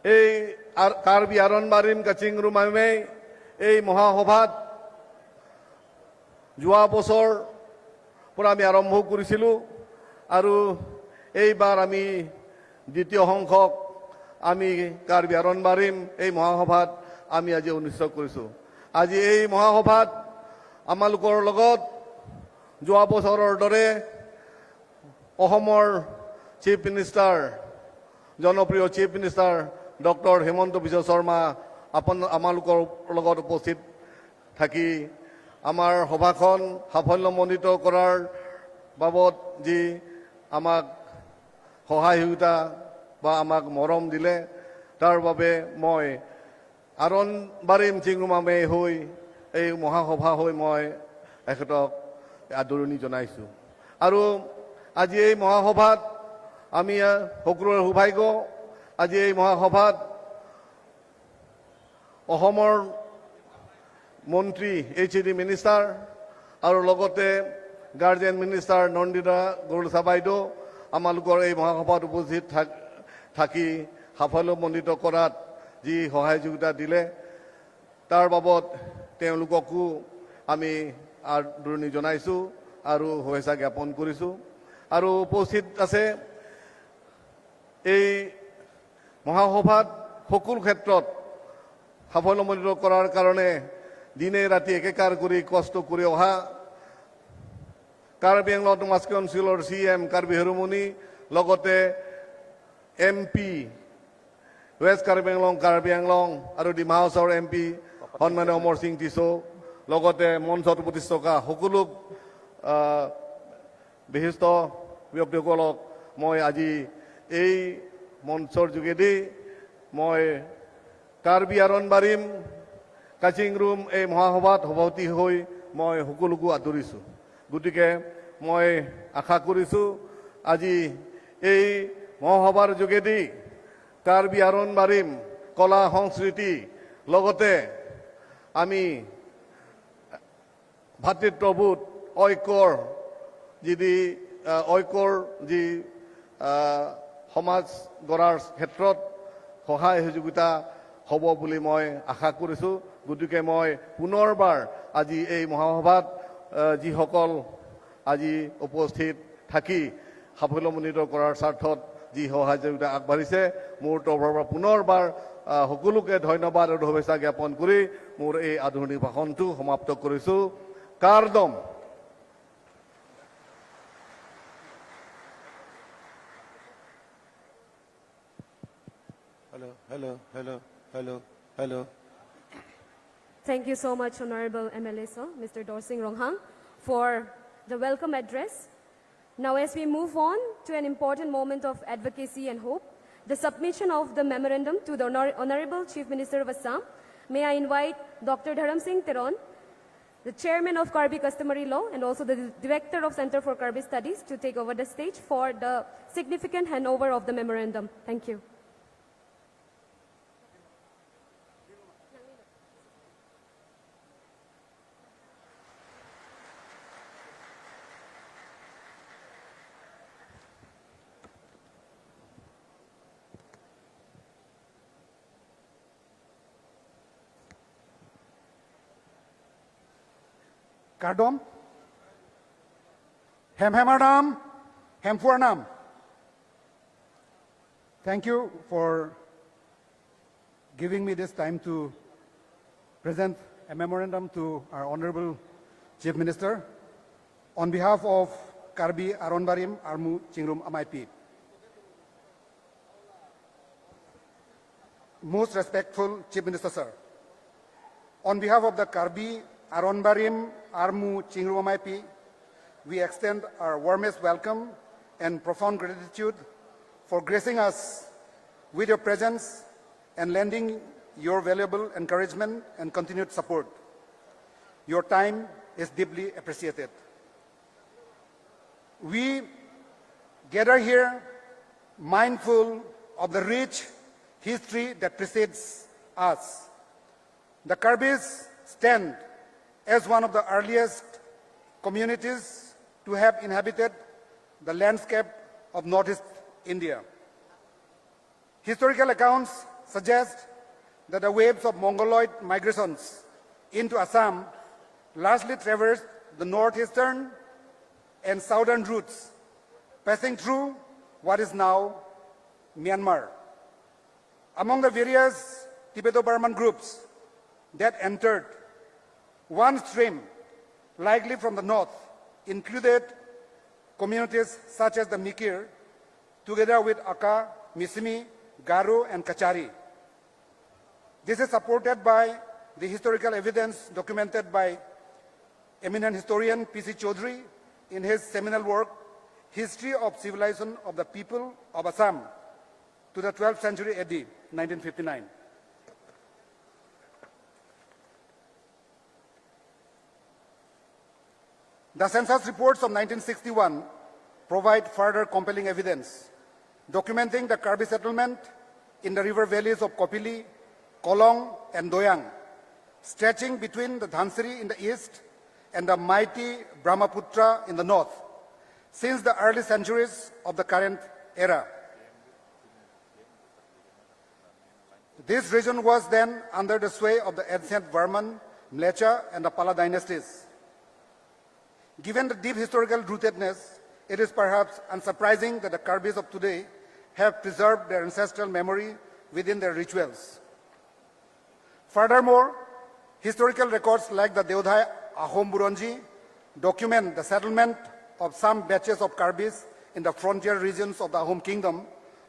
ei Ar-, Karbi Aron Barim kachingrum amei ei mohasabhat যোৱা বছৰ পৰা আমি আৰম্ভ কৰিছিলো আৰু এইবাৰ আমি দ্বিতীয় সংখ্যক আমি কাৰ্বি আৰণ বাৰিম এই মহাসভাত আমি আজি অনুষ্ঠিত কৰিছো। আজি এই মহাসভাত আমালোকৰ লগত যোৱা বছৰৰ দৰে অসমৰ চিফ মিনিষ্টাৰ, জনপ্ৰিয় চিফ মিনিষ্টাৰ ডক্টৰ হিমন্ত বিশ্ব শৰ্মা আপন-, আমালোকৰ লগত উপস্থিত থাকি আমাৰ সভাখন সাফল্যমণ্ডিত কৰাৰ বাবদ যি আমাক সহায় সহযোগিতা বা আমাক মৰম দিলে, তাৰ বাবে মই আৰণ বাৰিম চিংৰুম আমে হৈ এই মহাসভা হৈ মই এখেতক আদৰণি জনাইছোঁ। আৰু আজি এই মহাসভাত আমি, আহ, সকলোৰে সৌভাগ্য, আজি এই মহাসভাত অসমৰ মন্ত্ৰী, এইচ ই ডি মিনিষ্টাৰ আৰু লগতে গাৰ্জেন মিনিষ্টাৰ নন্দিতা গৰোচা বাইদেউ আমালোকৰ এই মহাসভাত উপস্থিত থাক-, থাকি সাফল্যমণ্ডিত কৰাত যি সহায় সহযোগিতা দিলে, তাৰ বাবদ তেওঁলোককো আমি আদৰণি জনাইছোঁ আৰু শুভেচ্ছা জ্ঞাপন কৰিছোঁ। আৰু উপস্থিত আছে এই মহাসভাত সকলো ক্ষেত্ৰত সাফল্যমণ্ডিত কৰাৰ কাৰণে দিনে ৰাতি একেকাৰ কৰি কষ্ট কৰি অহা কাৰ্বি আংলং অট'নমাছ কাউন্সিলৰ চি ই এম কাৰ্বি হৰমনি, লগতে এম পি ৱেষ্ট কাৰ্বি আংলং, কাৰ্বি আংলং আৰু ডিমা হাছাওৰ এম পি সন্মানীয় অমৰ সিং টিছ, লগতে মঞ্চত উপস্থিত থকা সকলো, আহ, বিশিষ্ট ব্যক্তিসকলক মই আজি এই মঞ্চৰ যোগেদি মই কাৰ্বি আৰণ বাৰিম কাচিংৰুম এই মহাসভাত সভাপতি হৈ মই সকলোকো আদৰিছোঁ। গতিকে মই আশা কৰিছোঁ আজি এই মহাসভাৰ যোগেদি কাৰ্বি আৰণ বাৰিম কলা সংস্কৃতি লগতে আমি ভাতৃত্ববোধ ঐক্যৰ যিদি, আহ, ঐক্যৰ যি, আহ, সমাজ গঢ়াৰ ক্ষেত্ৰত সহায় সহযোগিতা হ'ব বুলি মই আশা কৰিছোঁ। গতিকে মই পুনৰবাৰ আজি এই মহাসভাত, আহ, যিসকল আজি উপস্থিত থাকি সাফল্যমণ্ডিত কৰাৰ স্বাৰ্থত যি সহায় সহযোগিতা আগবাঢ়িছে, মোৰ তৰফৰ পৰা পুনৰবাৰ, আহ, সকলোকে ধন্যবাদ আৰু শুভেচ্ছা জ্ঞাপন কৰি মোৰ এই আদৰণি ভাষণটো সমাপ্ত কৰিছোঁ। কাৰ্ডম। Hello, hello, hello, hello, hello. Thank you so much, Honorable M L A sir, Mister Dorsing Ronghang, for the welcome address. Now, as we move on to an important moment of advocacy and hope, the submission of the memorandum to the Honor-, Honorable Chief Minister of Assam, may I invite Doctor Dharam Singh Teron, the chairman of Karbi Customary Law and also the director of Center for Karbi Studies, to take over the stage for the significant handover of the memorandum. Thank you. Kardom. Hem hem arnam, hem phu arnam. Thank you for giving me this time to present a memorandum to our Honorable Chief Minister on behalf of Karbi Aron Barim Armu Chingrum Ameipi. Most respectful Chief Minister sir, on behalf of the Karbi Aron Barim Armu Chingrum Ameipi, we extend our warmest welcome and profound gratitude for gracing us with your presence and lending your valuable encouragement and continued support. Your time is deeply appreciated. We gather here mindful of the rich history that precedes us. The Karbis stand as one of the earliest communities to have inhabited the landscape of Northeast India. Historical accounts suggest that the waves of Mongoloid migrations into Assam largely traversed the northeastern and southern routes, passing through what is now Myanmar. Among the various Tibeto-Burman groups that entered, one stream, likely from the north, included communities such as the Mikir, together with Akha, Misimi, Garo, and Kachari. This is supported by the historical evidence documented by Eminent historian P C Chaudhary in his seminal work, History of Civilization of the People of Assam to the twelfth Century A D, nineteen fifty-nine. The census reports of nineteen sixty-one provide further compelling evidence, documenting the Karbi settlement in the river valleys of Kopili, Kolong, and Doyang, stretching between the Dhansiri in the east and the mighty Brahmaputra in the north, since the early centuries of the current era. This region was then under the sway of the ancient Varman, Mlecha, and the Pala dynasties. Given the deep historical rootedness, it is perhaps unsurprising that the Karbis of today have preserved their ancestral memory within their rituals. Furthermore, historical records like the Deodhai Ahom Buronji document the settlement of some batches of Karbis in the frontier regions of the Ahom kingdom,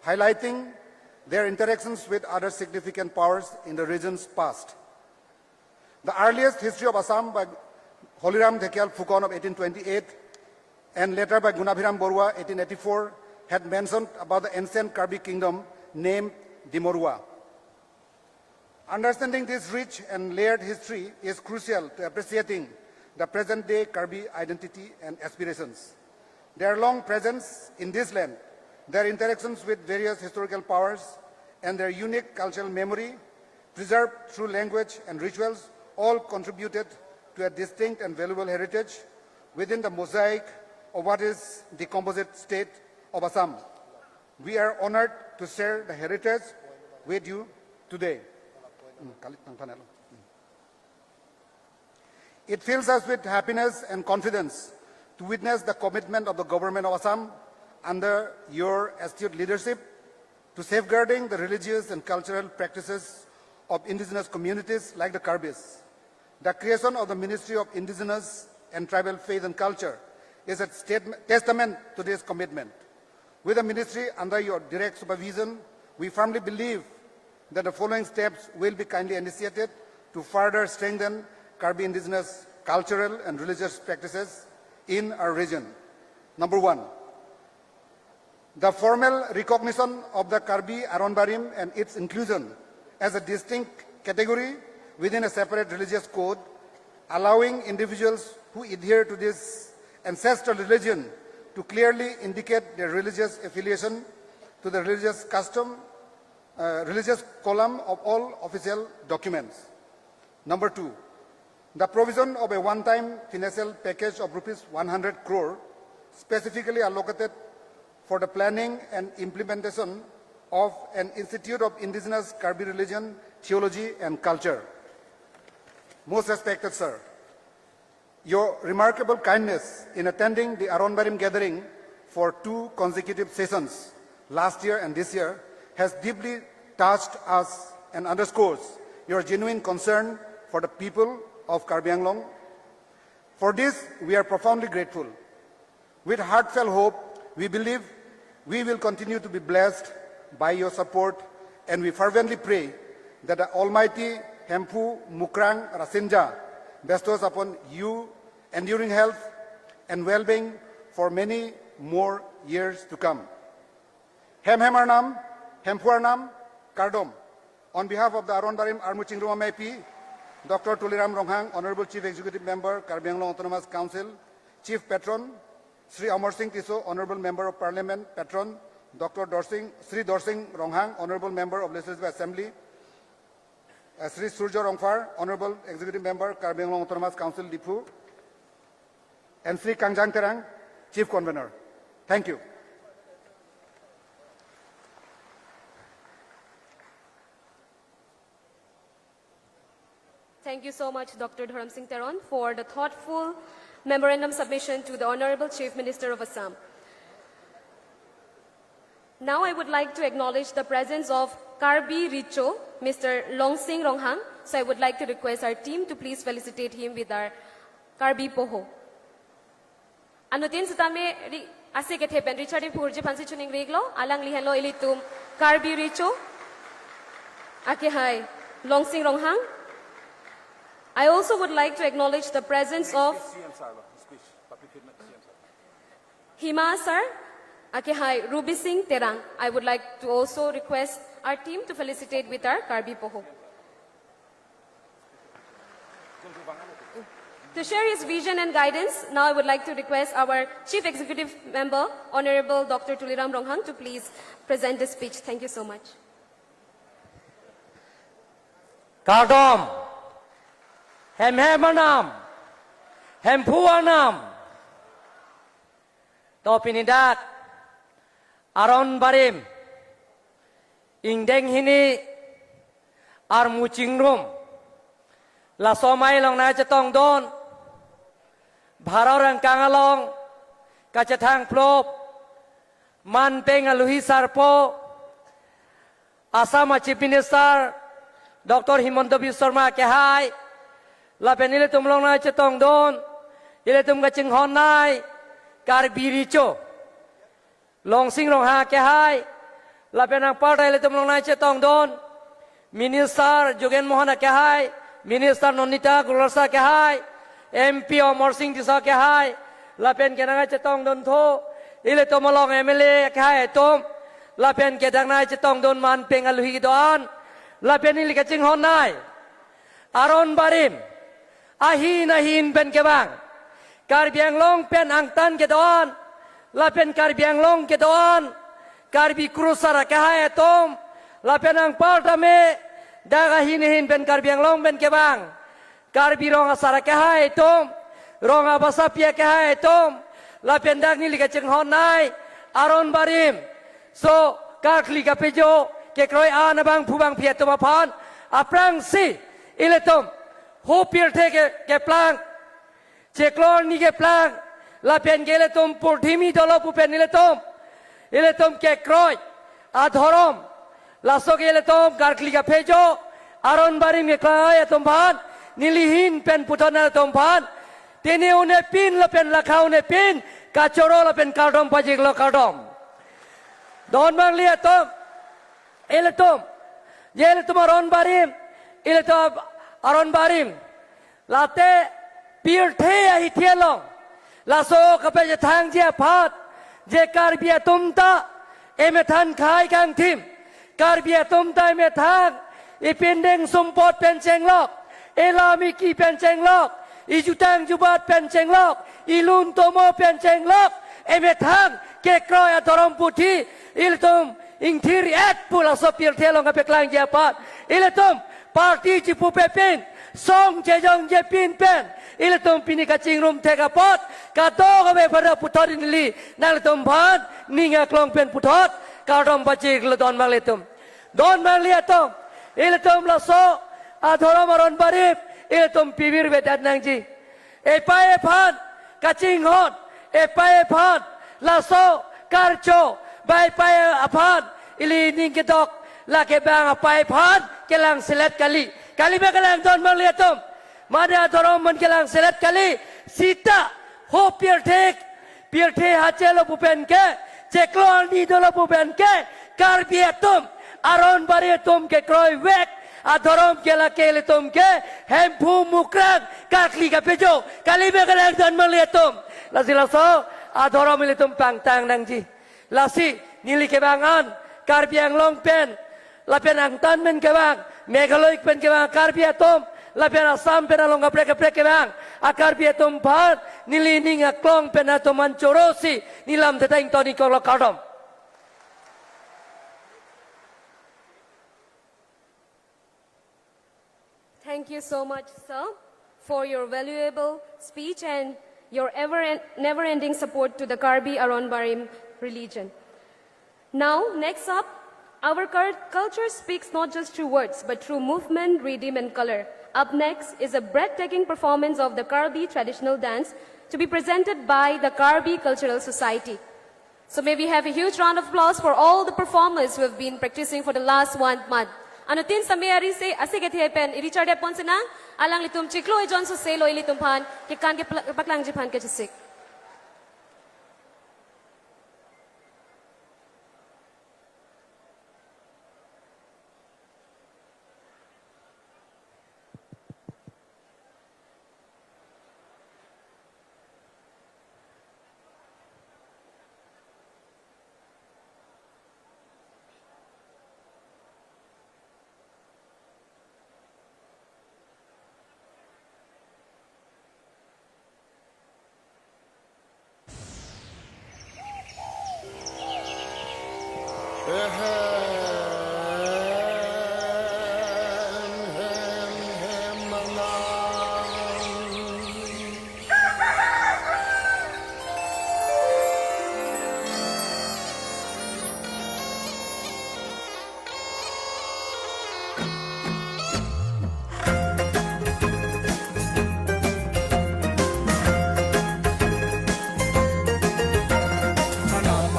highlighting their interactions with other significant powers in the region's past. The earliest history of Assam by Holiram Dhekial Fukan of eighteen twenty-eight and later by Gunabhiram Borua, eighteen eighty-four, had mentioned about the ancient Karbi kingdom named Dimorua. Understanding this rich and layered history is crucial to appreciating the present-day Karbi identity and aspirations. Their long presence in this land, their interactions with various historical powers, and their unique cultural memory, preserved through language and rituals, all contributed to a distinct and valuable heritage within the mosaic of what is the composite state of Assam. We are honored to share the heritage with you today. Hmm, kalit nang panel. Hmm. It fills us with happiness and confidence to witness the commitment of the Government of Assam under your astute leadership to safeguarding the religious and cultural practices of indigenous communities like the Karbis. The creation of the Ministry of Indigenous and Tribal Faith and Culture is a statement, testament to this commitment. With the ministry under your direct supervision, we firmly believe that the following steps will be kindly initiated to further strengthen Karbi indigenous cultural and religious practices in our region. Number one, the formal recognition of the Karbi Aronbarim and its inclusion as a distinct category within a separate religious code, allowing individuals who adhere to this ancestral religion to clearly indicate their religious affiliation to the religious custom, uh, religious column of all official documents. Number two, the provision of a one-time financial package of rupees one hundred crore specifically allocated for the planning and implementation of an Institute of Indigenous Karbi Religion, Theology and Culture. Most respected sir, your remarkable kindness in attending the Aronbarim gathering for two consecutive sessions last year and this year has deeply touched us and underscores your genuine concern for the people of Karbi Anglong. For this, we are profoundly grateful. With heartfelt hope, we believe we will continue to be blessed by your support, and we fervently pray that the Almighty Hemphu Mukrang Rasinja bestows upon you enduring health and well-being for many more years to come. Hem hem arnam, Hemphu arnam, kardom. On behalf of the Aronbarim Armu Chingrum Amei Api, Doctor Tuliram Ronghang, Honorable Chief Executive Member, Karbi Anglong Autonomous Council, Chief Patron, Shri Amar Singh Tisso, Honorable Member of Parliament, Patron, Doctor Dorsing, Shri Dorsing Ronghang, Honorable Member of Legislative Assembly, uh, Shri Surjo Rongphar, Honorable Executive Member, Karbi Anglong Autonomous Council, Diphu, and Shri Kangjang Terang, Chief Convener. Thank you. Thank you so much, Doctor Dharam Singh Teron, for the thoughtful memorandum submission to the Honorable Chief Minister of Assam. Now I would like to acknowledge the presence of Karbi Richo, Mister Longsing Ronghang. So I would like to request our team to please felicitate him with our Karbi Poho. Anuttin sitame ri ase kethe pen Richard Diphu Hurji aphansi choningri iklo, alangli henlo ilitum Karbi Richo, akehai Longsing Ronghang. I also would like to acknowledge the presence of Hima sir, akehai Ruby Singh Terang. I would like to also request our team to felicitate with our Karbi Poho. To share his vision and guidance, now I would like to request our Chief Executive Member, Honorable Doctor Tuliram Ronghang, to please present the speech. Thank you so much. Kardom. Hemhem anam. Hemphu anam. To pini dak Aron Barim ingdeng hini armu chingrum, laso amei along nangchetongdun, Bharot angkang along kachethang phlop, manpeng aluhi sarpo, Assam a Chief Minister Doctor Himanta Biswa Sarma akehai, lapen ilitum along nangchetongdun, ilitum kachinghon nei Karbi Recho Longsing Ronghang akehai, lapen anparta ilitum along nangchetongdun Minister Jogen Mohan akehai, Minister Nandita Gorlosa akehai, M P Amarsing Tisso akehai, lapen ke nangchetongdun tho ilitum along M L A akehai atum, lapen ke dak nangchetongdun manpeng aluhi kedo-an, lapen ili kachinghon nei Aron Barim ahin ahin pen kevang, Karbi Anglong pen angtan kedo-an, lapen Karbi Anglong kedo-an Karbi Kurusar akehai atum, lapen anparta me dak ahin ahin pen Karbi Anglong pen kevang Karbi Rong Asar akehai atum, Rong Abasapi akehai atum, lapen dak neli kachinghon nei Aron Barim, so karkli kapejo kekroi an abangphu bangphi atum aphan, aphrangsi ilitum ho pirthe ke, keplang, chiklo arni keplang, lapen ke ilitum purthimi dolo pu pen ilitum, ilitum kekroi adhorom, laso ke ilitum karkli kapejo Aron Barim keklai atum aphan, neli ahin pen puthot nangtum aphan tini un-e pin lapen lakha un-e pin kachoro lapen kardom pajirlo, kardom. Don mangli atum, ilitum, je ilitum Aron Barim, ilitum Aron Barim, late pirthe ahithi along laso kapachethangji aphan, je Karbi atum ta emethan khei kangthim, Karbi atum ta emethan, ipindeng sumpot pen chenglok, ilam iki pen chenglok, ijutang jubat pen chenglok, ilun tomo pen chenglok, emethang kekroi adhorom puthi ilitum ingthir-et pu laso pirthe along kapeklangji aphan, ilitum party chipupe pin, song chejongje pin pen, ilitum pini kachingrum thek apot kadokave pada puthot neli nanglitum aphan ning aklong pen puthot kardom pajirlo, don manglitum. Don mangli atum, ilitum laso adhorom Aron Barim ilitum pibir vedat nangji. Epei ephan kachinghon, epei ephan laso karcho, bai epei aphan ili ning kedok, lake bang apei aphan kelang selet kali. Kali ma kelang, don mangli atum? Mane adhorom man kelang selet kali. Sita ho pirthe, pirthe hachelo pu pen ke, chiklo arni dolo pu pen ke, Karbi atum, Aron Barim atum kekroi vek adhorom ke lake ilitum ke Hemphu Mukrang karkli kapejo. Kali ma kelang, don mangli atum? Lasi laso adhorom ilitum pangtang nangji. Lasi neli kevang an Karbi Anglong pen lapen angtan pen kevang, Meghalaya pen kevang Karbi atum, lapen Assam pen along kaprek kaprek kevang a-Karbi atum aphan neli ning aklong pen atum an chorosi neli lamthe ta ingtonikoklo, kardom. Thank you so much, sir, for your valuable speech and your ever never-ending support to the Karbi Aron Barim religion. Now, next up, our cul- culture speaks not just through words, but through movement, rhythm, and color. Up next is a breathtaking performance of the Karbi traditional dance to be presented by the Karbi Cultural Society. So may we have a huge round of applause for all the performers who have been practicing for the last one month. Anuttin same ari se ase kethe pen iri charde pon sinang, alanglitum chiklo ejon soselo ilitum aphan kekan kepla- kepaklangji aphan kechesik. Anam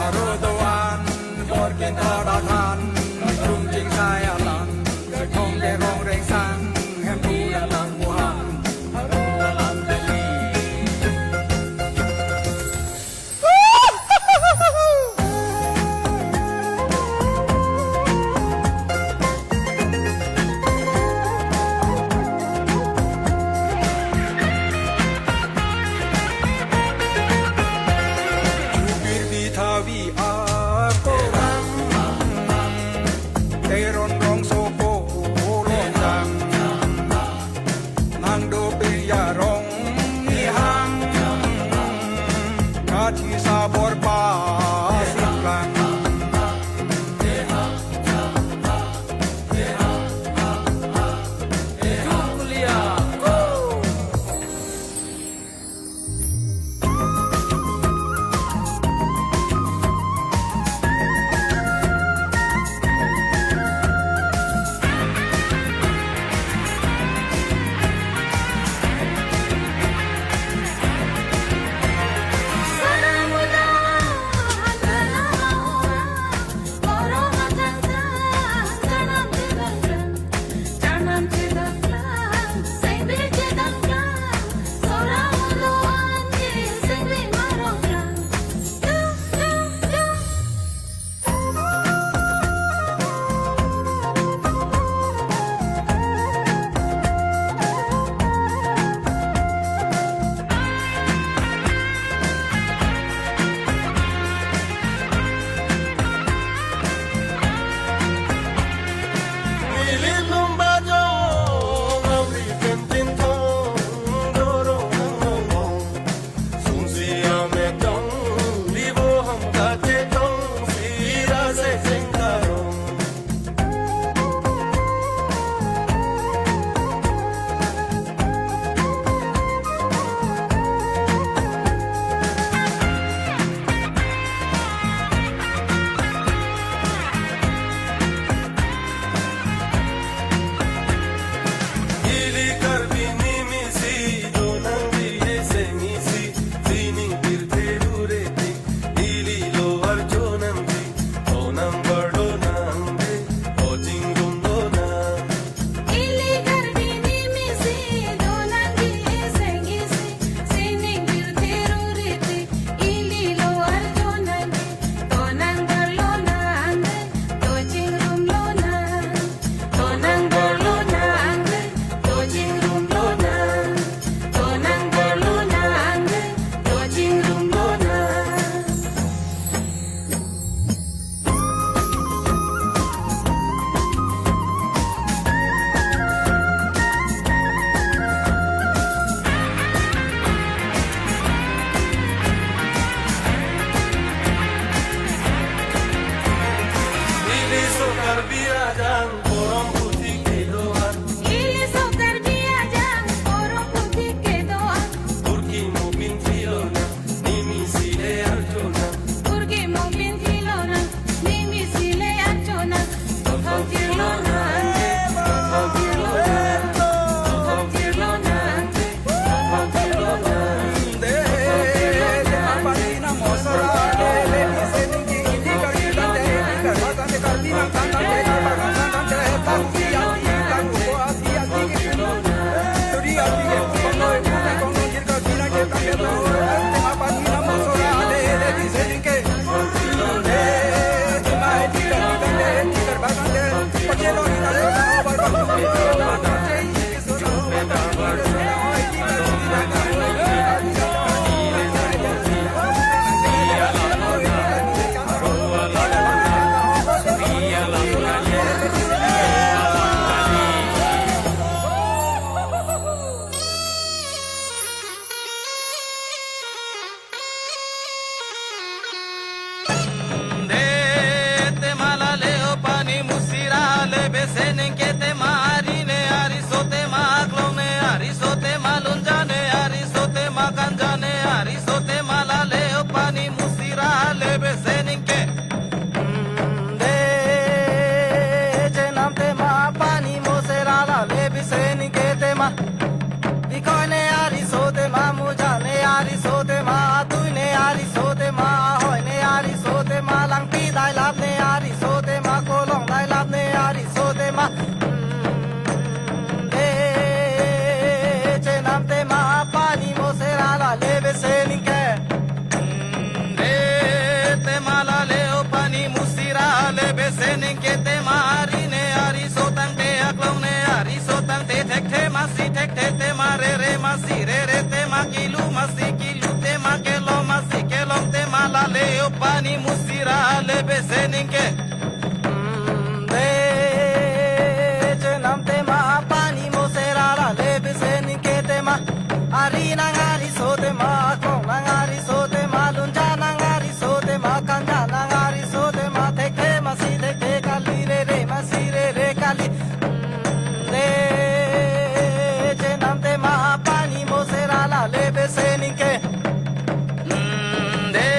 aro do-an, bor kinta dathan, chungching sai alam, kethom kerong rengsang, hem tu alam buhan, aro alam kali. Chubir bithavi akorang, Teron rongso ko longdang, nang dopik arong ihang, kathi sabor pasiplang. Kilu masi kilu tema, kelong masi kelong tema, lale o pani musira lebe seningke. Mm, de, chenam tema, pani musira lebe seningke tema. Ari nang ari so tema, klong nang ari so tema, lunja nang ari so tema, kanja nang ari so tema, thekthe masi thekthe kali, rere masi rere kali. Mm, de, chenam tema, pani musira lale beseningke. Mm, de,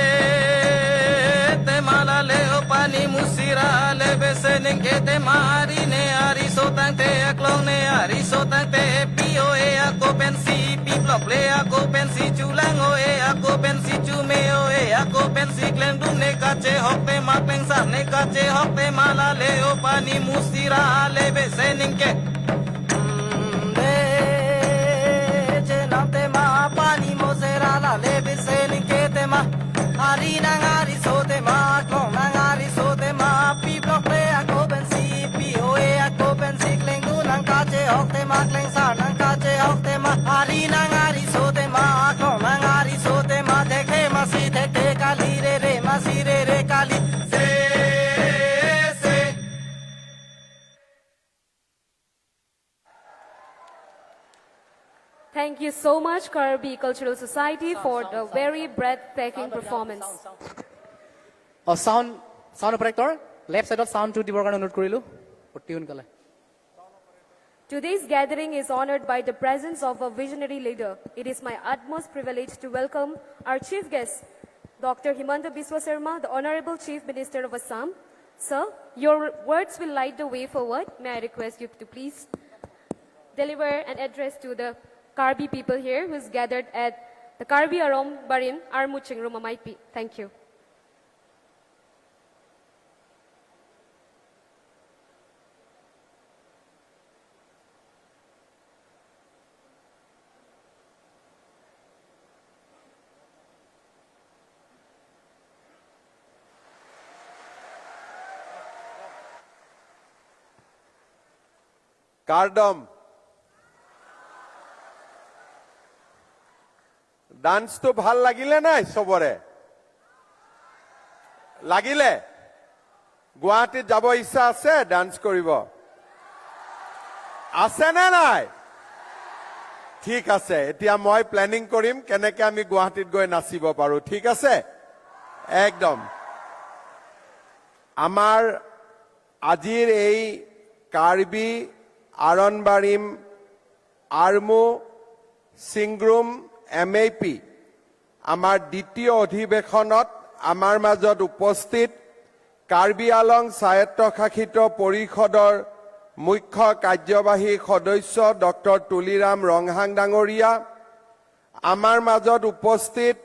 tema lale o pani musira lale beseningke tema, ari ne ari so tangte, aklong ne ari so tangte, pi o-e ako pensi, pi blok le ako pensi, chulang o-e ako pensi, chume o-e ako pensi, klengdun ne kachehok tema, klengsar ne kachehok tema, lale o pani musira lale beseningke. Mm, de, chenam tema, pani musira lale beseningke tema. Ari nang ari so tema, klong nang ari so tema, pi blok le ako pensi, pi o-e ako pensi, klengdun nang kachehok tema, klengsar nang kachehok tema. Ari nang ari so tema, klong nang ari so tema, thekthe masi thekthe kali, rere masi rere kali. Se, se. Thank you so much, Karbi Cultural Society, for the very breathtaking performance. O sound sound অপাৰেক্টৰ, লেফ্ট চাইডত চাউণ্ডটো দিবৰ কাৰণে অনুৰোধ কৰিলোঁ। অতি সোনকালে। Today's gathering is honored by the presence of a visionary leader. It is my utmost privilege to welcome our chief guest, Doctor Himanta Biswa Sarma, the Honorable Chief Minister of Assam. Sir, your words will light the way forward. May I request you to please deliver an address to the Karbi people here who's gathered at the Karbi Aron Barim Armu Chingrum Ameipi. Thank you. কাৰ্ডম। ডান্সটো ভাল লাগিলে নাই চবৰে? লাগিলে? গুৱাহাটীত যাব ইচ্ছা আছে ডান্স কৰিব? আছে নে নাই? ঠিক আছে, এতিয়া মই প্লেনিং কৰিম কেনেকে আমি গুৱাহাটীত গৈ নাচিব পাৰোঁ। ঠিক আছে? একদম। আমাৰ আজিৰ এই কাৰ্বি আৰনবাৰিম আৰমু চিংগ্ৰুম এম এ পি আমাৰ দ্বিতীয় অধিৱেশনত আমাৰ মাজত উপস্থিত কাৰ্বি আলং স্বায়ত্তশাসিত পৰিষদৰ মুখ্য কাৰ্যবাহী সদস্য ডক্টৰ তুলিৰাম ৰংহাং ডাঙৰীয়া, আমাৰ মাজত উপস্থিত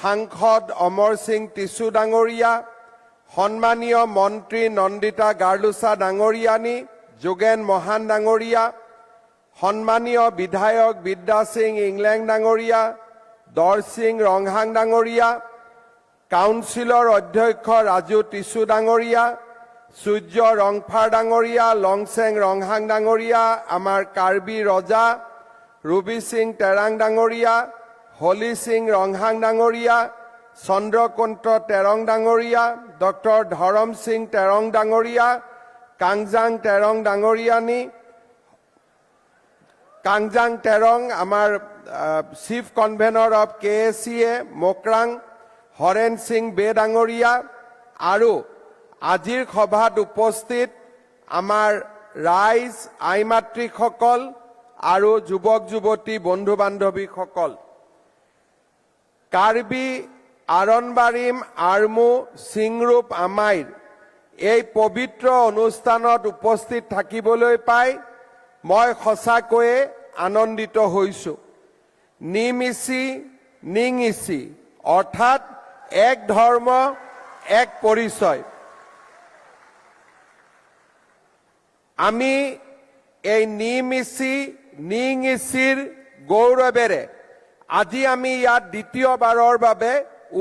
সাংসদ অমৰ সিং টিছু ডাঙৰীয়া, সন্মানীয় মন্ত্ৰী নন্দিতা গাৰ্লুচা ডাঙৰীয়ানী, যোগেন মহান ডাঙৰীয়া, সন্মানীয় বিধায়ক বিদ্যা সিং ইংলেং ডাঙৰীয়া, দৰ সিং ৰংহাং ডাঙৰীয়া, কাউন্সিলৰ অধ্যক্ষ ৰাজু টিছু ডাঙৰীয়া, সূৰ্য ৰংফাৰ ডাঙৰীয়া, লংচেং ৰংহাং ডাঙৰীয়া, আমাৰ কাৰ্বি ৰজা, ৰুবি সিং তেৰাং ডাঙৰীয়া, হলি সিং ৰংহাং ডাঙৰীয়া, চন্দ্ৰকান্ত তেৰং ডাঙৰীয়া, ডক্টৰ ধৰম সিং তেৰং ডাঙৰীয়া, কাংজাং তেৰং ডাঙৰীয়ানী, কাংজাং তেৰং, আমাৰ চিফ কনভেনৰ অফ কে এ চি এ মকৰাং হৰেণ সিং বে ডাঙৰীয়া আৰু আজিৰ সভাত উপস্থিত আমাৰ ৰাইজ, আই মাতৃসকল আৰু যুৱক যুৱতী বন্ধু বান্ধৱীসকল, কাৰ্বি আৰনবাৰিম আৰমু চিংৰূপ আমাইৰ এই পবিত্ৰ অনুষ্ঠানত উপস্থিত থাকিবলৈ পাই মই সঁচাকৈয়ে আনন্দিত হৈছো। নিমিষি নিঙিষি অৰ্থাৎ এক ধৰ্ম এক পৰিচয়। আমি এই নিমিষি নিঙিষিৰ গৌৰৱেৰে আজি আমি ইয়াত দ্বিতীয়বাৰৰ বাবে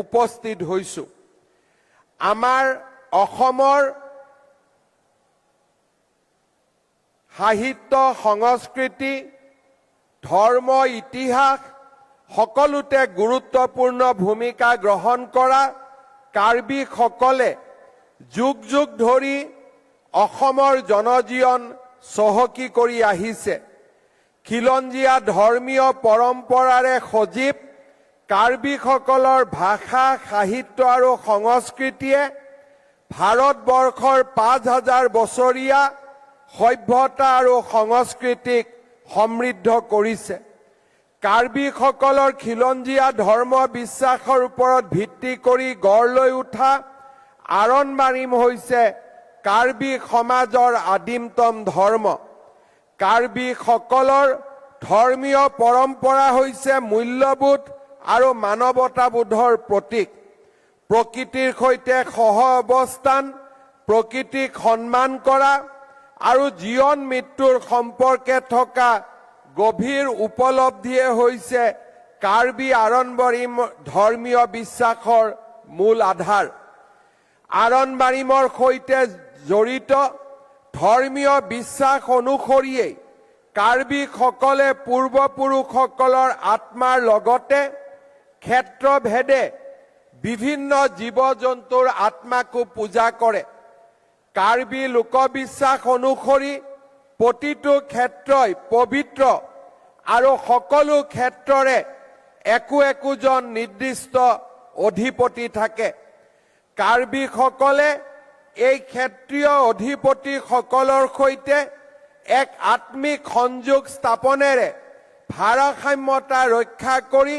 উপস্থিত হৈছো। আমাৰ অসমৰ সাহিত্য, সংস্কৃতি, ধৰ্ম, ইতিহাস, সকলোতে গুৰুত্বপূৰ্ণ ভূমিকা গ্ৰহণ কৰা কাৰ্বিসকলে যুগ যুগ ধৰি অসমৰ জনজীৱন চহকী কৰি আহিছে। খিলঞ্জীয়া ধৰ্মীয় পৰম্পৰাৰে সজীৱ কাৰ্বিসকলৰ ভাষা, সাহিত্য আৰু সংস্কৃতিয়ে ভাৰতবৰ্ষৰ পাঁচ হাজাৰ বছৰীয়া সভ্যতা আৰু সংস্কৃতিক সমৃদ্ধ কৰিছে। কাৰ্বিসকলৰ খিলঞ্জীয়া ধৰ্ম বিশ্বাসৰ ওপৰত ভিত্তি কৰি গঢ় লৈ উঠা আৰণ বাৰিম হৈছে কাৰ্বি সমাজৰ আদিমতম ধৰ্ম। কাৰ্বিসকলৰ ধৰ্মীয় পৰম্পৰা হৈছে মূল্যবোধ আৰু মানৱতাবোধৰ প্ৰতীক। প্ৰকৃতিৰ সৈতে সহ অৱস্থান, প্ৰকৃতিক সন্মান কৰা আৰু জীৱন মৃত্যুৰ সম্পৰ্কে থকা গভীৰ উপলব্ধিয়ে হৈছে কাৰ্বি আৰণ বাৰিম ধৰ্মীয় বিশ্বাসৰ মূল আধাৰ। আৰণ বাৰিমৰ সৈতে জড়িত ধৰ্মীয় বিশ্বাস অনুসৰিয়েই কাৰ্বিসকলে পূৰ্বপুৰুষসকলৰ আত্মাৰ লগতে ক্ষেত্ৰভেদে বিভিন্ন জীৱ জন্তুৰ আত্মাকো পূজা কৰে। কাৰ্বি লোকবিশ্বাস অনুসৰি প্ৰতিটো ক্ষেত্ৰই পবিত্ৰ আৰু সকলো ক্ষেত্ৰৰে একো একোজন নিৰ্দিষ্ট অধিপতি থাকে। কাৰ্বিসকলে এই ক্ষেত্ৰীয় অধিপতিসকলৰ সৈতে এক আত্মিক সংযোগ স্থাপনেৰে ভাৰসাম্যতা ৰক্ষা কৰি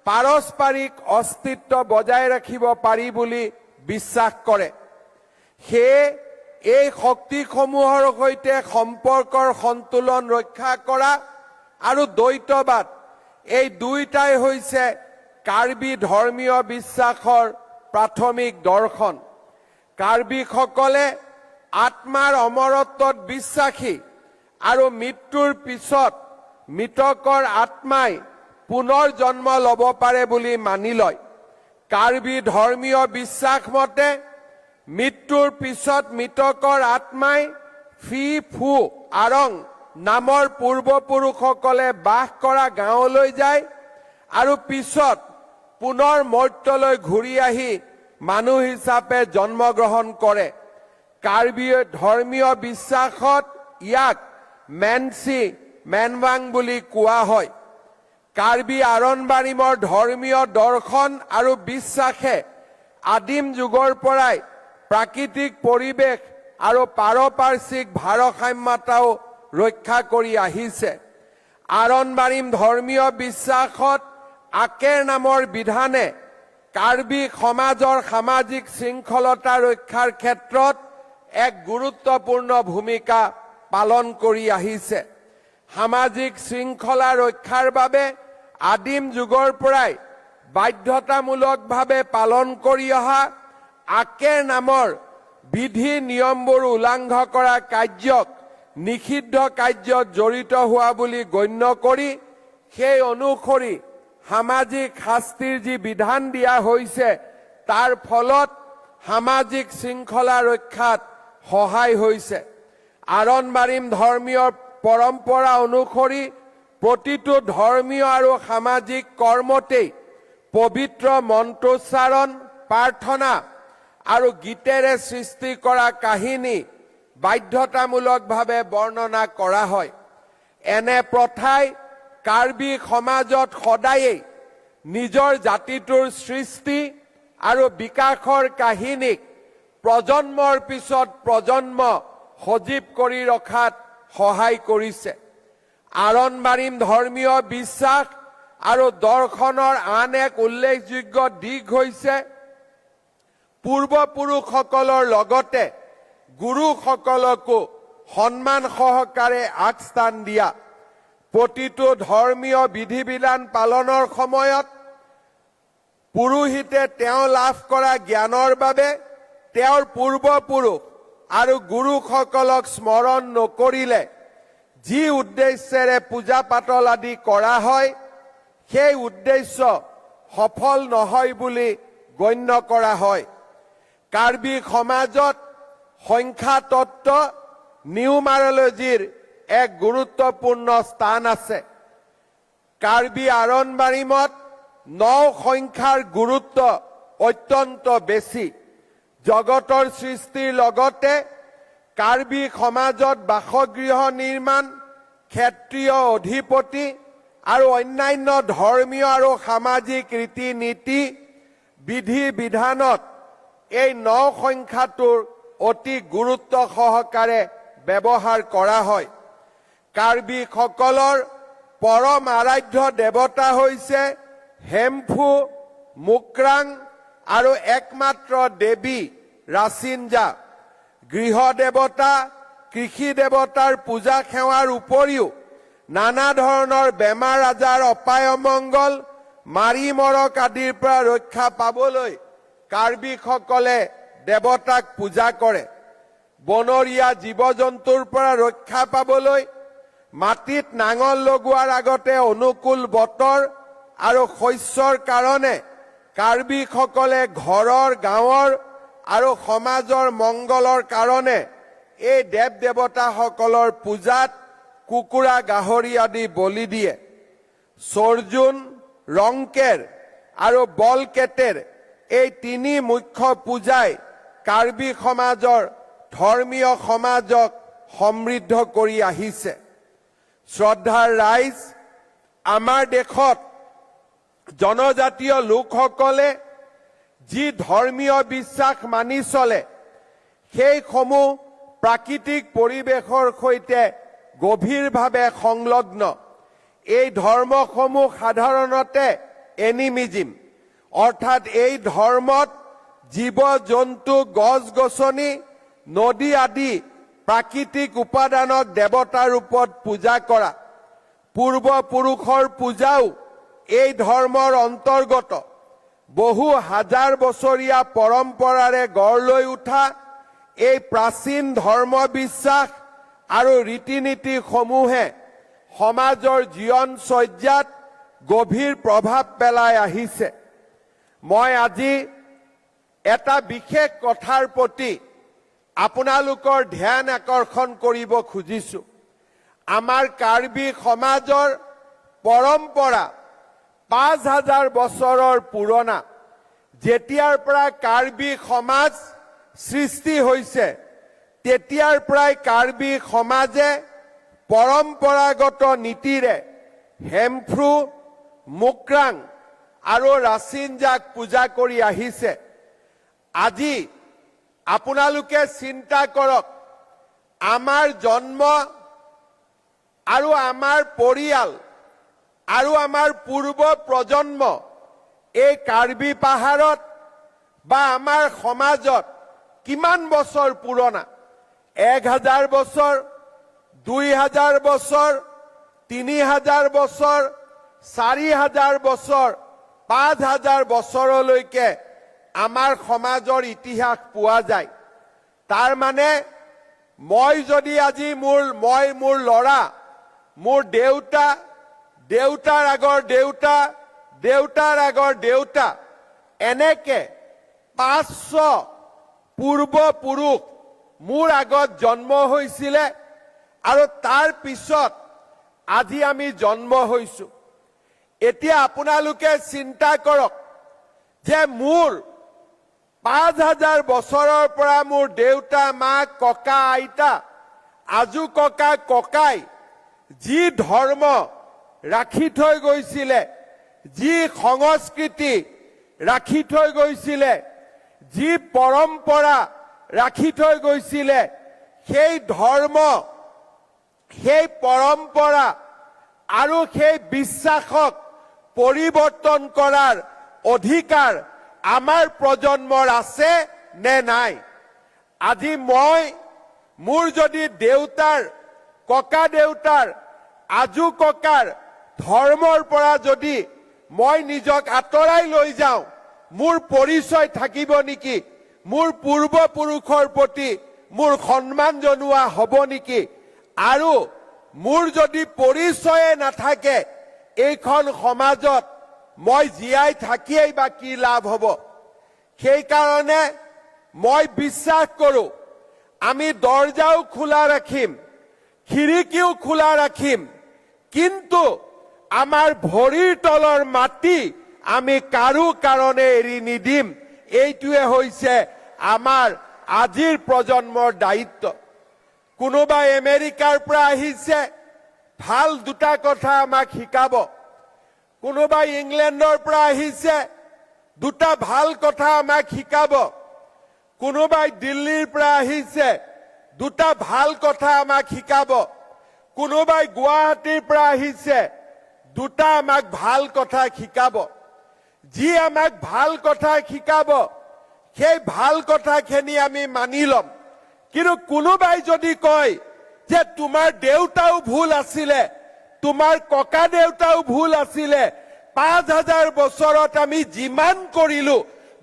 পাৰস্পৰিক অস্তিত্ব বজাই ৰাখিব পাৰি বুলি বিশ্বাস কৰে। সেয়ে এই শক্তিসমূহৰ সৈতে সম্পৰ্কৰ সন্তুলন ৰক্ষা কৰা আৰু দ্বৈতবাদ, এই দুইটাই হৈছে কাৰ্বি ধৰ্মীয় বিশ্বাসৰ প্ৰাথমিক দৰ্শন। কাৰ্বিসকলে আত্মাৰ অমৰত্বত বিশ্বাসী আৰু মৃত্যুৰ পিছত মৃতকৰ আত্মাই পুনৰ জন্ম ল'ব পাৰে বুলি মানি লয়। কাৰ্বি ধৰ্মীয় বিশ্বাস মতে মৃত্যুৰ পিছত মৃতকৰ আত্মাই ফি ফু আৰং নামৰ পূৰ্বপুৰুষসকলে বাস কৰা গাঁৱলৈ যায় আৰু পিছত পুনৰ মৰ্ত্যলৈ ঘূৰি আহি মানুহ হিচাপে জন্মগ্ৰহণ কৰে। কাৰ্বি ধৰ্মীয় বিশ্বাসত ইয়াক মেনচি মেনৱাং বুলি কোৱা হয়। কাৰ্বি আৰণ বাৰিমৰ ধৰ্মীয় দৰ্শন আৰু বিশ্বাসে আদিম যুগৰ পৰাই প্ৰাকৃতিক পৰিৱেশ আৰু পাৰিপাৰ্শ্বিক ভাৰসাম্যতাও ৰক্ষা কৰি আহিছে। আৰণ বাৰিম ধৰ্মীয় বিশ্বাসত আকেৰ নামৰ বিধানে কাৰ্বি সমাজৰ সামাজিক শৃংখলতা ৰক্ষাৰ ক্ষেত্ৰত এক গুৰুত্বপূৰ্ণ ভূমিকা পালন কৰি আহিছে। সামাজিক শৃংখলা ৰক্ষাৰ বাবে আদিম যুগৰ পৰাই বাধ্যতামূলকভাৱে পালন কৰি অহা আকেৰ নামৰ বিধি নিয়মবোৰ উলংঘ কৰা কাৰ্যক নিষিদ্ধ কাৰ্যত জড়িত হোৱা বুলি গণ্য কৰি সেই অনুসৰি সামাজিক শাস্তিৰ যি বিধান দিয়া হৈছে, তাৰ ফলত সামাজিক শৃংখলা ৰক্ষাত সহায় হৈছে। আৰণ বাৰিম ধৰ্মীয় পৰম্পৰা অনুসৰি প্ৰতিটো ধৰ্মীয় আৰু সামাজিক কৰ্মতেই পবিত্ৰ মন্ত্ৰোচ্চাৰণ, প্ৰাৰ্থনা আৰু গীতেৰে সৃষ্টি কৰা কাহিনী বাধ্যতামূলকভাৱে বৰ্ণনা কৰা হয়। এনে প্ৰথাই কাৰ্বি সমাজত সদায়েই নিজৰ জাতিটোৰ সৃষ্টি আৰু বিকাশৰ কাহিনীক প্ৰজন্মৰ পিছত প্ৰজন্ম সজীৱ কৰি ৰখাত সহায় কৰিছে। আৰণ বাৰিম ধৰ্মীয় বিশ্বাস আৰু দৰ্শনৰ আন এক উল্লেখযোগ্য দিশ হৈছে পূৰ্বপুৰুষসকলৰ লগতে গুৰুসকলকো সন্মান সহকাৰে আগস্থান দিয়া। প্ৰতিটো ধৰ্মীয় বিধি বিধান পালনৰ সময়ত পুৰোহিতে তেওঁ লাভ কৰা জ্ঞানৰ বাবে তেওঁৰ পূৰ্বপুৰুষ আৰু গুৰুসকলক স্মৰণ নকৰিলে যি উদ্দেশ্যেৰে পূজা পাতল আদি কৰা হয়, সেই উদ্দেশ্য সফল নহয় বুলি গণ্য কৰা হয়। কাৰ্বি সমাজত সংখ্যাতত্ত্ব, নিউমাৰলজিৰ এক গুৰুত্বপূৰ্ণ স্থান আছে। কাৰ্বি আৰণ বাৰিমত ন সংখ্যাৰ গুৰুত্ব অত্যন্ত বেছি। জগতৰ সৃষ্টিৰ লগতে কাৰ্বি সমাজত বাসগৃহ নিৰ্মাণ, ক্ষেত্ৰীয় অধিপতি আৰু অন্যান্য ধৰ্মীয় আৰু সামাজিক ৰীতি নীতি, বিধি বিধানত এই ন সংখ্যাটোৰ অতি গুৰুত্ব সহকাৰে ব্যৱহাৰ কৰা হয়। কাৰ্বিসকলৰ পৰম আৰাধ্য দেৱতা হৈছে হেমফু, মুক্ৰাং আৰু একমাত্ৰ দেৱী ৰাচিনজা। গৃহ দেৱতা, কৃষি দেৱতাৰ পূজা সেৱাৰ উপৰিও নানা ধৰণৰ বেমাৰ আজাৰ, অপায় অমংগল, মাৰি মৰক আদিৰ পৰা ৰক্ষা পাবলৈ কাৰ্বিসকলে দেৱতাক পূজা কৰে। বনৰীয়া জীৱ জন্তুৰ পৰা ৰক্ষা পাবলৈ মাটিত নাঙল লগোৱাৰ আগতে অনুকূল বতৰ আৰু শস্যৰ কাৰণে কাৰ্বিসকলে ঘৰৰ, গাঁৱৰ আৰু সমাজৰ মংগলৰ কাৰণে এই দেৱ দেৱতাসকলৰ পূজাত কুকুৰা, গাহৰি আদি বলি দিয়ে। চৰ্জুন, ৰংকেৰ আৰু বলকেটেৰ এই তিনি মুখ্য পূজাই কাৰ্বি সমাজৰ ধৰ্মীয় সমাজক সমৃদ্ধ কৰি আহিছে। শ্ৰদ্ধাৰ ৰাইজ, আমাৰ দেশত জনজাতীয় লোকসকলে যি ধৰ্মীয় বিশ্বাস মানি চলে, সেইসমূহ প্ৰাকৃতিক পৰিৱেশৰ সৈতে গভীৰভাৱে সংলগ্ন। এই ধৰ্মসমূহ সাধাৰণতে এনিমিজিম, অৰ্থাৎ এই ধৰ্মত জীৱ জন্তু, গছ গছনি, নদী আদি প্ৰাকৃতিক উপাদানক দেৱতাৰ ৰূপত পূজা কৰা। পূৰ্বপুৰুষৰ পূজাও এই ধৰ্মৰ অন্তৰ্গত। বহু হাজাৰ বছৰীয়া পৰম্পৰাৰে গঢ় লৈ উঠা এই প্ৰাচীন ধৰ্ম বিশ্বাস আৰু ৰীতি নীতিসমূহে সমাজৰ জীৱন চৰ্যাত গভীৰ প্ৰভাৱ পেলাই আহিছে। মই আজি এটা বিশেষ কথাৰ প্ৰতি আপোনালোকৰ ধ্যান আকৰ্ষণ কৰিব খুজিছো। আমাৰ কাৰ্বি সমাজৰ পৰম্পৰা পাঁচ হাজাৰ বছৰৰ পুৰণা। যেতিয়াৰ পৰা কাৰ্বি সমাজ সৃষ্টি হৈছে, তেতিয়াৰ পৰাই কাৰ্বি সমাজে পৰম্পৰাগত নীতিৰে হেমফ্ৰু, মুক্ৰাং আৰু ৰাচিনজাক পূজা কৰি আহিছে। আজি আপোনালোকে চিন্তা কৰক, আমাৰ জন্ম আৰু আমাৰ পৰিয়াল আৰু আমাৰ পূৰ্ব প্ৰজন্ম এই কাৰ্বি পাহাৰত বা আমাৰ সমাজত কিমান বছৰ পুৰণা? এক হাজাৰ বছৰ, দুই হাজাৰ বছৰ, তিনি হাজাৰ বছৰ, চাৰি হাজাৰ বছৰ, পাঁচ হাজাৰ বছৰলৈকে আমাৰ সমাজৰ ইতিহাস পোৱা যায়। তাৰ মানে মই যদি আজি মোৰ, মই, মোৰ ল'ৰা, মোৰ দেউতা, দেউতাৰ আগৰ দেউতা, দেউতাৰ আগৰ দেউতা, এনেকে পাঁচশ পূৰ্বপুৰুষ মোৰ আগত জন্ম হৈছিলে আৰু তাৰ পিছত আজি আমি জন্ম হৈছো। এতিয়া আপোনালোকে চিন্তা কৰক যে মোৰ পাঁচ হাজাৰ বছৰৰ পৰা মোৰ দেউতা, মা, ককা, আইতা, আজো ককা, ককাই যি ধৰ্ম ৰাখি থৈ গৈছিলে, যি সংস্কৃতি ৰাখি থৈ গৈছিলে, যি পৰম্পৰা ৰাখি থৈ গৈছিলে, সেই ধৰ্ম, সেই পৰম্পৰা আৰু সেই বিশ্বাসক পৰিৱৰ্তন কৰাৰ অধিকাৰ আমাৰ প্ৰজন্মৰ আছে নে নাই? আজি মই মোৰ যদি দেউতাৰ, ককা দেউতাৰ, আজো ককাৰ ধৰ্মৰ পৰা যদি মই নিজক আঁতৰাই লৈ যাওঁ, মোৰ পৰিচয় থাকিব নেকি? মোৰ পূৰ্বপুৰুষৰ প্ৰতি মোৰ সন্মান জনোৱা হ'ব নেকি? আৰু মোৰ যদি পৰিচয়ে নাথাকে, এইখন সমাজত মই জীয়াই থাকিয়েই বা কি লাভ হ'ব? সেইকাৰণে মই বিশ্বাস কৰোঁ, আমি দৰ্জাও খোলা ৰাখিম, খিৰিকীও খোলা ৰাখিম, কিন্তু আমাৰ ভৰিৰ তলৰ মাটি আমি কাৰো কাৰণে এৰি নিদিম। এইটোৱে হৈছে আমাৰ আজিৰ প্ৰজন্মৰ দায়িত্ব। কোনোবাই আমেৰিকাৰ পৰা আহিছে, ভাল দুটা কথা আমাক শিকাব। কোনোবাই ইংলেণ্ডৰ পৰা আহিছে, দুটা ভাল কথা আমাক শিকাব। কোনোবাই দিল্লীৰ পৰা আহিছে, দুটা ভাল কথা আমাক শিকাব। কোনোবাই গুৱাহাটীৰ পৰা আহিছে, দুটা আমাক ভাল কথা শিকাব। যি আমাক ভাল কথা শিকাব, সেই ভাল কথাখিনি আমি মানি ল'ম। কিন্তু কোনোবাই যদি কয় যে তোমাৰ দেউতাও ভুল আছিলে, তোমাৰ ককা দেউতাও ভুল আছিলে, পাঁচ হাজাৰ বছৰত আমি যিমান কৰিলো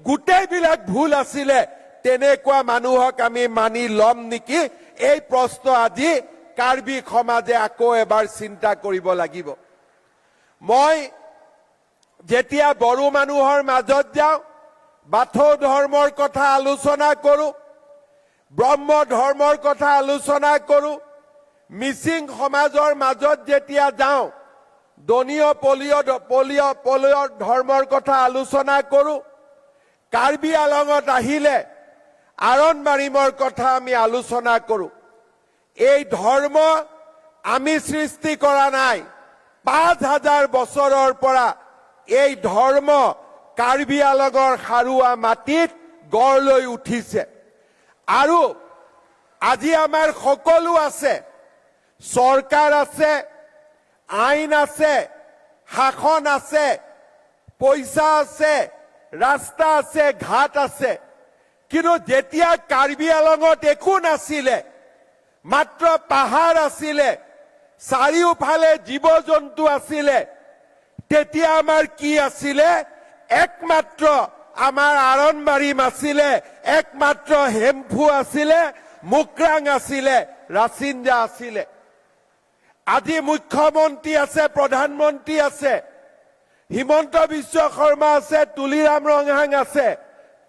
গোটেইবিলাক ভুল আছিলে, তেনেকুৱা মানুহক আমি মানি ল'ম নেকি? এই প্ৰশ্ন আজি কাৰ্বি সমাজে আকৌ এবাৰ চিন্তা কৰিব লাগিব। মই যেতিয়া বড়ো মানুহৰ মাজত যাওঁ, বাথৌ ধৰ্মৰ কথা আলোচনা কৰোঁ, ব্ৰহ্ম ধৰ্মৰ কথা আলোচনা কৰোঁ, মিচিং সমাজৰ মাজত যেতিয়া যাওঁ, দনীয় পলীয় দ-, পলীয় পলীয় ধৰ্মৰ কথা আলোচনা কৰোঁ, কাৰ্বি আলঙত আহিলে আৰণ মাৰিমৰ কথা আমি আলোচনা কৰোঁ। এই ধৰ্ম আমি সৃষ্টি কৰা নাই। পাঁচ হাজাৰ বছৰৰ পৰা এই ধৰ্ম কাৰ্বি আলঙৰ সাৰুৱা মাটিত গঢ় লৈ উঠিছে। আৰু আজি আমাৰ সকলো আছে, চৰকাৰ আছে, আইন আছে, শাসন আছে, পইচা আছে, ৰাস্তা আছে, ঘাট আছে। কিন্তু যেতিয়া কাৰ্বি আলঙত একো নাছিলে, মাত্ৰ পাহাৰ আছিলে, চাৰিওফালে জীৱ জন্তু আছিলে, তেতিয়া আমাৰ কি আছিলে? একমাত্ৰ আমাৰ আৰণ মাৰিম আছিলে, একমাত্ৰ হেম্ফু আছিলে, মুক্ৰাং আছিলে, ৰাচিঞ্জা আছিলে। আজি মুখ্যমন্ত্ৰী আছে, প্ৰধানমন্ত্ৰী আছে, হিমন্ত বিশ্ব শৰ্মা আছে, তুলিৰাম ৰংহাং আছে।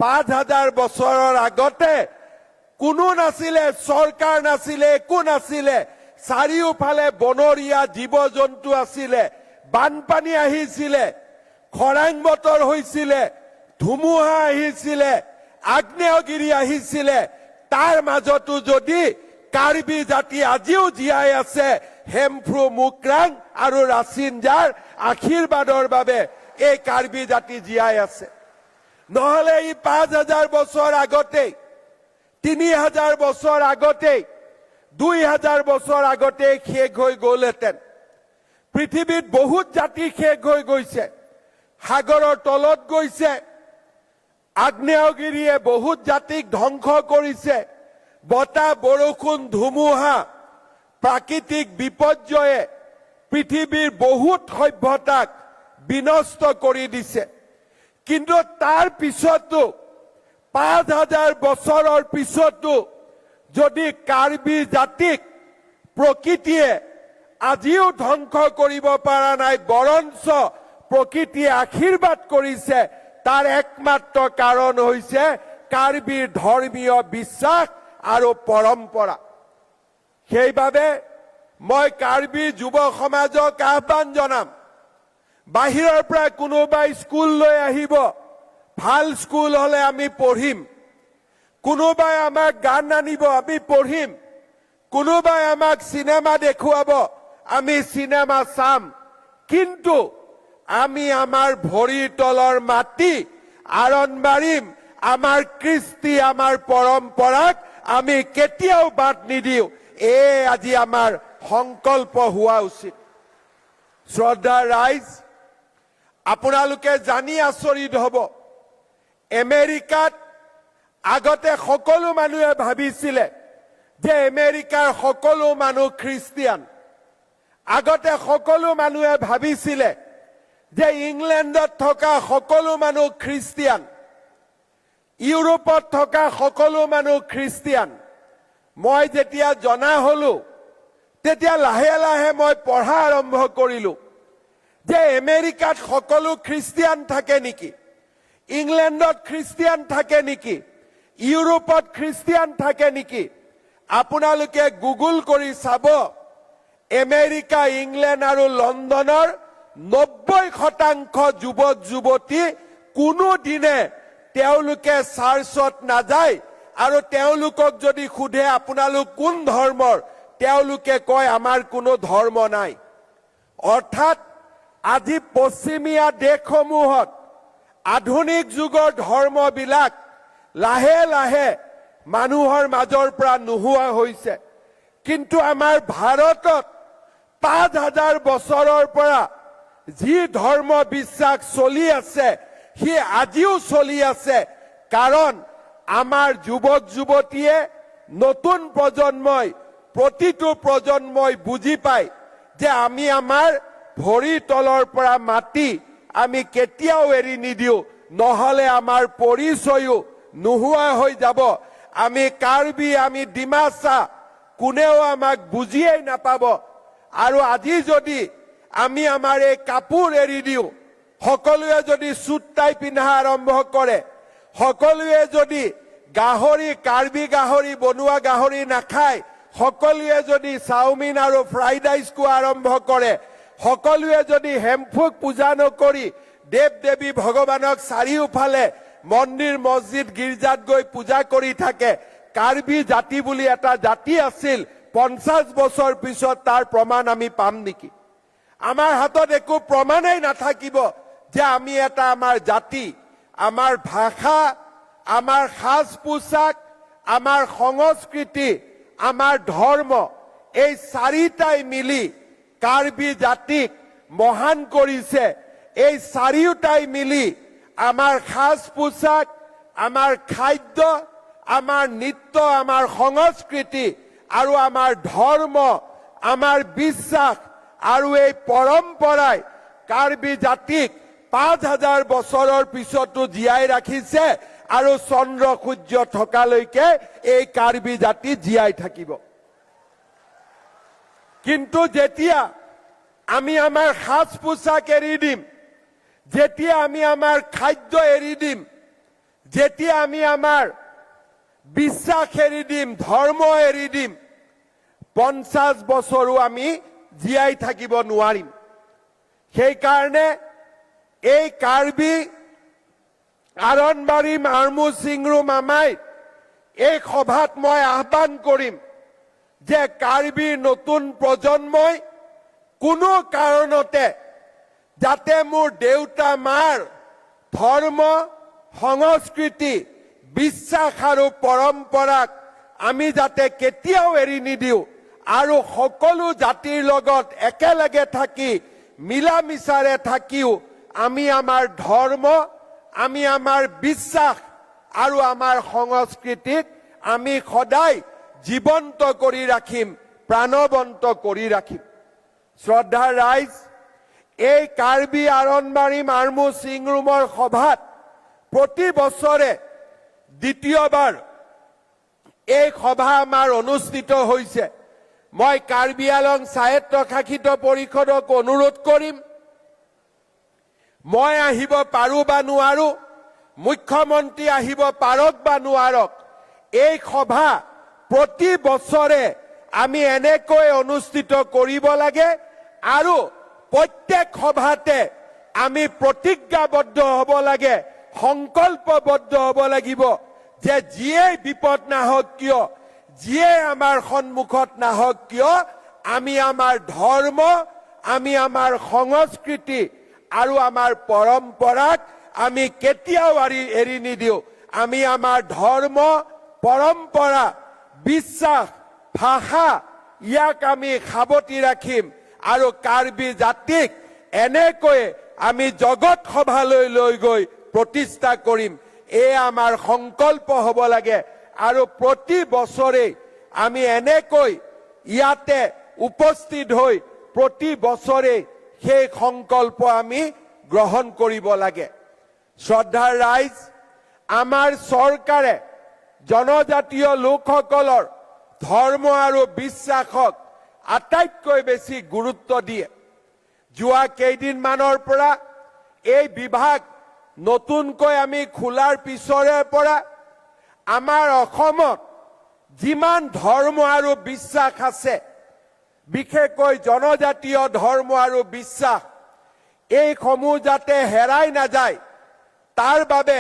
পাঁচ হাজাৰ বছৰৰ আগতে কোনো নাছিলে, চৰকাৰ নাছিলে, একো নাছিলে। চাৰিওফালে বনৰীয়া জীৱ জন্তু আছিলে, বানপানী আহিছিলে, খৰাং বতৰ হৈছিলে, ধুমুহা আহিছিলে, আগ্নেয়গিৰি আহিছিলে। তাৰ মাজতো যদি কাৰ্বি জাতি আজিও জীয়াই আছে, হেম্ফ্ৰু, মুক্ৰাং আৰু ৰাচিঞ্জাৰ আশীৰ্বাদৰ বাবে এই কাৰ্বি জাতি জীয়াই আছে। নহ'লে ই পাঁচ হাজাৰ বছৰ আগতেই, তিনি হাজাৰ বছৰ আগতেই, দুই হাজাৰ বছৰ আগতেই শেষ হৈ গ'লহেঁতেন। পৃথিৱীত বহুত জাতি শেষ হৈ গৈছে, সাগৰৰ তলত গৈছে। আগ্নেয়গিৰিয়ে বহুত জাতিক ধ্বংস কৰিছে। বতাহ, বৰষুণ, ধুমুহা, প্ৰাকৃতিক বিপৰ্যয়ে পৃথিৱীৰ বহুত সভ্যতাক বিনষ্ট কৰি দিছে। কিন্তু তাৰ পিছতো, পাঁচ হাজাৰ বছৰৰ পিছতো যদি কাৰ্বি জাতিক প্ৰকৃতিয়ে আজিও ধ্বংস কৰিব পৰা নাই, বৰঞ্চ প্ৰকৃতিয়ে আশীৰ্বাদ কৰিছে, তাৰ একমাত্ৰ কাৰণ হৈছে কাৰ্বিৰ ধৰ্মীয় বিশ্বাস আৰু পৰম্পৰা। সেইবাবে মই কাৰ্বি যুৱ সমাজক আহ্বান জনাম, বাহিৰৰ পৰা কোনোবাই স্কুল লৈ আহিব, ভাল স্কুল হ'লে আমি পঢ়িম। কোনোবাই আমাক গান আনিব, আমি পঢ়িম। কোনোবাই আমাক চিনেমা দেখুৱাব, আমি চিনেমা চাম। কিন্তু আমি আমাৰ ভৰিৰ তলৰ মাটি আৰণ মাৰিম, আমাৰ কৃষ্টি, আমাৰ পৰম্পৰাক আমি কেতিয়াও বাদ নিদিওঁ। এয়ে আজি আমাৰ সংকল্প হোৱা উচিত। শ্ৰদ্ধাৰ ৰাইজ, আপোনালোকে জানি আচৰিত হ'ব, আমেৰিকাত আগতে সকলো মানুহে ভাবিছিলে যে আমেৰিকাৰ সকলো মানুহ খ্ৰীষ্টিয়ান। আগতে সকলো মানুহে ভাবিছিলে যে ইংলেণ্ডত থকা সকলো মানুহ খ্ৰীষ্টিয়ান, ইউৰোপত থকা সকলো মানুহ খ্ৰীষ্টিয়ান। মই যেতিয়া জনা হলো, তেতিয়া লাহে লাহে মই পঢ়া আৰম্ভ কৰিলো যে আমেৰিকাত সকলো খ্ৰীষ্টিয়ান থাকে নেকি, ইংলেণ্ডত খ্ৰীষ্টিয়ান থাকে নেকি, ইউৰোপত খ্ৰীষ্টিয়ান থাকে নেকি। আপোনালোকে গুগল কৰি চাব, আমেৰিকা, ইংলেণ্ড আৰু লণ্ডনৰ নব্বৈ শতাংশ যুৱক যুৱতী কোনো দিনে তেওঁলোকে চাৰ্চত নাযায়। আৰু তেওঁলোকক যদি সোধে, "আপোনালোক কোন ধৰ্মৰ?" তেওঁলোকে কয়, "আমাৰ কোনো ধৰ্ম নাই।" অৰ্থাৎ আজি পশ্চিমীয়া দেশসমূহত আধুনিক যুগৰ ধৰ্মবিলাক লাহে লাহে মানুহৰ মাজৰ পৰা নোহোৱা হৈছে। কিন্তু আমাৰ ভাৰতত পাঁচ হাজাৰ বছৰৰ পৰা যি ধৰ্ম বিশ্বাস চলি আছে, সি আজিও চলি আছে। কাৰণ আমাৰ যুৱক যুৱতীয়ে, নতুন প্ৰজন্মই, প্ৰতিটো প্ৰজন্মই বুজি পায় যে আমি আমাৰ ভৰিৰ তলৰ পৰা মাটি আমি কেতিয়াও এৰি নিদিওঁ, নহ'লে আমাৰ পৰিচয়ো নোহোৱা হৈ যাব। আমি কাৰ্বি, আমি ডিমাচা, কোনেও আমাক বুজিয়েই নাপাব। আৰু আজি যদি আমি আমাৰ এই কাপোৰ এৰি দিওঁ, সকলোৱে যদি চুট টাই পিন্ধা আৰম্ভ কৰে, সকলোৱে যদি গাহৰি, কাৰ্বি গাহৰি, বনোৱা গাহৰি নাখায়, সকলোৱে যদি চাওমিন আৰু ফ্ৰাইড ৰাইচ খোৱা আৰম্ভ কৰে, সকলোৱে যদি হেমফুক পূজা নকৰি দেৱ দেৱী ভগৱানক চাৰিওফালে মন্দিৰ, মছজিদ, গীৰ্জাত গৈ পূজা কৰি থাকে, কাৰ্বি জাতি বুলি এটা জাতি আছিল, পঞ্চাশ বছৰ পিছত তাৰ প্ৰমাণ আমি পাম নেকি? আমাৰ হাতত একো প্ৰমাণেই নাথাকিব যে আমি এটা, আমাৰ জাতি, আমাৰ ভাষা, আমাৰ সাজ পোছাক, আমাৰ সংস্কৃতি, আমাৰ ধৰ্ম, এই চাৰিটাই মিলি কাৰ্বি জাতিক মহান কৰিছে। এই চাৰিওটাই মিলি আমাৰ সাজ পোছাক, আমাৰ খাদ্য, আমাৰ নৃত্য, আমাৰ সংস্কৃতি আৰু আমাৰ ধৰ্ম, আমাৰ বিশ্বাস আৰু এই পৰম্পৰাই কাৰ্বি জাতিক পাঁচ হাজাৰ বছৰৰ পিছতো জীয়াই ৰাখিছে আৰু চন্দ্ৰ সূৰ্য থকালৈকে এই কাৰ্বি জাতি জীয়াই থাকিব। কিন্তু যেতিয়া আমি আমাৰ সাজ পোছাক এৰি দিম, যেতিয়া আমি আমাৰ খাদ্য এৰি দিম, যেতিয়া আমি আমাৰ বিশ্বাস এৰি দিম, ধৰ্ম এৰি দিম, পঞ্চাশ বছৰো আমি জীয়াই থাকিব নোৱাৰিম। সেইকাৰণে এই কাৰ্বি আৰণবাৰী মাৰমু চিংৰুম আমাই এই সভাত মই আহ্বান কৰিম যে কাৰ্বি নতুন প্ৰজন্মই কোনো কাৰণতে যাতে মোৰ দেউতা মাৰ ধৰ্ম, সংস্কৃতি, বিশ্বাস আৰু পৰম্পৰাক আমি যাতে কেতিয়াও এৰি নিদিওঁ আৰু সকলো জাতিৰ লগত একেলগে থাকি মিলা মিছাৰে থাকিও আমি আমাৰ ধৰ্ম, আমি আমাৰ বিশ্বাস আৰু আমাৰ সংস্কৃতিক আমি সদায় জীৱন্ত কৰি ৰাখিম, প্ৰাণৱন্ত কৰি ৰাখিম। শ্ৰদ্ধাৰ ৰাইজ, এই কাৰ্বি আৰণবাৰী মাৰমু চিংৰুমৰ সভাত প্ৰতি বছৰে দ্বিতীয়বাৰ এই সভা আমাৰ অনুষ্ঠিত হৈছে। মই কাৰ্বি আলং স্বায়ত্তশাসিত পৰিষদক অনুৰোধ কৰিম, মই আহিব পাৰো বা নোৱাৰো, মুখ্যমন্ত্ৰী আহিব পাৰক বা নোৱাৰক, এই সভা প্ৰতি বছৰে আমি এনেকৈ অনুষ্ঠিত কৰিব লাগে আৰু প্ৰত্যেক সভাতে আমি প্ৰতিজ্ঞাবদ্ধ হ'ব লাগে, সংকল্পবদ্ধ হ'ব লাগিব যে যিয়েই বিপদ নাহক কিয়, যিয়ে আমাৰ সন্মুখত নাহক কিয়, আমি আমাৰ ধৰ্ম, আমি আমাৰ সংস্কৃতি আৰু আমাৰ পৰম্পৰাক আমি কেতিয়াও এৰি, এৰি নিদিওঁ। আমি আমাৰ ধৰ্ম, পৰম্পৰা, বিশ্বাস, ভাষা, ইয়াক আমি সাৱটি ৰাখিম আৰু কাৰ্বি জাতিক এনেকৈ আমি জগত সভালৈ লৈ গৈ প্ৰতিষ্ঠা কৰিম। এয়া আমাৰ সংকল্প হ'ব লাগে আৰু প্ৰতি বছৰেই আমি এনেকৈ ইয়াতে উপস্থিত হৈ প্ৰতি বছৰেই সেই সংকল্প আমি গ্ৰহণ কৰিব লাগে। শ্ৰদ্ধাৰ ৰাইজ, আমাৰ চৰকাৰে জনজাতীয় লোকসকলৰ ধৰ্ম আৰু বিশ্বাসক আটাইতকৈ বেছি গুৰুত্ব দিয়ে। যোৱা কেইদিনমানৰ পৰা এই বিভাগ নতুনকৈ আমি খোলাৰ পিছৰে পৰা আমাৰ অসমত যিমান ধৰ্ম আৰু বিশ্বাস আছে, বিশেষকৈ জনজাতীয় ধৰ্ম আৰু বিশ্বাস, এইসমূহ যাতে হেৰাই নাযায়, তাৰ বাবে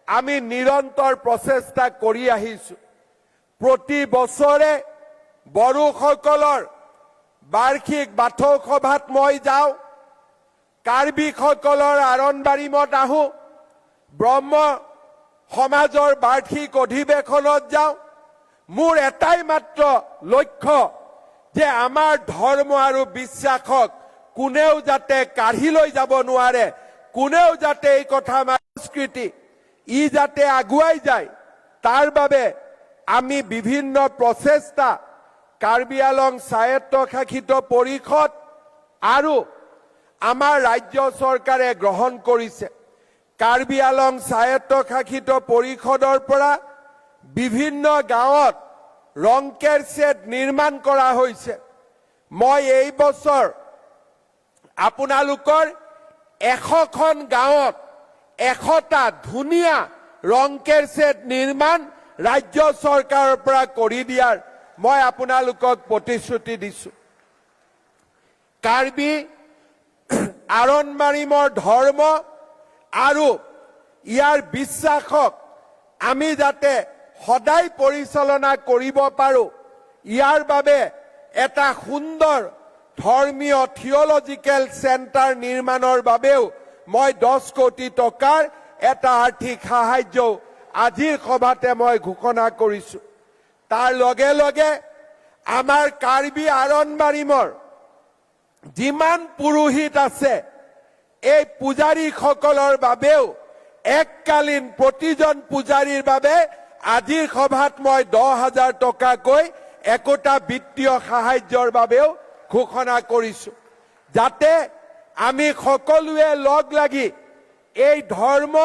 আমি নিৰন্তৰ প্ৰচেষ্টা কৰি আহিছো। প্ৰতি বছৰে বড়োসকলৰ বাৰ্ষিক বাথৌ সভাত মই যাওঁ, কাৰ্বিসকলৰ আৰণ বাৰিমত আহোঁ, ব্ৰহ্ম সমাজৰ বাৰ্ষিক অধিৱেশনত যাওঁ। মোৰ এটাই মাত্ৰ লক্ষ্য যে আমাৰ ধৰ্ম আৰু বিশ্বাসক কোনেও যাতে কাঢ়ি লৈ যাব নোৱাৰে, কোনেও যাতে এই কথা আমাৰ সংস্কৃতি ই যাতে আগুৱাই যায়, তাৰ বাবে আমি বিভিন্ন প্ৰচেষ্টা কাৰ্বি আলং স্বায়ত্তশাসিত পৰিষদ আৰু আমাৰ ৰাজ্য চৰকাৰে গ্ৰহণ কৰিছে। কাৰ্বি আলং স্বায়ত্তশাসিত পৰিষদৰ পৰা বিভিন্ন গাঁৱত ৰংকেৰ শ্বেড নিৰ্মাণ কৰা হৈছে। মই এই বছৰ আপোনালোকৰ এশখন গাঁৱত এশটা ধুনীয়া ৰংকেৰ শ্বেড নিৰ্মাণ ৰাজ্য চৰকাৰৰ পৰা কৰি দিয়াৰ মই আপোনালোকক প্ৰতিশ্ৰুতি দিছো। কাৰ্বি আৰণ বাৰিমৰ ধৰ্ম আৰু ইয়াৰ বিশ্বাসক আমি যাতে সদায় পৰিচালনা কৰিব পাৰোঁ, ইয়াৰ বাবে এটা সুন্দৰ ধৰ্মীয় থিয়লজিকেল চেণ্টাৰ নিৰ্মাণৰ বাবেও মই দহ কোটি টকাৰ এটা আৰ্থিক সাহায্যও আজিৰ সভাতে মই ঘোষণা কৰিছো। তাৰ লগে লগে আমাৰ কাৰ্বি আৰণ বাৰিমৰ যিমান পুৰোহিত আছে, এই পূজাৰীসকলৰ বাবেও এককালীন প্ৰতিজন পূজাৰীৰ বাবে আজিৰ সভাত মই দহ হাজাৰ টকাকৈ একোটা বিত্তীয় সাহায্যৰ বাবেও ঘোষণা কৰিছো, যাতে আমি সকলোৱে লগ লাগি এই ধৰ্ম,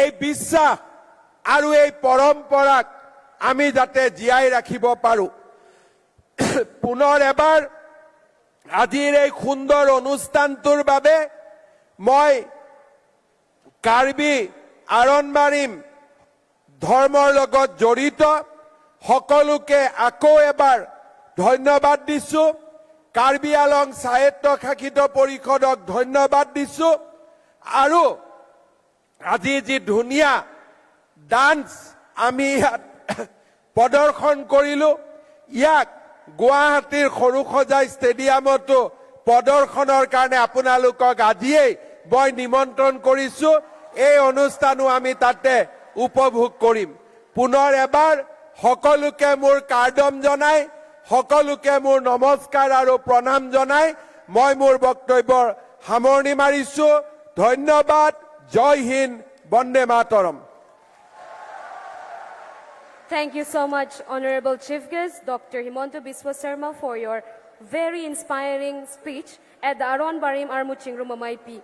এই বিশ্বাস আৰু এই পৰম্পৰাক আমি যাতে জীয়াই ৰাখিব পাৰোঁ। পুনৰ এবাৰ আজিৰ এই সুন্দৰ অনুষ্ঠানটোৰ বাবে মই কাৰ্বি আৰণ বাৰিম ধৰ্মৰ লগত জড়িত সকলোকে আকৌ এবাৰ ধন্যবাদ দিছো। কাৰ্বি আলং স্বায়ত্তশাসিত পৰিষদক ধন্যবাদ দিছো। আৰু আজি যি ধুনীয়া ডান্স আমি ইয়াত প্ৰদৰ্শন কৰিলো, ইয়াক গুৱাহাটীৰ সৰুসজাই ষ্টেডিয়ামতো প্ৰদৰ্শনৰ কাৰণে আপোনালোকক আজিয়েই মই নিমন্ত্ৰণ কৰিছো। এই অনুষ্ঠানো আমি তাতে উপভোগ কৰিম। পুনৰ এবাৰ সকলোকে মোৰ কাৰ্ডম জনাই, সকলোকে মোৰ নমস্কাৰ আৰু প্ৰণাম জনাই মই মোৰ বক্তব্যৰ সামৰণি মাৰিছো। ধন্যবাদ। জয় হিন্দ। বন্দে Mataram. Thank you so much, Honorable Chief Guest, Doctor Himanta Biswa Sarma, for your very inspiring speech at the Aron Barim Armu Chingrum Ameipi.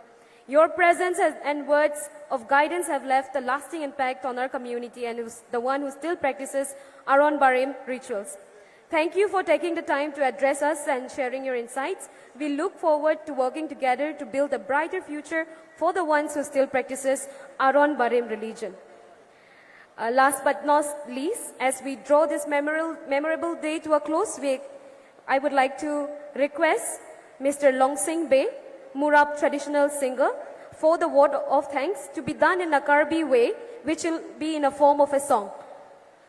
Your presence has, and words of guidance have left a lasting impact on our community and who's the one who still practices Aron Barim rituals. Thank you for taking the time to address us and sharing your insights. We look forward to working together to build a brighter future for the ones who still practices Aron Barim religion. Uh, last but not least, as we draw this memorial, memorable day to a close, we, I would like to request Mister Longsing Bey, Murap traditional singer, for the vote of thanks to be done in a Karbi way, which will be in a form of a song.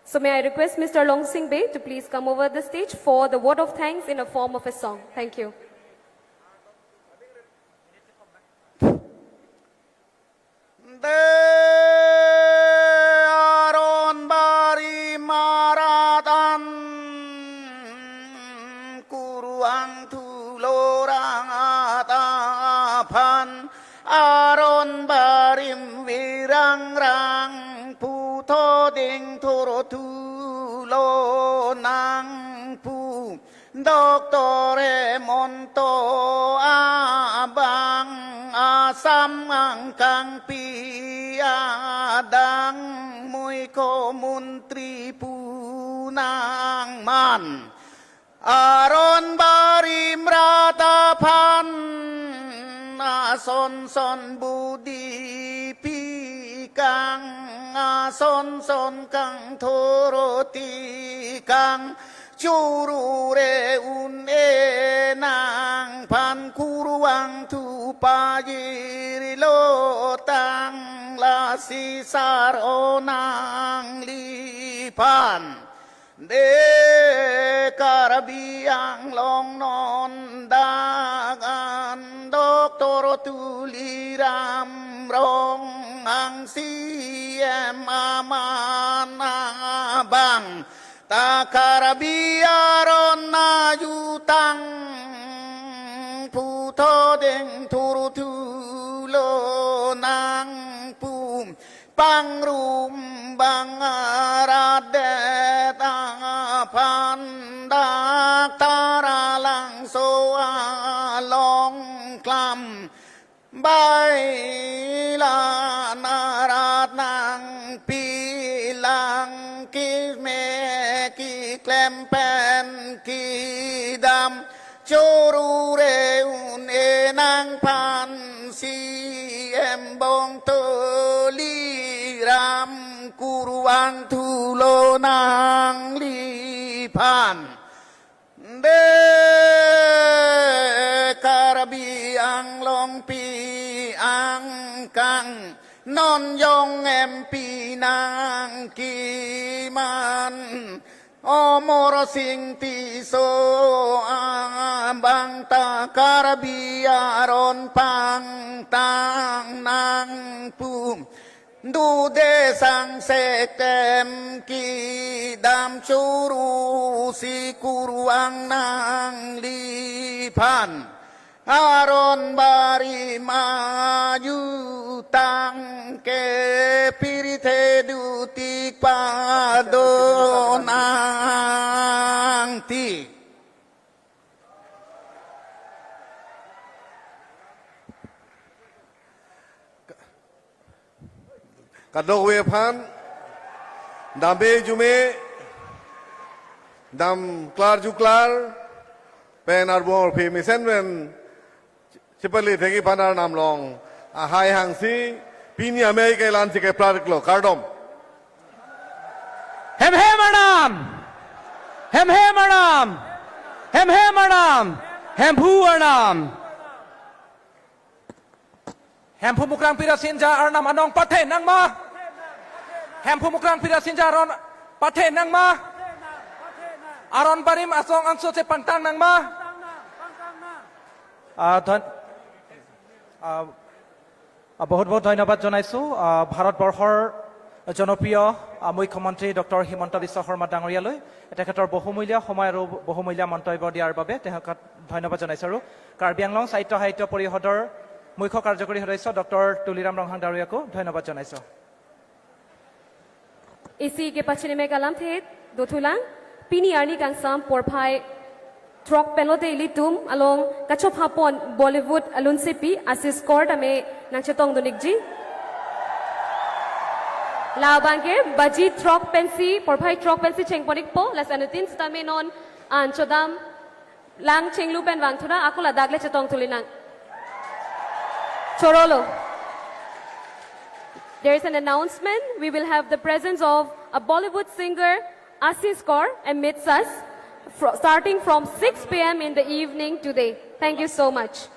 So may I request Mister Longsing Bey to please come over the stage for the vote of thanks in a form of a song. Thank you. De aron bari maratan kuruang tulorang ataphan aron barim virangrang putho ding thoro tulonang pu. Doktor Hemanta abang Assam angkang pi adang mui ko muntri pu nangman. Aron barim rat aphan ason son budi pi kang ason son kang thoro ti kang Churu re un-e nangphan kurvangthu pajirlo tang, lasi sar-o nangliphan. De Karbi Anglong non dak an Doctor Tuliram Ronghang C M aman abang ta Karbi aron ajutang puthot dengthurthulo nangpum pangrum bang arat det aphan dak Taralangso along klam bailan arat nangpilang keme keklem pen kedam churu re un-e nangphan C M Bong Tuliram kurvangthulo nangliphan. De Karbi Anglong pi angkang non jong M P nangkeman Amarsing Tisso abang ta Karbi aron pangtang nangpum dude sang sektem kedam churu si kurvang nangliphan. Aron barim ajutang ke pirthe dutik padonangti. Kadokave aphan dam-e jume, dam klar juklar pen arbung arphi mesen pen chepale thekji aphan Arnam along ahai hangsi pini amei kelan si keplar-iklo, kardom. Hem hem Arnam. Hem hem Arnam. Hem hem Arnam. Hemphu Arnam. Hemphu Mukrang Pirasinja Arnam anong pathe nangma. Hemphu Mukrang Pirasinja aron pathe nangma. Aron barim asong angso chepangtang nangma. Ah, ধন- আহ, আহ, বহুত বহুত ধন্যবাদ জনাইছো, আহ, ভাৰতবৰ্ষৰ জনপ্ৰিয়, আহ, মুখ্যমন্ত্ৰী ডক্টৰ হিমন্ত বিশ্ব শৰ্মা ডাঙৰীয়ালৈ তেখেতৰ বহুমূলীয়া সময় আৰু বহুমূলীয়া মন্তব্য দিয়াৰ বাবে তেখেতক ধন্যবাদ জনাইছো। আৰু কাৰ্বি আংলং সাহিত্য সাহিত্য পৰিষদৰ মুখ্য কাৰ্যকৰী সদস্য ডক্টৰ তুলিৰাম ৰংহাং ডাঙৰীয়াকো ধন্যবাদ জনাইছো। Isi kepachinime kalamthe dothulang, pini arni kangsam porphai throk pen lote ilitum along kachopha pon Bollywood alunsepi Ashish Kaur tame nangchetongdun-ikji. Labangke baji throk pensi, porphai throk pensi chengpon-ikpo, lason anuttin sitame non an chodam lang chenglu pen vangthu nang, ako ladak le chetongthu linang. Chorolo. There is an announcement. We will have the presence of a Bollywood singer, Ashish Kaur, amidst us, fro- starting from six p m in the evening today. Thank you so much.